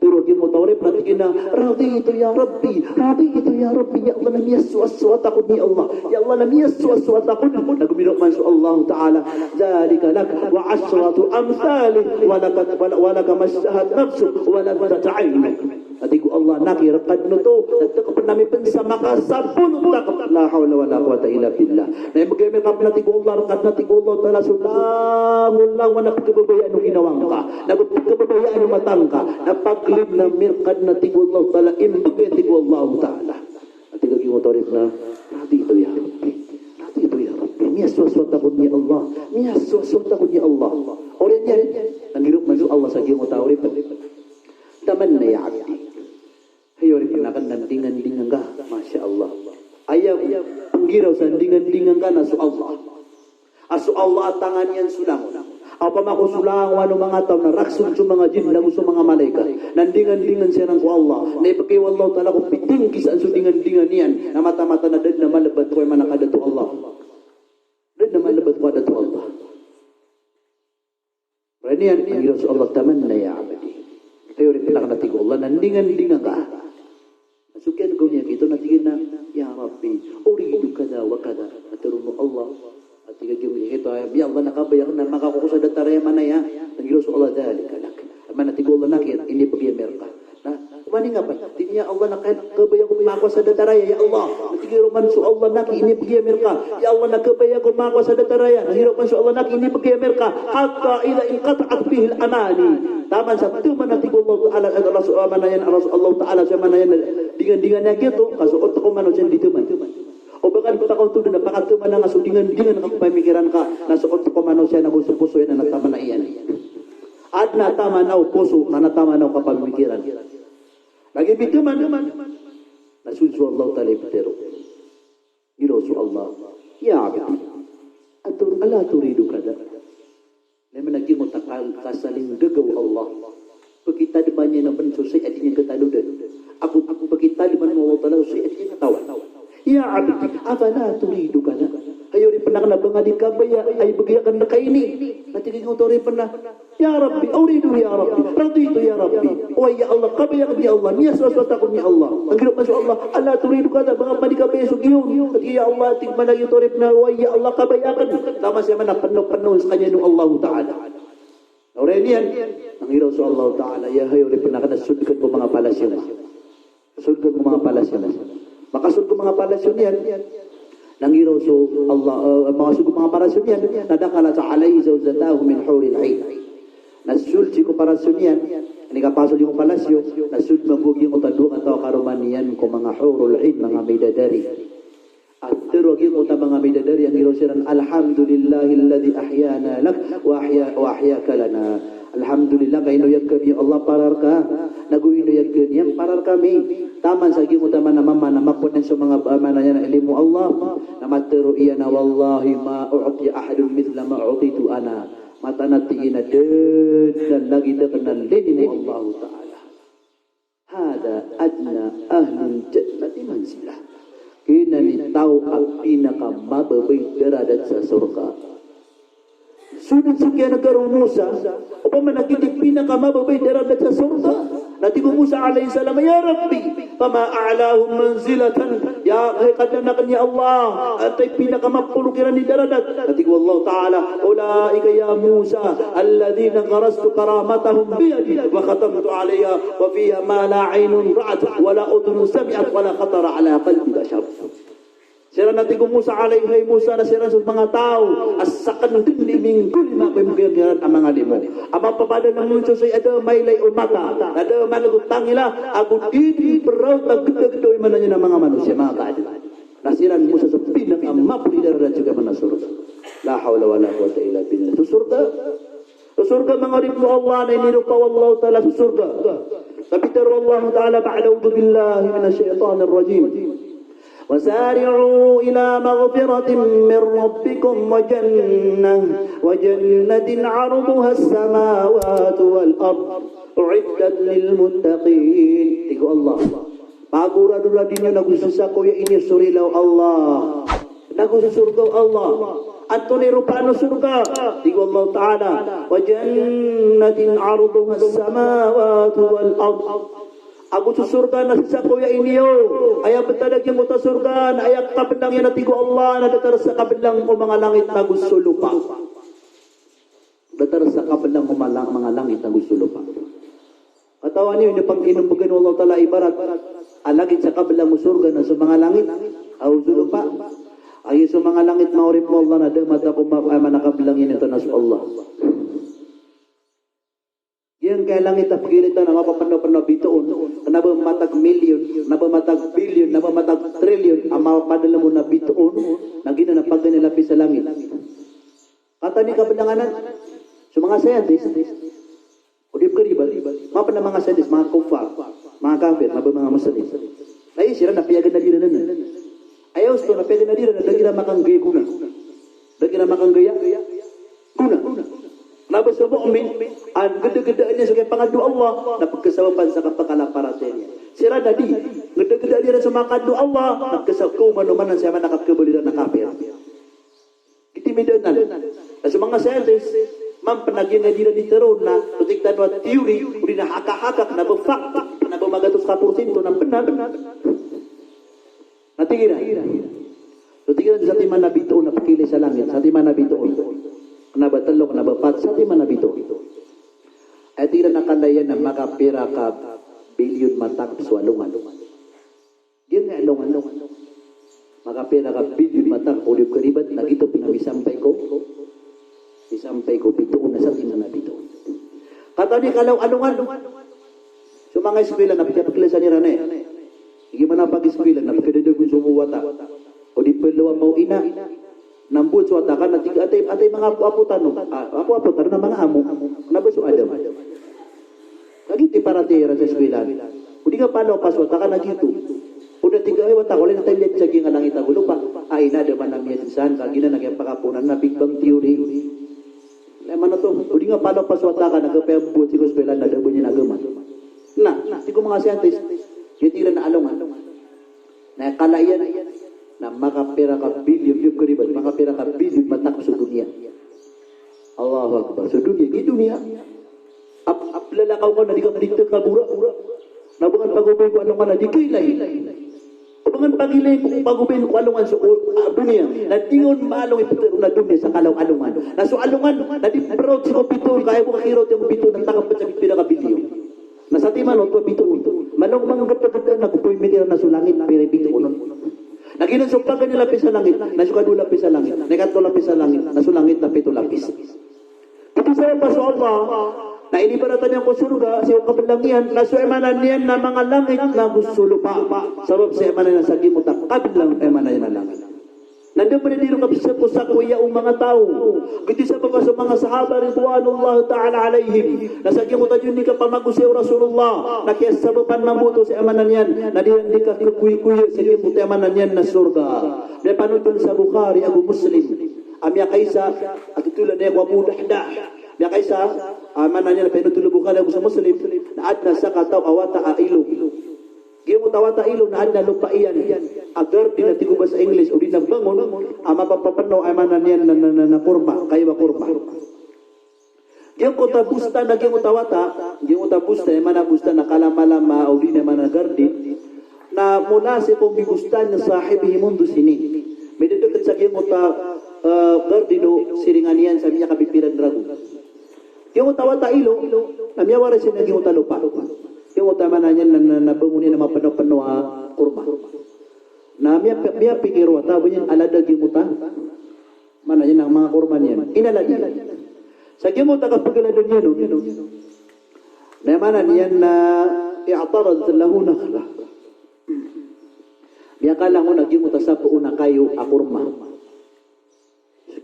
Tharo o giyangkoto a oripn a Ina, raditu ya Rabbi, raditu ya Rabbi, ya Allah, na miyasowasowa takon, ya Allah, ya Allah, na miyasowasowa takon. Na gomiraw man so Allah Ta'ala, "Dhalika lak wa ashratu amthalih, wa laka, wa la-, wa laka mashtahat nafsuk, wa ladhdhat 'ainuk." Na tig o Allah, na ki rkad oto, na tig pn ami pn sa makasapolo takp. La hawla wa la quwwata illa billah. Na imbgay ami rka pn, na tig o Allah, rkad, na tig o Allah Ta'ala, so langolangon a pkhababayaan o ginawa ngka, nago pkhababayaan o mata ngka, na paglid ami rkad, na tig o Allah Ta'ala, imbgay, tig o Allah Ta'ala. Na tig a giyoto a oripn a, "Raditu ya Rabbi, raditu ya Rabbi." Miyasowasowa takon, ya Allah, miyasowasowa takon, ya Allah. Oriyan iyan, na ngirok man so Allah sa giyoto a oripn. "Tamanna ya abdi." Hay oripn akn, na ndingandingan ka. Masha Allah. Aya pnggiraw sa ndingandingan ka na so Allah. A so Allah a tangan iyan so langon. Opama ko so langon o manga taw na rakhs on so manga jinn nago so manga malaikat, na ndingandingan siran ko Allah, na ibgay o Allah Ta'ala ko pitinggisaan so ndingandingan iyan, na mataan-mataan a da dn a malbat ko aya maana a kadato o Allah. Da dn a malbat ko kadato o Allah. Oriyan iyan, na ngiraw so Allah, "Tamanna ya abdi." Hay oripn akn, na tig o Allah, na ndingandingan ka. Na so kiyan'g o niyan giyoto, na tig iyan a, "Ya Rabbi, uridu kadha wa kadha." Na tharoon o Allah, na tig a giyoto, "Ya Allah, na kabaya akn a makakowa ko sa datar aya." Maana iyan, na ngiraw so Allah, "Dhalika lak." Maana, tig o Allah, na ki-, inibgay ami rka. Na oman i ngka pn, tig iyan, "Ya Allah, na ka-, kabaya ako makakowa sa datar aya, ya Allah." Na tig iyan man so Allah, "Na ki-, inibgay ami rka." "Ya Allah, na kabaya ako makakowa sa datar aya." Na ngiraw man so Allah, "Na ki-, inibgay ami rka." "Hatta idha inqata'at bihil amani." Taman sa thaman, na tig o Allah Ta'ala, a so, a maana iyan, a so Allah Ta'ala, so maana iyan, ndingandingan iyan giyoto, ka so otk o manosi di thaman. O ba ka pakaoto dn a pakathaman a nga so ndingandingan ka ko pamikiran ka, na so otk o manosi nago so poso iyan na taman a iyan. Adn a taman o poso, na taman o kapamikiran. Lagid i thaman, na so, so Allah Ta'ala i ptharo. Ngiraw so Allah, "Ya abdi, atur-, ala turidu kadha?" Na maana giyoto a ka-, kasalinggagaw o Allah. Pkitadman iyan a pn so sii a di niyan katanodan. Ago, ago pkitadman o Allah Ta'ala so sii a di niyan katawan. "Ya abdi, afala turidu kadha?" Hay oripn akn, na ba nga di kabaya a ibgay akn rka ini? Na tig iyan oto, oripn a, "Ya Rabbi, uridu ya Rabbi, raditu ya Rabbi." O ya Allah, kabaya akn, ya Allah, miyasowasowa takon, ya Allah. Na ngiraw man so Allah, "Ala turidu kadha, ba nga pn di kabaya so giyoto?" Tig iyan, "Ya Allah," tig man a giyoto, oripn a, "O ya Allah, kabaya akn." Taman sa maana pno-pno skaniyan o Allah Ta'ala. Oriyan iyan, na ngiraw so Allah Ta'ala, "Ya hay oripn akn, na sold ko ko manga palasyo." Sold ko ko manga palasyo. Makasold ko ko manga palasyo niyan. Na ngiraw so Allah, eh, makasold ko ko manga palasyo niyan. Na dakhalat alayhi zawjatahu min huril 'ain. Na sold sii ko palasyo niyan. Ini kapasold ko palasyo. Na sold mambo giyoto a dowa kataw a karoma niyan ko manga hurul 'ain, manga midadari. A tharo a giyoto a manga midadari a ngiraw siran, "Alhamdulillahilladhi ahyana lak wa ahya, wa ahyaka lana." Alhamdulillah, ka inoyag kami o Allah para rka, nago inoyag ka niyan para rkami. Taman sa giyoto a maana, maana a mapd so manga, maana niyan a ilmo o Allah, na matharo iyan a, "Wallahi ma u'tiya ahadun mithla ma u'titu ana." Mataan a tig iyan a da dn a lagid akn a linimo o Allah Ta'ala. "Hadha adna ahlil jannati manzilah." Giyanan i taw a pinakamababa i daradat sa sorga. So dn so kiyan'g o Musa, opama na giyoto i pinakamababa i daradat sa sorga. Na tig o Musa alayhis salam, "Ya Rabbi, fama a'lahum manzilatan." Ya, hay Kadnan akn, ya Allah, antaa i pinakamapolog iran i daradat? Na tig o Allah Ta'ala, "Ulaika ya Musa, alladhina gharastu karamatahum biyadi wa khatamtu alayha wa fiha ma la aynun ra'at wa la udhunun sami'at wa la khatara ala qalbi bashar." Siran, na tig o Musa alayhi, hay Musa, na siran so manga taw a sakn dn i minggolima ko imbgay iran a manga limo. A mapapadalm on so sii a da mailay o mata, na da malg o tangila, ago di dn praw a gdagda o imanan iyan a manga manosiya, manga kaadn. Na siran, Musa, so pinakamapolog i daradat sii ko sorga. La hawla wala quwwata illa billah. So sorga. So sorga, manga oripn o Allah, na iniropa o Allah Ta'ala so sorga. Sa pitharo o Allah Ta'ala ba'da a'udhu billahi minash shaytanir rajim. Wasari'u ila maghfiratin min rabbikum wa jannah, wa jannatin 'arduhas samawatu wal ard, u'iddat lil muttaqin. Tig o Allah, pagoradoradi niyo nago sasakoya niyo so rila o Allah. Nago so sorga o Allah. Antonaa i ropaan o sorga? Tig o Allah Ta'ala, "Wa jannatin 'arduhas samawatu wal ard." Ago so sorga na sii sa koya iniyo, aya btad a giyangkoto a sorga na aya kablang iyan a tig o Allah na datar sa kablang o manga langit nago so lopa. Datar sa kablang o mala-, manga langit nago so lopa. Katawan iyo, ino pag-, ino pagano o Allah Ta'ala ibarat a lagid sa kablang o sorga na so manga langit ago so lopa. Aya so manga langit, maorip o Allah, na da matag o ma-, aya maana kablang iyan oto na so Allah. Giyangkaya langit a pkhailay tano a mapapnapna bitoon, kna ba matag milyon, kna ba matag bilyon, kna ba matag trilyon a mapapadalm on a bitoon, na giyanan a paganay a lapis sa langit. Katawan i kablang anan so manga scientist, o di pkharibat, mapn a manga scientist, manga kuffar, manga kafir, kna ba manga Muslim. Na aya siran na piyaganad iran anan. Aya osto na piyaganad iran na da kiran makanggay gona. Da kiran makanggay gona. Kna ba so mu'min, an gdagdaan iyan so kiyapangado o Allah, na pkhasabapan sa kapakalaparatiyaya niyan. Siran na di, gdagdaan iran so makado o Allah, na pkhasa-, kaomanomanan sa aya maana kapkhabaloy iran a kafir. Giyoto i midaanan. Na so manga scientist, man pn a giya nga di iran di tharoon na, so tig tano a theory, odi na haka-haka, kna ba fact, kna ba magatos ka porsyento na bnar. Na tig iran. So tig iran, satiman a bitoon a pkhailay sa langit, satiman a bitoon. Kna ba tlo, kna ba pat, satiman a bitoon. Aya tig iran a kala iyan na makapira ka bilyon matakp so alongan. Giyangkaya alongan. Makapira ka bilyon matakp o di pkharibat, na giyoto pn a misampay ko, misampay ko bitoon na satiman a bitoon. Katawan i kala o alongan. So manga eskwela na pkhapakilasan iran aya. Giya man a pag-eskwela na pkhadadagon so wata. O di pn o ama o ina. Na mbowat so wata ka na tig a, atay, atay manga apo-apo tano. Ah, apo-apo tano na manga amo. Kna ba so Adam. Kagiya di paratiyaya iran sa eskwela. O di nga palaopas so wata ka na giyoto. O da tig a, ay, wata ko, lintay miyad sa giyangkai a langit ago lopa. Ay, na da man a miyad san, ka giyanan a kiyapakapoon na Big Bang Theory. Aya maana oto, o di nga palaopas so wata ka na kapaya mbowat sii ko eskwela na da ba niyan agama. Na, tig o manga scientist, giya tig iran a alongan. Na aya kala iyan na makapira ka bilyon, di pkharibat, makapira ka bilyon matakp so doniya. Allahu Akbar. So doniya, giya doniya. Ap-, ap-, lalakaw ka na di ka pdi kabora. Na ba ngka pagobayn ko alongan na di kailay. Ba ngka pagilay ko, pagobayn ko alongan so, o, ah, doniya. Na di ngka on maalong i ptharoon a doniya sa kala o alongan. Na so alongan na di proud sii ko bitoon, ka aya bo kakiraot iyan ko bitoon na takp sa pira ka bilyon. Na satiman oto a bitoon. Malong manggatagata na ko poy mitira na so langit, pira i bitoon on. Na giyanan so paganay a lapis sa langit, na so kadowa lapis sa langit, na ikatlo lapis sa langit, na so langit na pito lapis. Pito sa lapis o Allah, na inibaratan iyan ko sorga, sii ko kablang iyan, na so aya maana niyan na manga langit nago so lopa. Sabap sa aya maana niyan sa giyangkoto a kablang, aya maana niyan na langit. Na da pn a di ron kapsasako-sakoya o manga taw. Giyoto i sabap a so manga sahaba ridwanullahi ta'ala alaihim, na sa giyangkoto a diyoni kapamagosay o Rasulullah, na kiyasabapan mambo oto sa aya maana niyan na di, di kakhakoyakoya sa giyangkoto aya maana niyan na sorga. Miyapanothol sa Bukhari ago Muslim a miyakaisa a totholan iyan ko Abu Dahdah. Miyakaisa a maana niyan a panothol o Bukhari ago sa Muslim na adn a sakataw a wata a ilo. Giyangkoto a wata a ilo na adn a lopa iyan a garden a tig o ba sa English, odi na bangon a mapapapno, aya maana niyan na, na, na, na korma, kayo a korma. Giyangkoto a bostan a giyangkoto a wata, giyangkoto a bostan, aya maana bostan na kalamalama, odi na aya maana garden, na mula sii ko bi bustani sahibihi mundhu sinin. Midadkt sa giyangkoto a, eh, garden o siringan iyan sa miyakapipiran ragon. Giyangkoto a wata a ilo, na miyawaris iyan a giyangkoto a lopa. Giyangkoto a maana niyan na, na, na bangon iyan a mapnopno a korma. Na miya, miyapikir o wata a ba niyan alada giyangkoto a, maana niyan na manga korma niyan. Inalada iyan. Sa giyangkoto a kapagaladan iyan on, na maana niyan na i'taradat lahu nakhlah. Miyakalangon a giyangkoto a sapoon a kayo a korma.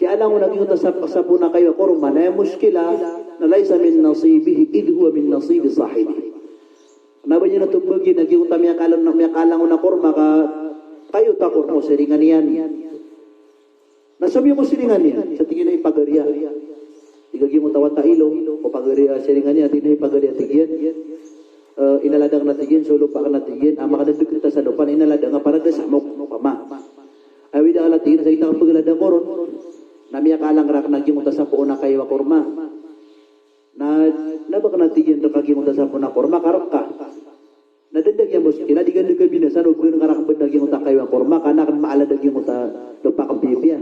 Kiyalangon a giyangkoto a sap-, sapoon a kayo a korma, na aya mushkila na laysa min nasibihi idh huwa min nasibi sahibihi. Na ba niyan oto bagian a giyangkoto a miyakalang-, miyakalangon a korma ka kayo oto a korma o siringan iyan. Na somiyong o siringan iyan, sa tig iyan a ipagari a. Tig a giyangkoto a wata a ilo, o pagari a siringan iyan, tig iyan a ipagari a, tig iyan. Eh, inalada akn a, tig iyan, so lopa akn a, tig iyan, a makadadkt sa lopa na inalada nga para da samok, opama. Awida ala, tig iyan, sa gita kapagaladan ko ron na miyakalang rakn a giyangkoto a sapoon a kayo a korma. Na, na ba kna, tig iyan, rk a giyangkoto a sapoon a korma ka rk ka. Na Dn da giyangkoto a muskila, di ganda kabinasa o bgan ka rakn bgan a giyangkoto a kayo a korma, ka an akn maalad a giyangkoto a lopa akn pipiya.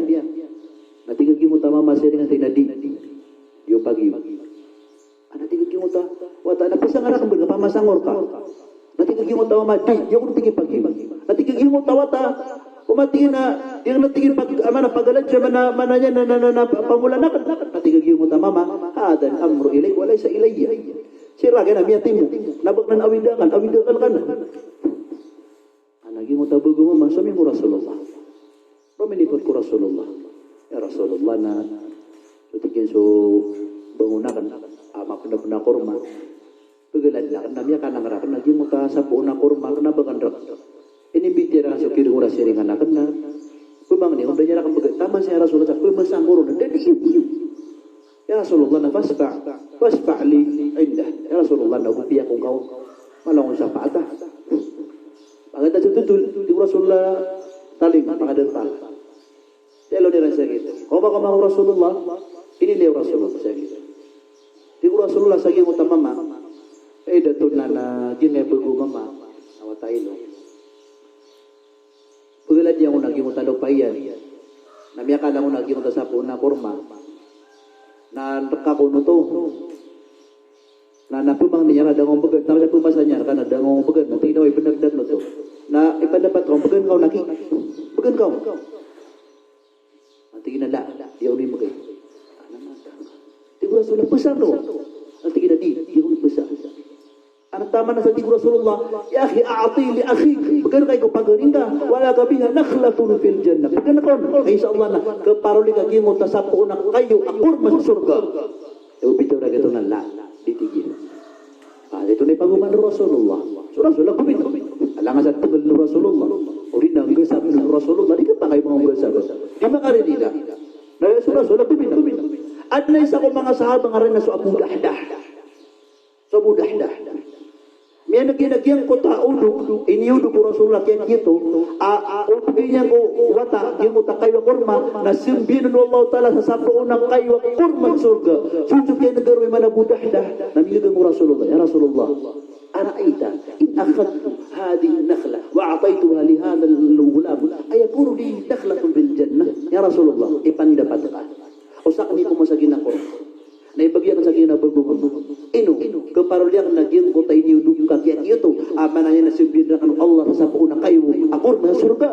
Na tig a giyangkoto a mama siring a tig iyan a di. Iyo pagiyo. Na tig a giyangkoto a wata na pzang rakn bgan ka pamasangor ka. Na tig a giyangkoto a mama di, iyo ko tig iyan pagiyo. Na tig a giyangkoto a wata, o mama tig iyan a, iyo na tig iyan pag, a mana pagalan siya mana, mana niyan na, na, na, na, pamulan akn. Na tig a giyangkoto a mama, "Hadha al-amru ilayka wa laysa ilayya." Sii rakn a miyatimo. Na ba kna awid akn, awid akn ka na. Ana giyangkoto a bago a mama, somiyong ko Rasulullah. Rominipot ko Rasulullah. Ya Rasulullah na, so tig iyan so bangon akn, a mapnapn a korma. Pagaladn akn na miyakanang rakn a giyangkoto a sapoon a korma, kna ba kn rk. Inimbitiyarai rakn so kiringora siringan akn na. Pmangni akn, da niyan rakn bgan. Taman sa ya Rasulullah, sa pmasangor on, da di iyo. Ya Rasulullah, na fashfa', fashfa' li indah. Ya Rasulullah, na go piyakong ka on. Mala on sapaat a. Pagkatapos oto, tig o Rasulullah, taling, pakadarpa. Tiyaloon iran sa giyoto. Kaoma, kaoma ko Rasulullah. Inilay o Rasulullah sa giyoto. Tig o Rasulullah sa giyangkoto a mama. Ay, da oto na, na giyangkai a bago a mama. Na wata ino. Pagaladan ko na giyangkoto a lopa iyan. Na miyakala ko na giyangkoto a sapoon a korma. Na rk ako oto. Na, na pmangni iyan a da ngka on bgan, taman sa pmasa niyan rka na da ngka on bgan, na tig iyan a, "Oy, bnabnab oto." Na ipandapat ka on, bgan ka on aki. Bgan ka on. Na tig iyan a, "La, di ako on mgay." Tig o Rasulullah, "Pzang." Na tig iyan a, "Di, di ako on pzang." Ana taman sa tig o Rasulullah, "Ya akhi, a'ti li akhik." Bgan ka ko pagari ngka, "Wa laka biha nakhlatun fil jannah." Bgan ka on. Insha Allah na kaparoli ka giyangkoto a sapoon a kayo a korma sa sorga. Aya pitharo a giyoto na la, di tig iyan. Ah, giyoto na ipagoman o Rasulullah. So Rasulullah gominda. Alangan sa tngl o Rasulullah. O di na nggasabn o Rasulullah, di kapakay manga nggasabn. Di makaririga. Na so Rasulullah gominda. Adn a isa ko manga sahaba ngaran na so Abu Dahdah. So Abu Dahdah. Miyaneg iyan a giyangkoto a odog, iniyodog o Rasulullah kiyakiyato, a, a, odog iyan ko wata, giyangkoto a kayo a korma, na sambiyan o Allah Ta'ala sa sapoon a kayo a korma sa sorga. So, so kiyaneg a roo i man Abu Dahdah, na miyagang o Rasulullah, "Ya Rasulullah, ara'ayta in akhadtu hadhihi an-nakhlah wa a'taytuha li hadha al-ghulam, ayakunu li nakhlatun fil jannah?" Ya Rasulullah, ipandapat ka. O sakn i ko masa giyangkoto a korma. Na ibagay akn sa giyanan a bago a mama. Ino, kaparoli akn a giyangkoto a iniyodog ka kiyakiyato, a maana niyan na sambiyan rakn o Allah sa sapoon a kayo a korma sa sorga.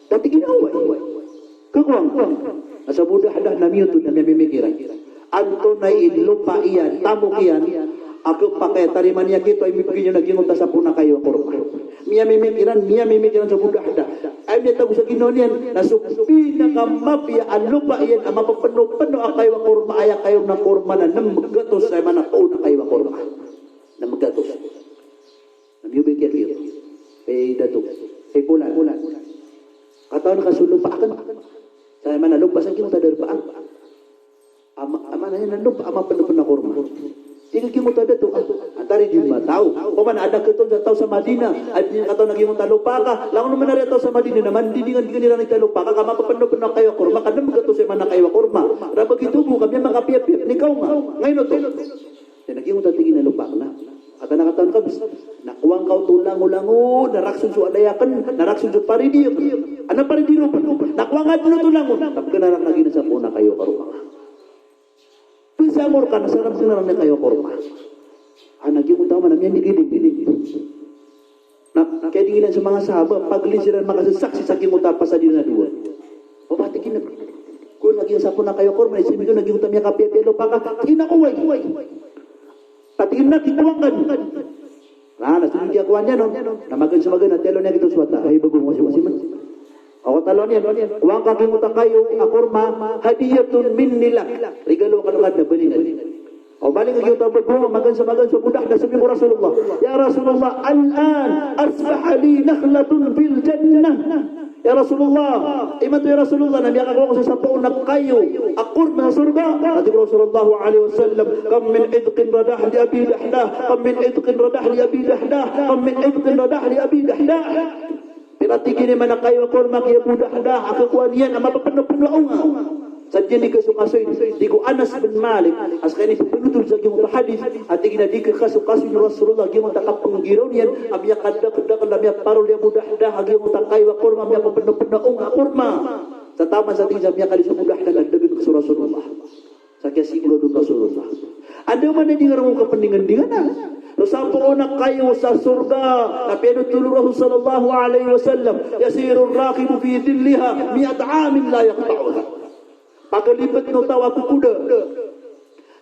Dati ginawa. Kakowa. Na so Abu Dahdah na miyoto na miyamimikiran. Antonaa i lopa iyan, tamok iyan, a kapakay a tarimaan iyan giyoto a inibgay niyan a giyangkoto a sapoon a kayo a korma. Miyamimikiran, miyamimikiran so Abu Dahdah. Aya miyatago sa ginawa niyan, na so pinakamapiya a lopa iyan a mapapnopno a kayo a korma, aya kayo a korma na nem gatos, aya maana poon a kayo a korma. Nem gatos. Na miyobay kiyakiyato. Hay Dato. Hay Polan. Katawan ka so lopa akn. Sa aya maana lopa sa giyangkoto a darpa akn. Ama, ama na iyan a lopa a mapnopno a korma. Tig a giyangkoto a dato, ah, antaa i di mataw. Opama na adn a katawan sa taw sa Madina, adn a katawan a giyangkoto a lopa ka, langon man a ari a taw sa Madina na mandidingan-dingan iran i lopa ka, ka mapapnopno a kayo a korma, ka nem gatos i maana kayo a korma. Ra ba giyoto bo ka miyamakapiyapiya, ni kaw nga. Ngayon oto. Tig iyan a giyangkoto a tig iyan a lopa akn na. Adn a katawan ka bs. Na kowaan ka oto langolangon, na rakhs on so adn a aya akn, na rakhs on so paridi akn. Adn a paridi roo pn. Na kowaan ka dn oto langon. Tapkn a rakn a giyangkoto a sapoon a kayo a korma. Pzangor ka na sa rap sinaran na kayo a korma. Ana giyangkoto a mama na miyanigiding. Na kiyadinginan so manga sahaba, pagli siran makasasaksi sa giyangkoto a pasad iran a dowa. O ba tig iyan a, kowaan ka giyangkoto a sapoon a kayo a korma, na ismbi ko na giyangkoto a miyakapiyapiya a lopa ka, tig iyan a oway. Tig iyan a kowaan ka. Na, na so di kiyakowaan iyan on, na magaan so magaan na tiyaloon iyan giyoto so wata. Hay bago, masiman. Ako taloon iyan, kowaan ka giyangkoto a kayo a korma, hadiyatun minni lak. Regalo akn rka na balingan. O baling a giyoto a bago, magaan so magaan so Abu Dahdah, somiyong ko Rasulullah. Ya Rasulullah, al-an asbaha li nakhlatun fil jannah. Ya Rasulullah, imanto ya Rasulullah, na miyakakowa ako sa sapoon a kayo a korma sa sorga. Tig o Rasulullah alayhi wasallam, kam min itqin radah li Abi Dahdah, kam min itqin radah li Abi Dahdah, kam min itqin radah li Abi Dahdah. Pira tig iyan i maana kayo a korma ki Abu Dahdah, a kakowaan iyan a mapapnopno a onga. Sa di niyan kasokasoin, tig o Anas bin Malik, a skaniyan i pphanothol sa giyangkoto a hadith, a tig iyan a di kasokasoin o Rasulullah giyangkoto a kapanggiraw niyan a miyakadakdakl a miyaparoli a Abu Dahdah a giyangkoto a kayo a korma, miyapapnopno a ong a korma. Sa taman sa tig iyan sa miyakaliso a Abu Dahdah na da dn so Rasulullah. Sa kiyasigurado o Rasulullah. Andamanaya di nga ron kapndingandingan. So sapoon a kayo sa sorga na piyanothol o Rasul sallallahu alaihi wasallam, yasiru rakibu fi dhilliha mi'ata amin la yaqta'uha. Pagalibtn o taw a kokoda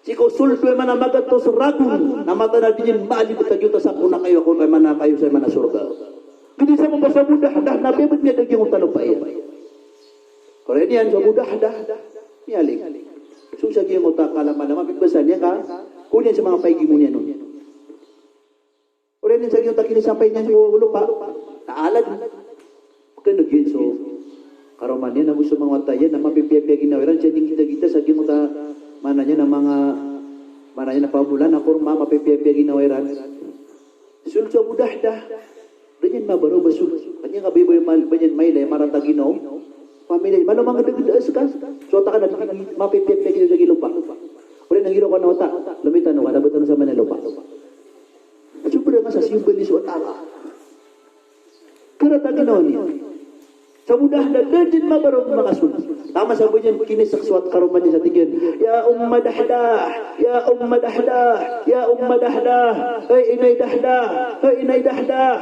sii ko sold o aya maana a magatos ragon na mataan a di niyan maalibtn a giyoto a sapoon a kayo a ko-, aya maana a kayo sa aya maana a sorga. Giyoto i sabap a so Abu Dahdah na piyabtad iyan a da giyangkoto a lopa iyan. Oriyan iyan so Abu Dahdah, miyalig. So sa giyangkoto a kalamalama, pipasa niyan ka, ko niyan sa manga paigimo niyan on. Oriyan iyan sa giyangkoto a kinisampay niyan ko lopa, na alad. Pkhan'g iyan so karoma niyan ago so manga wata iyan na mapipiyapiya ginawa iran, sa di ngitagita sa giyangkoto a maana niyan a manga, maana niyan a pamolan a korma, mapipiyapiya ginawa iran. Sold so Abu Dahdah. Da niyan mabaraw ba sold. Kaniyan ka ba, ba, ba niyan mailay a marata ginawa o pamilya iyan. Maana mangdagdag a ska. So wata ka na di mapipiyapiya ginawa sa giya lopa. Oriyan iyan a giraw ko a wata, lomitan o ka, na btad tano sa aya maana a lopa. Sobra nga sa simba niyan so wata ka. Karata ginawa niyan. Sa Abu Dahdah, da niyan mabaraw makasold. Taman sa ba niyan kinisak so wata, karoma niyan sa tig iyan, "Ya Umma Dahdah, ya Umma Dahdah, ya Umma Dahdah, hay inay Dahdah, hay inay Dahdah."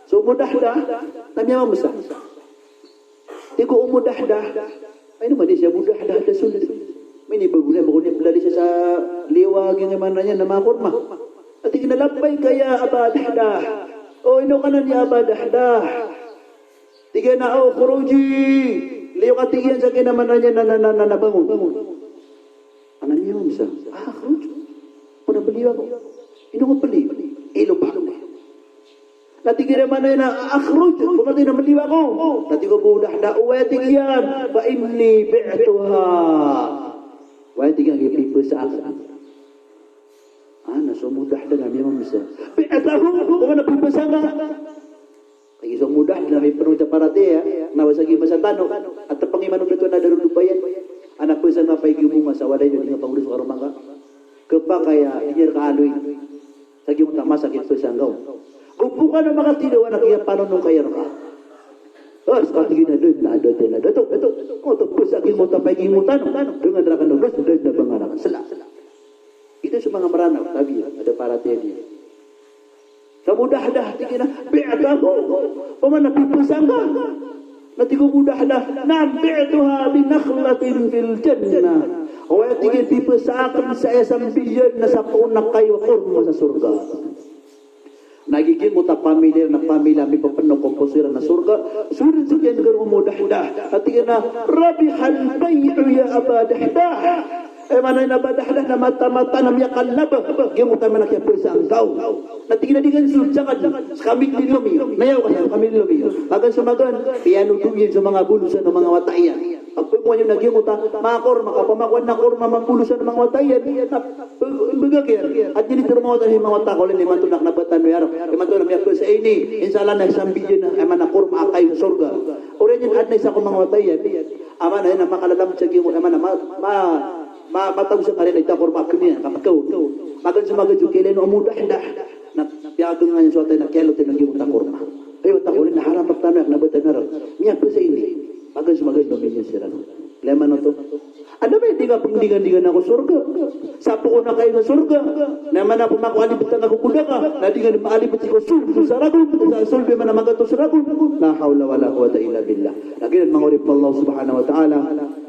So Ummu Dahdah na miyamamsa. Tig o Ummu Dahdah, ay, ino man di si Abu Dahdah da sold. Minibago niyan, bago niyan plalisan sa liyo a giyangkai maana niyan a manga korma. A tig iyan a, "Labbayka ya Aba Dahdah." O, ino ka nan ya Aba Dahdah? Tig iyan a, "Ukhruji." Liyo ka, tig iyan, sa giya maana niyan na, na, na, na, na bangon. Ana miyamamsa, "Akhruj? Ino ka peliyo ako? Ino ka peliyo? Ilo pa ako." Na tig iyan a maana niyan na, "Akhruj, pamati na meliyo ako." Na tig o Abu Dahdah, "Oway," tig iyan, "fa inni bi'tuha." Oway, tig iyan, "Pipasa akn." Ana so Abu Dahdah na miyamamsa, "Bi'tahu, pamana pipasa nga." Lagid so Abu Dahdah na mipnong sa paratiyaya, na ba sa giya masa tano, a tpng iman o dato na darodopa iyan. Ana pasa nga, paigimo nga sa walay na di nga pangoda so karoma nga. Khapakay a di niyan rka aloy. Sa giyoto a masa a kipasa nga on. Gopo ka na makathidawa na kiyapanonong ka iyan rka. Os, katig iyan a da dn a da dn a dato. Dato. Oto, pasa giyoto a paigimo tano. Dngan rakn o da dn a banga rakn. Sla. Ito so manga Mranaw, tabiya, a da paratiyaya niyan. Sa Abu Dahdah, tig iyan a, "Bi'tahu, pamana pipasa nga?" Na tig o Abu Dahdah, "Na'am, bi'tuha bi nakhlatin fil jannah." Oway, tig iyan, pipasa akn sa aya sambi iyan na sapoon a kayo a korma sa sorga. Na giyangkoto a pamilya na pamilya a mipapnok o poso iran a sorga. So dn so kiyan'gar o Ummu Dahdah. A tig iyan a, "Rabihal bay'u ya Aba Dahdah." Aya maana niyan a Aba Dahdah na mataan, mataan a miyakalaba giyangkoto a maana a kiyapasa ngka on. Na tig iyan a di ngka sold, sangka dn, ska mililom iyo. Na aya ka sa, ska mililom iyo. Magaan so magaan, piyanodo iyan so manga bolosan o manga wata iyan. Pagpamowaan iyan a giyangkoto a manga korma, kapamakowa na korma, manga bolosan o manga wata iyan. Na pag-, pagak iyan. At giyangkoto a manga wata, manga wata ko, lin, imanto na kna ba tano iyarap. Imanto na miyapasa ini. Insha Allah na sambi iyan a, aya maana a korma a kayo sa sorga. Oriyan iyan adn a isa ko manga wata iyan. Aya maana niyan na makalalamod sa giyangkoto, aya maana ma-, ma-, ma-, matago sa kariyan a ita korma a kniyan, kapkaw. Magaan so magaan so kiyailay o Ummu Dahdah. Na piyaganga niyan so wata iyan a kiyalot iyan a giyangkoto a korma. Ay, wata ko, lin, na harap rktano, kna ba tano iyarap. Miyapasa ini. Magaan so magaan, lomiyo siran. Laya man oto. Anda ba di nga pndingandingan ko sorga? Sapoon a kayo sa sorga. Na aya maana a pamakowa a alibtan ka ko koda ka, na di nga dn maalibt sii ko sold sa ragon, sa sold, aya maana a magatos ragon. La hawla wala quwwata illa billah. Lagid anan manga oripn o Allah subhanahu wa ta'ala,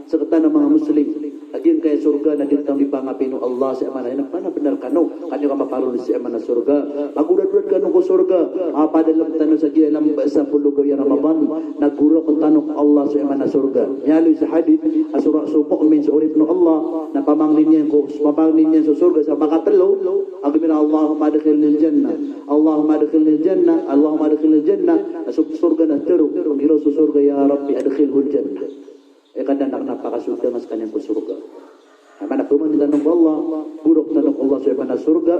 sktano a manga Muslim. Lagid anan, kagiya sorga na di tano di pangapin o Allah sa aya maana niyan na panabenar kano. Kaniyo ka maparoli sa aya maana a sorga. Pagoradorad kano ko sorga. Mapadalm tano sa giya lamba sa polo gawii a Ramadan. Na gorokn tano ko Allah sa aya maana a sorga. Miyaaloy sa hadith a so, so mu'min, so oripn o Allah, na pamangnin iyan ko, pamangnin iyan so sorga sa makatlo a gomira, "Allahumma adkhilnil jannah. Allahumma adkhilnil jannah. Allahumma adkhilnil jannah." Na so sorga na tharo, pnggiraw so sorga, "Ya Rabbi, adkhilhul jannah." Ay Kadnan, kna pakasold ka skaniyan ko sorga. Maana pman tano ko Allah, gorok tano ko Allah so aya maana sorga.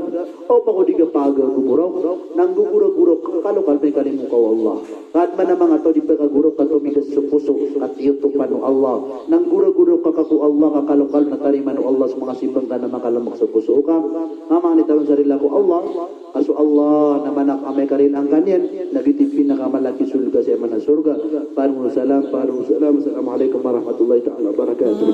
Opama ko di ka pagagomorok, na nggogoragorok ka kalokal a mikalimo ka o Allah. Ka adn man a manga taw di pagagorok ka tomigas so poso, ka tiyotopan o Allah. Na nggogoragorok ka ko Allah ka kalokal na tarimaan o Allah so manga simba ngka na makalamak so poso ka. Mamangni tano sa rila ko Allah, ka so Allah na maana a mikarila angka niyan, na giyoto i pinakamalaki a sorga sa aya maana sorga. Paringo salam, paringo salam. Assalamu alaikum warahmatullahi ta'ala wabarakatuh.